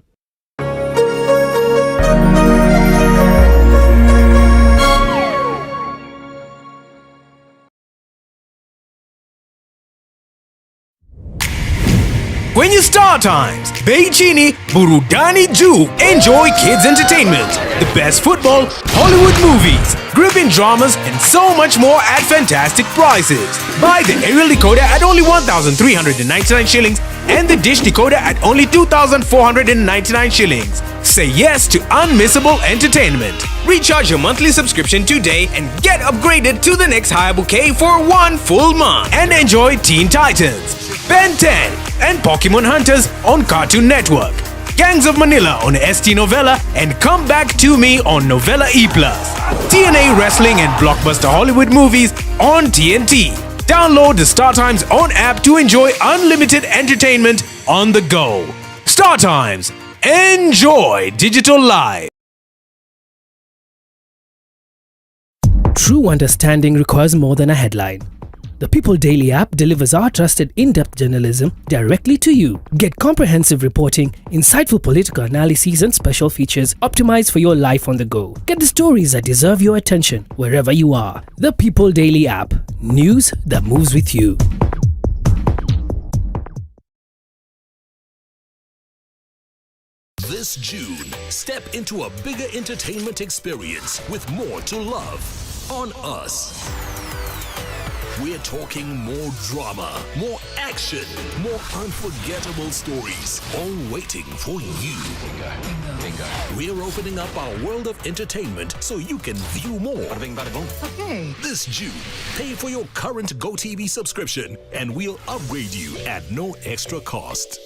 Speaker 26: Kwenye Star Times, bei chini, burudani juu. Enjoy kids entertainment, the best football, Hollywood movies, gripping dramas, and so much more at fantastic prices. Buy the aerial decoder at only 1,399 shillings and the dish decoder at only 2,499 shillings. Say yes to unmissable entertainment. Recharge your monthly subscription today and get upgraded to the next higher bouquet for 1 full month. And enjoy Teen Titans, Ben 10, and Pokemon Hunters on Cartoon Network, Gangs of Manila on ST Novella, and Come Back to Me on Novella E+. TNA Wrestling and Blockbuster Hollywood movies on TNT. Download the Star Times own app to enjoy unlimited entertainment on the go. Star Times. Enjoy digital life.
Speaker 27: True understanding requires more than a headline.
Speaker 4: The People Daily app delivers our trusted in depth journalism directly to you. Get comprehensive reporting, insightful political analyses, and special features optimized for your life on the go. Get the stories that deserve your attention wherever you are. The People Daily app. News that moves with you.
Speaker 6: This June, step into a bigger entertainment experience with more to love on us. We're talking more drama, more action, more unforgettable stories, all waiting for you. Bingo. We're opening up our world of entertainment so you can view more. Bada bing, bada boom. Okay. This June, pay for your current GoTV subscription and we'll upgrade you at no extra cost.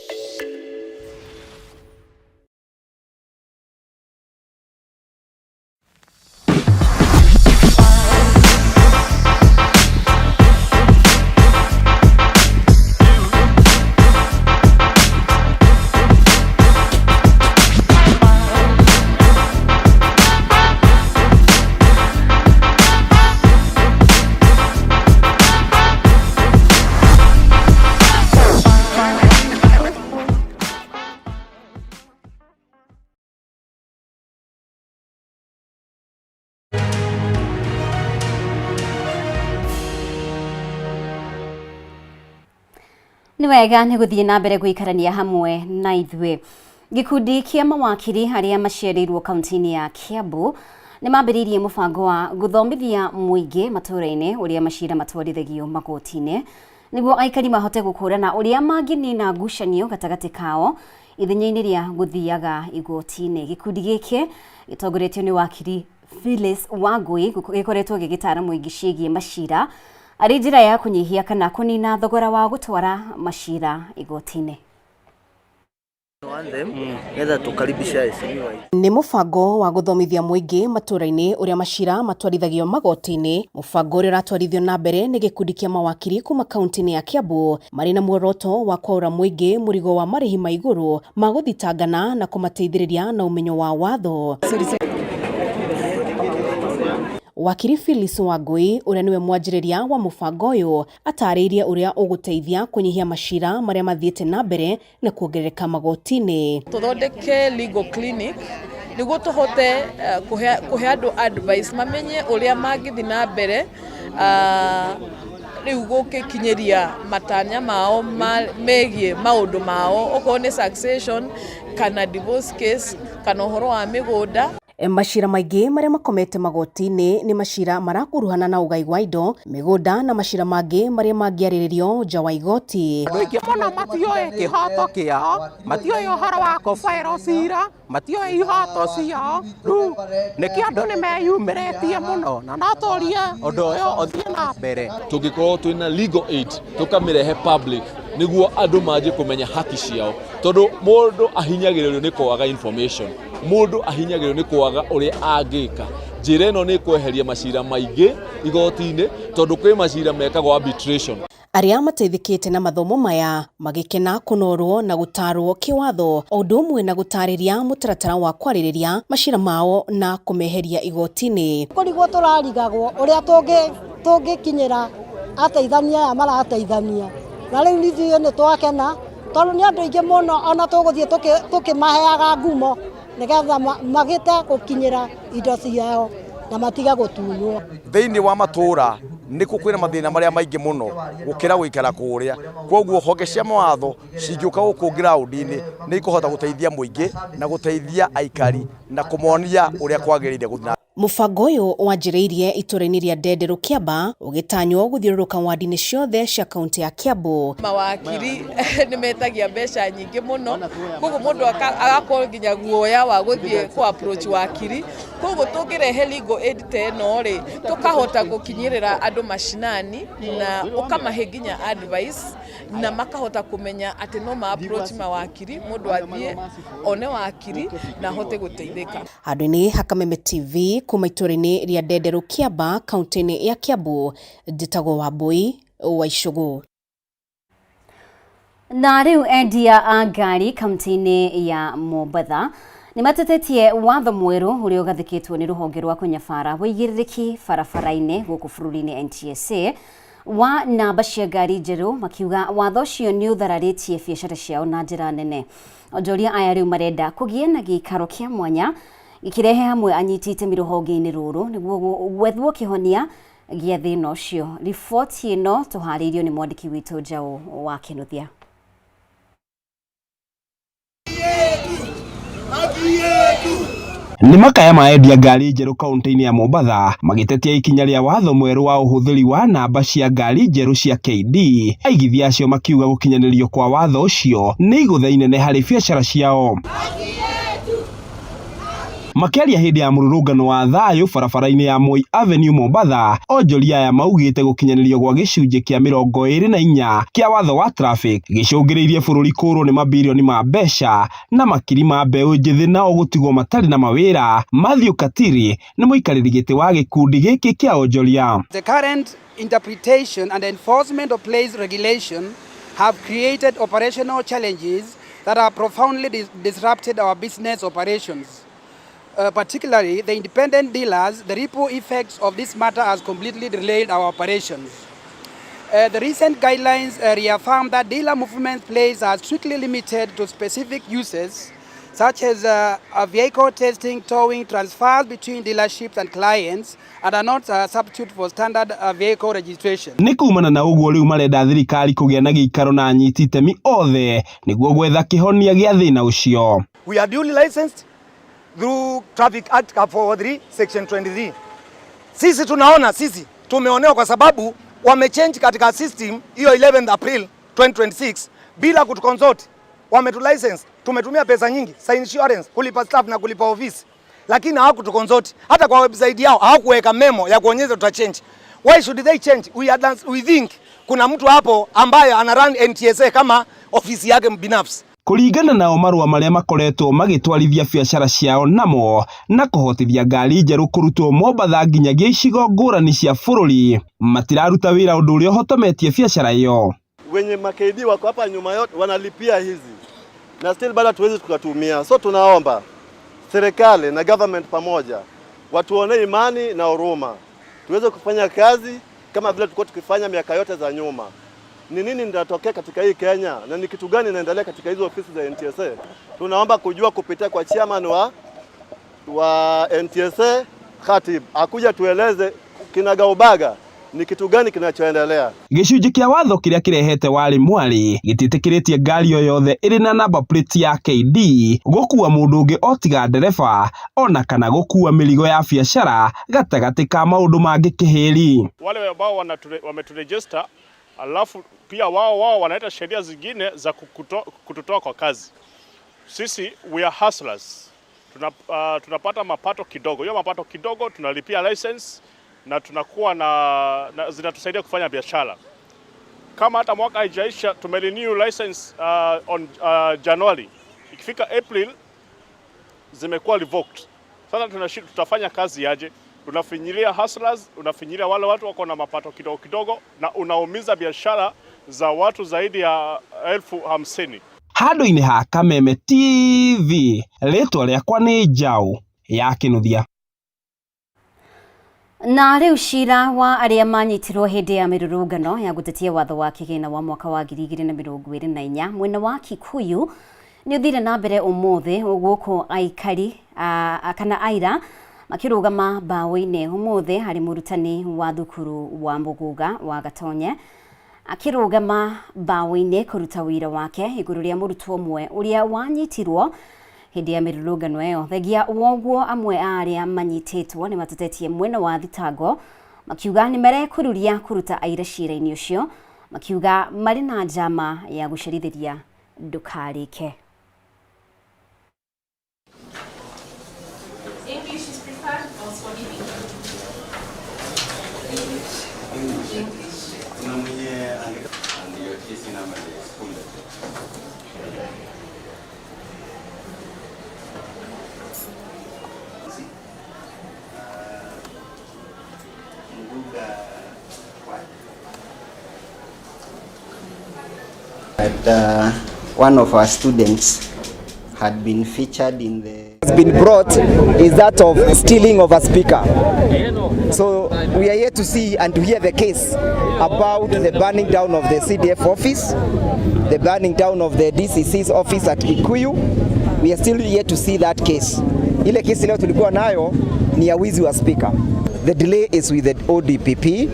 Speaker 2: Nĩ wega nĩ gũthiĩ na mbere gũikarania hamwe na ithuĩ. Gĩkundi kĩa mawakiri arĩa maciarĩirwo kaunti-inĩ ya Kiambu nĩ mambĩrĩirie mũbango wa gũthomithia mũingĩ matũũra-inĩ ũrĩa macira matwarithagio magoti-inĩ nĩguo aikari mahote gũkũrana ũrĩa mangĩnina ngucanio gatagatĩ kao ithenya-inĩ rĩa gũthiaga igoti-inĩ. Gĩkundi gĩkĩ gĩtongoretio nĩ wakiri Phyllis Wangui gĩkoretwo gĩgĩtara mũingĩ ciĩgiĩ macira arĩ njĩra ya kũnyihia kana kũnina thogora wa gũtwara macira igoti-inĩ.
Speaker 8: Nĩ mũbango wa gũthomithia mũingĩ matũũra-inĩ ũrĩa macira matwarithagio magoti-inĩ, mũbango ũrĩa ũratwarithio na mbere nĩ gĩkundi kĩa mawakiri kuma kaunti-inĩ ya Kiambu marĩ na muoroto wa kwaũra mũingĩ mũrigo wa marĩhi ma igũrũ ma gũthitangana na kũmateithĩrĩria na ũmenyo wa watho. Wakiri Phyllis Wangui ũrĩa nĩwe mwanjĩrĩria wa mũbango ũyũ atarĩirie ũrĩa ũgũteithia kũnyihia macira marĩa mathiĩte na mbere na kuongerereka magoti-inĩ.
Speaker 11: Tũthondeke legal clinic nĩguo tũhote kũhe andũ advice mamenye ũrĩa mangĩthiĩ na mbere rĩu gũgĩkinyĩria matanya mao megiĩ maũndũ mao, okorwo nĩ succession kana divorce case kana ũhoro wa mĩgũnda.
Speaker 8: Macira maingĩ marĩa makomete magoti-inĩ nĩ macira marakuruhana na ũgai wa indo, mĩgũnda na macira mangĩ marĩa mangĩarĩrĩrio nja wa igoti.
Speaker 15: Andũ aingĩ mũno matiũĩ kĩhoto kĩao, matiũĩ ũhoro wa kũbaĩrwo cira, matiũĩ ihoto ciao, rĩu nĩkĩo andũ nĩ meyumĩrĩtie mũno na no tũrie ũndũ ũyũ ũthiĩ na mbere.
Speaker 16: Tũngĩkorwo twĩna legal aid tũkamĩrehe public nĩguo andũ manjie kũmenya haki ciao, tondũ mũndũ ahinyagĩrĩrio nĩ kwaga information, mũndũ ahinyagĩrĩrio nĩ kwaga ũrĩa angĩka. Njĩra ĩno nĩ ĩkweheria macira maingĩ igoti-inĩ tondũ kwĩ macira mekagwo arbitration.
Speaker 8: Arĩa mateithĩkĩte na mathomo maya magĩkena kũnorwo na gũtarwo kĩwatho o ũndũ ũmwe na gũtarĩria mũtaratara wa kwarĩrĩria macira mao na kũmeheria igoti-inĩ.
Speaker 27: Kũrigwo tũrarigagwo ũrĩa tũngĩkinyĩra ateithania aya marateithania, na rĩu ithuĩ nĩ twakena tondũ nĩ andũ aingĩ mũno ona tũgũthiĩ tũkĩmaheaga ngumo nĩgetha magĩte gũkinyĩra indo ciao na matige gũtunywo.
Speaker 28: Thĩinĩ wa matũũra nĩkuo kwĩna mathĩna marĩa maingĩ mũno gũkĩra gũikara kũrĩa, koguo honge cia mawatho cingĩũka gũkũ ground-inĩ nĩ ikũhota gũteithia mũingĩ na gũteithia aikari na kũmonia ũrĩa kwagĩrĩire gũthiĩ na
Speaker 8: Mũbango ũyũ wanjĩrĩirie itũũra-inĩ rĩa Ndenderũ Kĩamba ũgĩtanywo gũthiũrũrũka wandi-inĩ ciothe cia kaunti ya Kiambu.
Speaker 11: Mawakiri nĩ metagia mbeca nyingĩ mũno, koguo mũndũ agakorwo nginya guoya wa gũthiĩ kũ approach wakiri, koguo tũngĩrehe legal aid ta ĩno rĩ, tũkahota gũkinyĩrĩra andũ mashinani na ũkamahe nginya advice na makahota kũmenya atĩ no ma approach mawakiri, mũndũ athiĩ one wakiri na ahote gũteithĩka.
Speaker 8: Handũ-inĩ ha Kameme TV kuma itũũra-inĩ rĩa Ndenderũ Kĩamba kaunti-inĩ ya Kiambu, njĩtagwo Wambui wa Icũgũ.
Speaker 2: Na rĩu endia a ngari kaunti-inĩ ya Mombatha nĩ matetetie watho mwerũ ũrĩa ũgathĩkĩtwo nĩ rũhonge rwa kũnyabara wĩigĩrĩrĩki barabara-inĩ gũkũ bũrũri-inĩ NTSA Wa namba cia ngari njerũ, makiuga watho ũcio nĩ ũthararĩtie biacara ciao na njĩra nene. Onjoria aya rĩu marenda kũgĩe na gĩikaro kĩa mwanya gĩkĩrehe hamwe anyiti itemi rũhonge-inĩ rũrũ nĩguo gwethwo kĩhonia gĩa thĩna ũcio. Riboti ĩno tũharĩirio nĩ mwandĩki witũ Njaũ wa Kĩnuthia.
Speaker 1: Nĩ makaya ma endia ngari njerũ kaunti-inĩ ya Mombatha magĩtetia ikinya rĩa watho mwerũ wa ũhũthĩri wa namba cia ngari njerũ cia KD. Aigithia acio makiuga gũkinyanĩrio kwa watho ũcio nĩ igũtha inene harĩ biacara ciao. Makĩaria hĩndĩ ya mũrũrũngano wa thayũ barabara-inĩ ya Moi Avenue Mombatha, onjoria aya maugĩte gũkinyanĩrio gwa gĩcunjĩ kĩa 24 kĩa watho wa traffic gĩcũngĩrĩirie bũrũri kũrwo nĩ mabirioni ma mbeca na makiri ma mbeũ njĩthĩ nao gũtigwo matarĩ na mawĩra. Mathew Katiri nĩ mũikarĩri gĩtĩ wa gĩkundi gĩkĩ kĩa onjoria.
Speaker 3: The current interpretation and enforcement of place regulation have created operational challenges that have profoundly disrupted our business operations. Particularly the independent dealers, the ripple effects of this matter has completely delayed our operations. The recent guidelines reaffirm that dealer movement plates are strictly limited to specific uses, such as vehicle testing, towing, transfers between dealerships and clients, and are not a substitute for standard vehicle registration.
Speaker 1: Nĩ kumana na ũguo rĩu marenda thirikari kũgĩa na gĩikaro na anyiti itemi othe nĩguo gwetha kĩhonia gĩa thĩna ũcio.
Speaker 5: We are duly licensed through Traffic Act Cap 403 Section 23. Sisi tunaona sisi tumeonewa kwa sababu wamechange katika system hiyo 11th April 2026 bila kutuconsult. Wametulicense, tumetumia pesa nyingi za insurance, kulipa staff na kulipa ofisi, lakini hawakutuconsult. Hata kwa website yao hawakuweka memo ya kuonyesha tutachange. Why should they change? We think kuna mtu hapo ambaye ana run NTSA kama ofisi yake binafsi.
Speaker 1: Kũringana nao marũa marĩa makoretwo magĩtwarithia biacara ciao namo na kũhotithia ngari njerũ kũrutwo Mombatha nginyagia icigo ngũrani cia bũrũri matiraruta wĩra ũndũ ũrĩa ũhotometie biacara ĩyo.
Speaker 7: Wenye ma-KD wako hapa nyuma yote wanalipia hizi na still bado hatuwezi tukatumia, so tunaomba serikali na government pamoja watuone imani na huruma tuweze kufanya kazi kama vile tulikuwa tukifanya miaka yote za nyuma. Ni nini inatokea katika hii Kenya na ni kitu gani inaendelea katika hizo ofisi za NTSA? Tunaomba kujua kupitia kwa chairman wa NTSA Khatib akuja tueleze kinagaubaga ni kitu gani kinachoendelea.
Speaker 1: Gĩcunjĩ kĩa watho kĩrĩa kĩrehete warĩ mwarĩ gĩtiĩtĩkĩrĩtie ngari o yothe ĩrĩ na number plate ya KD gũkua mũndũ ũngĩ o tiga ndereba ona kana gũkua mĩrigo ya biacara gatagatĩ ka maũndũ mangĩ kĩhĩri.
Speaker 9: Wale ambao wameturegister alafu pia wao wanaleta sheria zingine za kututoa kwa kazi. Sisi we are hustlers. Tunapata mapato kidogo. Hiyo mapato kidogo tunalipia license na tunakuwa na zinatusaidia kufanya biashara. Kama hata mwaka haijaisha tumerenew license on January. Ikifika April zimekuwa revoked. Sasa tutafanya kazi aje? Unafinyilia hustlers, unafinyilia wale watu wako na mapato kidogo kidogo na unaumiza biashara za watu zaidi ya 50,000.
Speaker 1: Handũ-inĩ ha Kameme TV, rĩtwa rĩakwa nĩ Njaũ ya Kĩnuthia.
Speaker 2: Na rĩu cira wa arĩa manyitirwo hĩndĩ ya mĩrũrũngano ya gũtetia watho wa kĩgĩna wa mwaka wa 2024 mwena wa Kikuyu nĩ ũthire na mbere ũmũthĩ gũkũ aikari kana aira makĩrũgama mbaũ-inĩ. Ũmũthĩ harĩ mũrutani wa thukuru wa Mũgũga wa Gatonye akĩrũgama mbaũ-inĩ kũruta wĩra wake igũrũ rĩa mũrutwo ũmwe ũrĩa wanyitirwo hĩndĩ ya mĩrũrũngano ĩyo. Thengia woguo amwe a arĩa manyitĩtwo nĩ matetetie mwena wa thitango makiuga nĩ merekũruria kũruta aira cira-inĩ ũcio, makiuga marĩ na njama ya gũcerithĩria ndũkarĩke.
Speaker 10: English is preferred or Swahili? English. English.
Speaker 17: Kuna mwenye and your TC number is full.
Speaker 20: That one of our students
Speaker 12: had been featured in the
Speaker 13: has been brought is that of stealing of a speaker. So we are here to see and to hear the case about the burning down of the CDF office, the burning down of the DCC's office at Kikuyu. We are still yet to see that case. Ile kesi leo tulikuwa nayo ni ya wizi wa speaker. The delay is with the ODPP.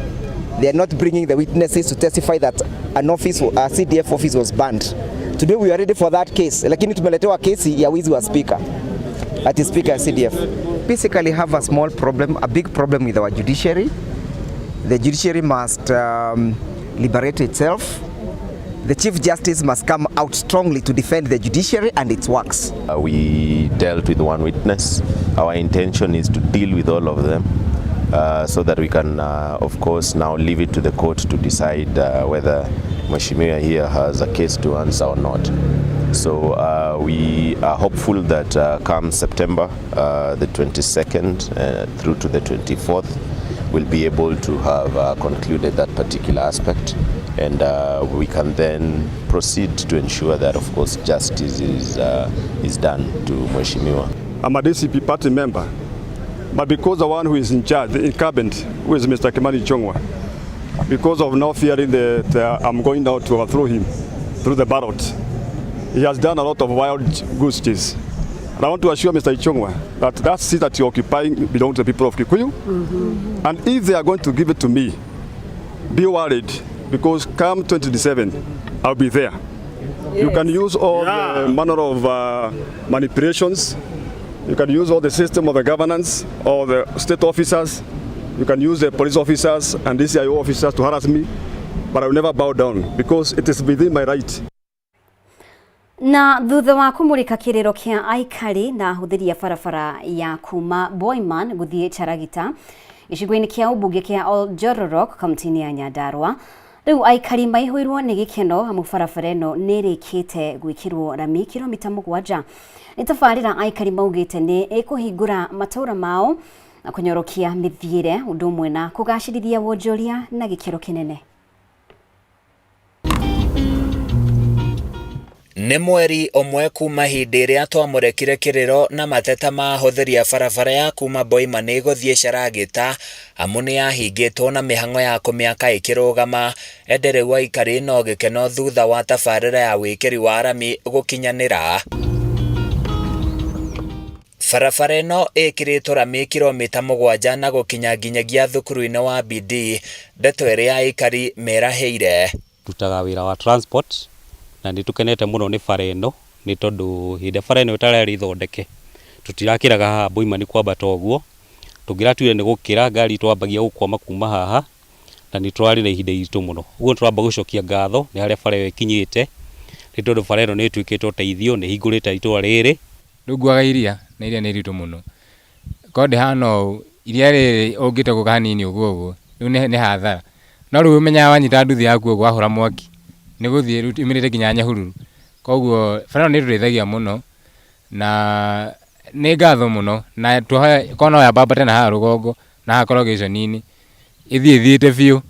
Speaker 13: They are not bringing the witnesses to testify that an office, a CDF office was burned. Today we are ready for that case, lakini tumeletewa kesi ya wizi wa speaker at speaker CDF. Basically have a small problem, a big problem with our judiciary. The judiciary must liberate itself. The Chief Justice must come out strongly to defend the judiciary and its works.
Speaker 18: We dealt with one witness. Our intention is to deal with all of them so that we can, of course, now leave it to the court to decide whether Mheshimiwa here has a case to answer or not. So we are hopeful that come September the 22nd through to the 24th, we'll be able to have concluded that particular aspect, and we can then proceed to ensure that, of course, justice is done to Mheshimiwa.
Speaker 19: I'm a DCP party member, but because the one who is in charge, the incumbent, who is Mr. Kimani Ichung'wah, because of now fearing that I'm going now to overthrow him through the ballot, he has done a lot of wild goose chase. And I want to assure Mr. Ichung'wah that that seat that you're occupying belongs to the people of Kikuyu. And if they are going to give it to me, be worried, because come 2027, I'll be there. You can use all the manner of manipulations. You can use all the system of the governance or the state officers. You can use the police officers and DCIO officers to harass me, but I will never bow down because it is within my right.
Speaker 2: Na thutha wa kumurika kiriro kia aikari na ahũthĩri a barabara ya kuma Boyman gũthiĩ Charagita gĩcigo-inĩ kĩa ũmbunge kĩa Oljororok kaunti-inĩ ya Nyandarua, rĩu aikari maihũirwo nĩ gĩkeno amu barabara ĩno nĩ ĩrĩkĩte gwĩkĩrwo rami kilomita 7. Nĩ tabarĩra aikari maugĩte nĩ ĩkũhingũra matũũra mao na kũnyorokia mĩthiĩre ũndũ ũmwe na kũgacĩrithia wonjoria na gĩkĩro kĩnene.
Speaker 20: Nĩ mweri ũmwe kuma hĩndĩ ĩrĩa twamũrĩkire kĩrĩro na mateta ma ahũthĩri a barabara ya kuma Boimani gũthiĩ Sharagita amu nĩ yahingĩtwo na mĩhang'o ya kũmĩaka ĩkĩrũgama, ĩndĩ rĩu aikari no gĩkeno thutha wa tabarĩra ya wĩkĩri wa rami gũkinyanĩra. Barabara ĩno ĩkĩrĩtwo rami kilomita 7 na gũkinya nginyagia thukuru-inĩ wa Bidii, ndeto ĩrĩa aikari merahĩire.
Speaker 24: Ndutaga wĩra wa transport na nĩ tũkenete mũno nĩ bara ĩno nĩ tondũ hĩndĩ ĩrĩa bara ĩno ĩtararĩ thondeke tũtirakĩraga haha Boimani kwambata ũguo, tũngĩratuire nĩ gũkĩra ngari twambagia gũkwama kuma haha na nĩ tũrarĩ na ihinda iritũ mũno. Ũguo tũramba gũcokia ngatho nĩ harĩa bara ĩyo ĩkinyĩte nĩ tondũ bara ĩno nĩ ĩtuĩkĩte ũteithio, nĩ ĩhingũrĩte itũra rĩrĩ.
Speaker 25: Rĩu nguaga iria na iria nĩ iritũ mũno, korwo ndĩhana ũũ iria rĩrĩ ũngĩte gũka hanini ũguo ũguo rĩu nĩ hathara, no rĩu ũmenyaga wanyita nduthi yaku ũguo wahũra mwaki nĩ gũthiĩ rĩu yumĩrĩte nginya Nyahururu. Koguo bara ĩno nĩ ĩtũteithagia mũno na nĩ ngatho mũno, na twahoya korwo no yambambate na haha rũgongo na haha corrugation-inĩ ĩthiĩ ĩthiĩte biũ,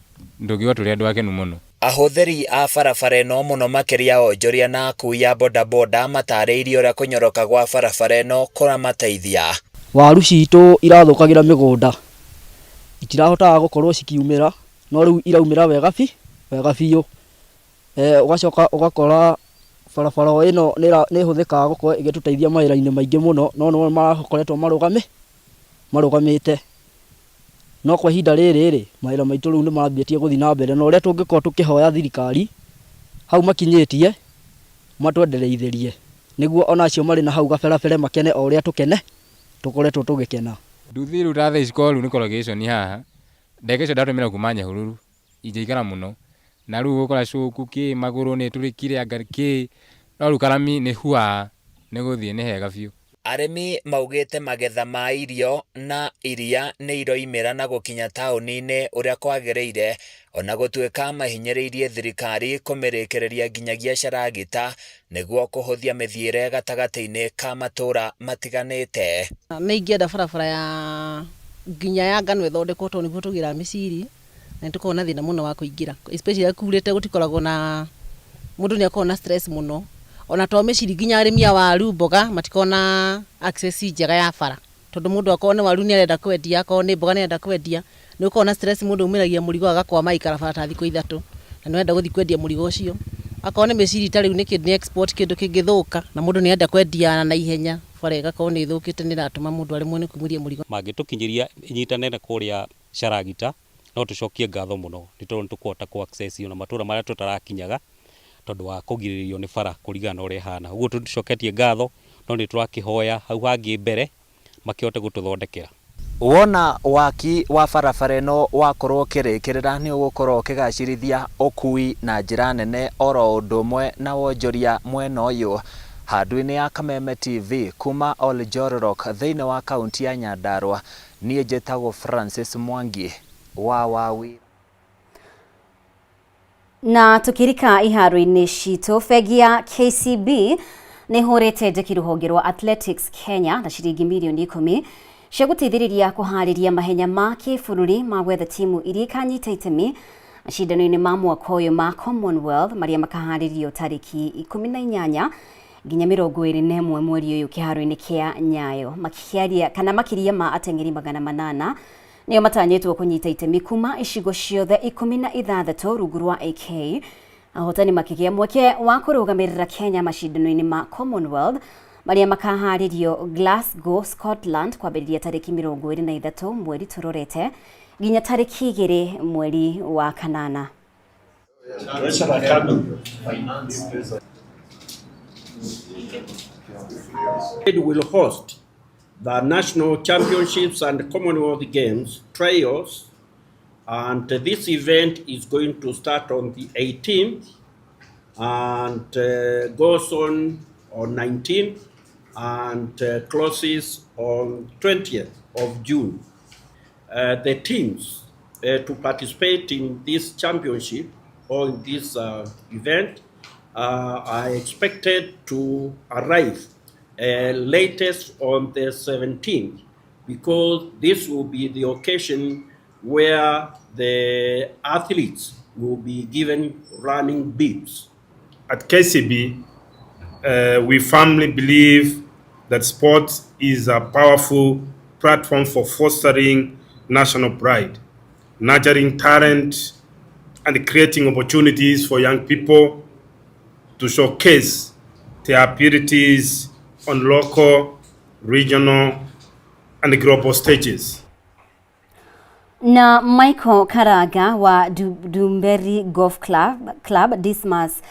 Speaker 25: tũngiuga tũrĩ andũ akenu mũno.
Speaker 20: Ahũthĩri a barabara ĩno mũno makĩria onjoria na akui a bodaboda matarĩirie ũrĩa kũnyoroka gwa barabara ĩno kũramateithia.
Speaker 26: Waru citũ irathũkagĩra mĩgũnda, itirahotaga gũkorwo cikiumĩra, no rĩu iraumĩra wega wega biũ. Ũgacoka ũgakora barabara ĩno nĩ ĩhũthĩkaga gũkorwo ĩgĩtũteithia mawĩra-inĩ maingĩ mũno, no nĩ marakoretwo marũgamĩte. No kwa ihinda rĩrĩ rĩ, mawĩra maitũ rĩu nĩ mambĩtie gũthiĩ na mbere, na ũrĩa tũngĩkorwo tũkĩhoya thirikari hau makinyĩtie matwendereithĩrie nĩguo ona acio marĩ na hau gaberabere makene o ũrĩa tũkoretwo tũgĩkena.
Speaker 25: Nduthi rĩu ta thaa ici korwo rĩu nĩ corrugation haha, ndagĩka icio ndatũmĩra kuma Nyahururu ingĩikara mũno, na rĩu ũgũkora cuku kĩ magũrũ nĩ ĩtũrĩkire anga kĩ, no rĩu karami nĩ hua nĩ gũthiĩ nĩ hega biũ.
Speaker 20: Arĩmi maugĩte magetha ma irio na iria nĩ iroimĩra na gũkinya taũni-inĩ ũrĩa kwagĩrĩire, ona gũtuĩka mahinyĩrĩirie thirikari kũmĩrĩkĩrĩria nginyagia Sharagita nĩguo kũhũthia mĩthiĩre gatagatĩ-inĩ ka matũũra matiganĩte.
Speaker 27: Nĩ ingĩenda barabara ya nginya ya ngano ĩthondekwo tondũ nĩguo tũgĩraga mĩciri na nĩ tũkoragwo na thĩna mũno wa kũingĩra, especially kurĩte gũtikoragwo na mũndũ nĩ akoragwo na stress mũno.
Speaker 4: Ona to mĩciri nginya arĩmi a waru, mboga matikoragwo na access njega ya bara. Tondũ mũndũ akorwo nĩ waru nĩ arenda kwendia, akorwo nĩ mboga nĩ arenda kwendia, nĩ gũkoragwo na stress mũndũ aumĩragia mũrigo agakwama agaikara bara ta thikũ ithatũ na nĩ ũrenda gũthiĩ kwendia mũrigo ũcio. Akorwo nĩ mĩciri ta rĩu nĩ export kĩndũ kĩngĩthũka na mũndũ nĩ arenda kwendia na ihenya, bara ĩgakorwo nĩ ĩthũkĩte nĩ ĩratũma mũndũ aremwo nĩ kumĩria mũrigo.
Speaker 6: Mangĩtũkinyĩria inyita nene kũrĩa Sharagita no tũcokie ngatho mũno nĩ tondũ nĩ tũkũhota kũ access ona matũra marĩa tũtarakinyaga tondũ wa kũgirĩrĩrio nĩ bara kũringana na ũrĩa ĩhana. Ũguo tũticoketie ngatho no nĩ tũrakĩhoya hau hangĩ mbere makĩhote gũtũthondekera.
Speaker 20: Wona waki wa barabara ĩno wakorwo ũkĩrĩkĩrĩra nĩ ũgũkorwo ũkĩgacĩrithia ũkui na njĩra nene oro ũndũ ũmwe na wonjoria mwena ũyũ. Handũ-inĩ ya Kameme TV kuma Oljororok thĩinĩ wa kaunti ya Nyandarua, niĩ njĩtagwo Francis Mwangi wa Wawira.
Speaker 2: Na tukirika iharo-inĩ citũ, bengi ya KCB nĩ hũrĩte njeki rũhonge rwa Athletics Kenya na ciringi mirioni 10 cia gũteithĩrĩria kũharĩria mahenya ma kĩbũrũri ma gwetha timu iria ikanyita itemi macindano-inĩ ma mwaka ũyũ ma Commonwealth marĩa makaharĩrio tarĩki 18 nginya 21 mweri ũyũ kĩharo-inĩ kĩa Nyayo. Makĩaria kana makĩria ma ateng'eri 800 nĩo matanyĩtwo kũnyita itemi kuma icigo ciothe 16 rungu rwa AK. Ahotani makĩgĩa mweke wa kũrũgamĩrĩra Kenya macindano-inĩ ma Commonwealth marĩa makaharĩrio Glasgow, Scotland kwambĩrĩria tarĩki 23 mweri tũrorete nginya tarĩki 2 mweri wa kanana.
Speaker 14: It will host the National Championships and Commonwealth Games trials, and this event is going to start on the 18th and goes on 19th and closes on 20th of June. The teams to participate in this championship or in this event are expected to arrive latest on the 17th, because this will be the occasion where the athletes will be given running bibs.
Speaker 15: At KCB, we firmly believe that sports is a powerful platform for fostering national pride, nurturing talent, and creating opportunities for young people to showcase their abilities on local, regional, and global stages.
Speaker 2: Na Michael Karaga wa Dumberi Golf Club, Dismas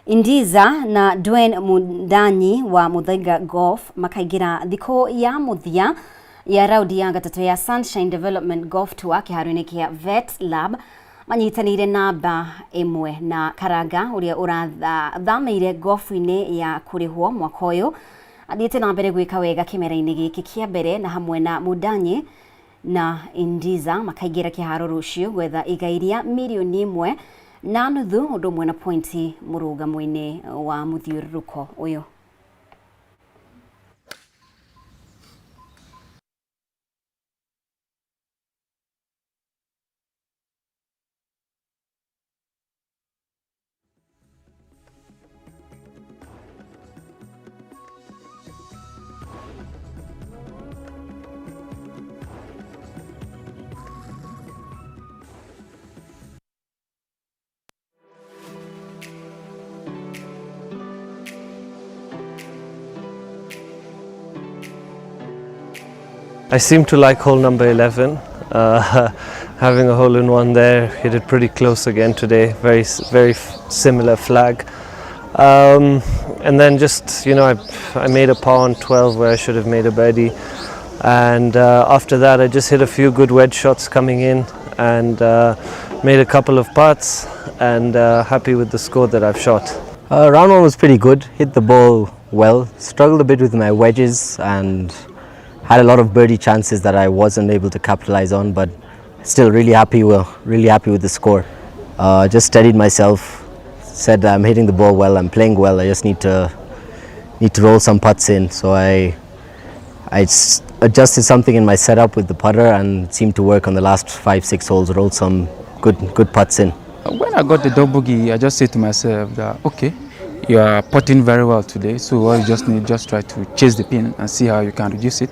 Speaker 2: Indiza na Dwayne Mundanyi wa Muthaiga Golf makaingira thikũ ya mũthia ya raundi ya gatatũ ya Sunshine Development Golf Tour kĩharo-inĩ kĩa Vet Lab manyitanĩire namba 1 na Karanga ũrĩa ũrathamĩire golf-inĩ ya kũrĩhwo mwaka ũyũ athiĩte na mbere gwĩka wega kĩmera-inĩ gĩkĩ kĩa mbere na hamwe na Mundanyi na Indiza makaingĩra kĩharo rũciũ gwetha igai rĩa mirioni 1.5 ũndũ ũmwe na pointi mũrũgamo-inĩ wa mũthiũrũrũko ũyũ.
Speaker 16: I seem to like hole number 11. Having a hole in one there, hit it pretty close again today. Very, very similar flag. And then just, you know, I made a par on 12 where I should have made a birdie. And after that, I just hit a few good wedge shots coming in and made a couple of putts, and happy with the score that I've shot.
Speaker 21: Round one was pretty good. Hit the ball well. Struggled a bit with my wedges and had a lot of birdie chances that I wasn't able to capitalize on, but still really happy with the score. Just steadied myself, said I'm hitting the ball well, I'm playing well, I just need to roll some putts in. So I adjusted something in my setup with the putter and it seemed to work on the last 5-6 holes, rolled some good putts in.
Speaker 22: When I got the double bogey, I just said to myself that, okay,
Speaker 3: You are putting very well today, so all you just need, just try to chase the pin and see how you can reduce it.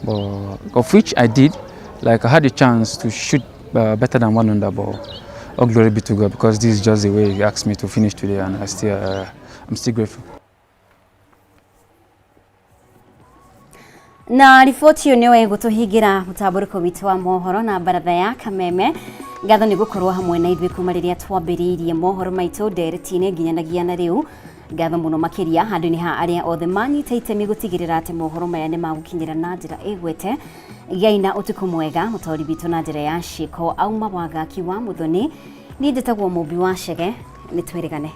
Speaker 3: But of which I did. Like, I had a chance to shoot better than 1 under, but all glory be to God, because this is just the way He asked me to finish today, and I'm still grateful.
Speaker 2: Na riboti ĩyo nĩyo ĩgũtũhingĩra mũtambũrũko witũ wa mohoro na baratha ya Kameme. Ngatho nĩ gũkorwo hamwe na ithuĩ kuma rĩrĩa twambĩrĩirie mohoro maitũ ndereti-inĩ nginyanagia na rĩu. Ngatho mũno makĩria handũ-inĩ ha arĩa othe manyita itemi gũtigĩrĩra atĩ mohoro maya nĩ magũkinyĩra na njĩra ĩgwete. Gĩai na ũtukũ mwega. Mũtaũri witũ na njĩra ya ciĩko auma Wangaki wa Mũthoni. Niĩ njĩtagwo Mũmbi wa Chege, nĩ twĩrĩgane.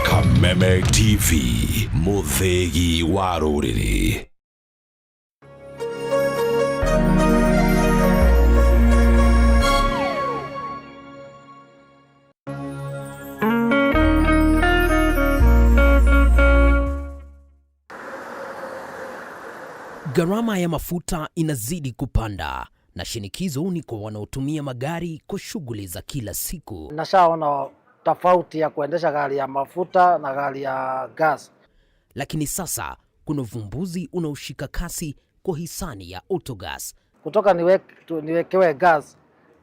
Speaker 5: Kameme TV, Muthegi wa rũrĩrĩ.
Speaker 7: Gharama ya mafuta inazidi kupanda na shinikizo ni kwa wanaotumia magari kwa shughuli za kila siku.
Speaker 24: Nashaona tofauti ya kuendesha gari ya mafuta na gari ya gas.
Speaker 7: Lakini sasa kuna uvumbuzi unaoshika kasi kwa hisani ya Autogas.
Speaker 24: Kutoka niwekewe gas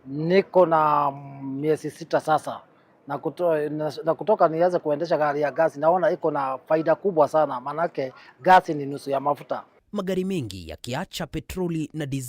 Speaker 24: niko na miezi 6 sasa, na kutoka nianze kuendesha gari ya gas naona iko na faida kubwa sana, manake gas ni nusu ya mafuta.
Speaker 7: Magari mengi yakiacha petroli na dizeli.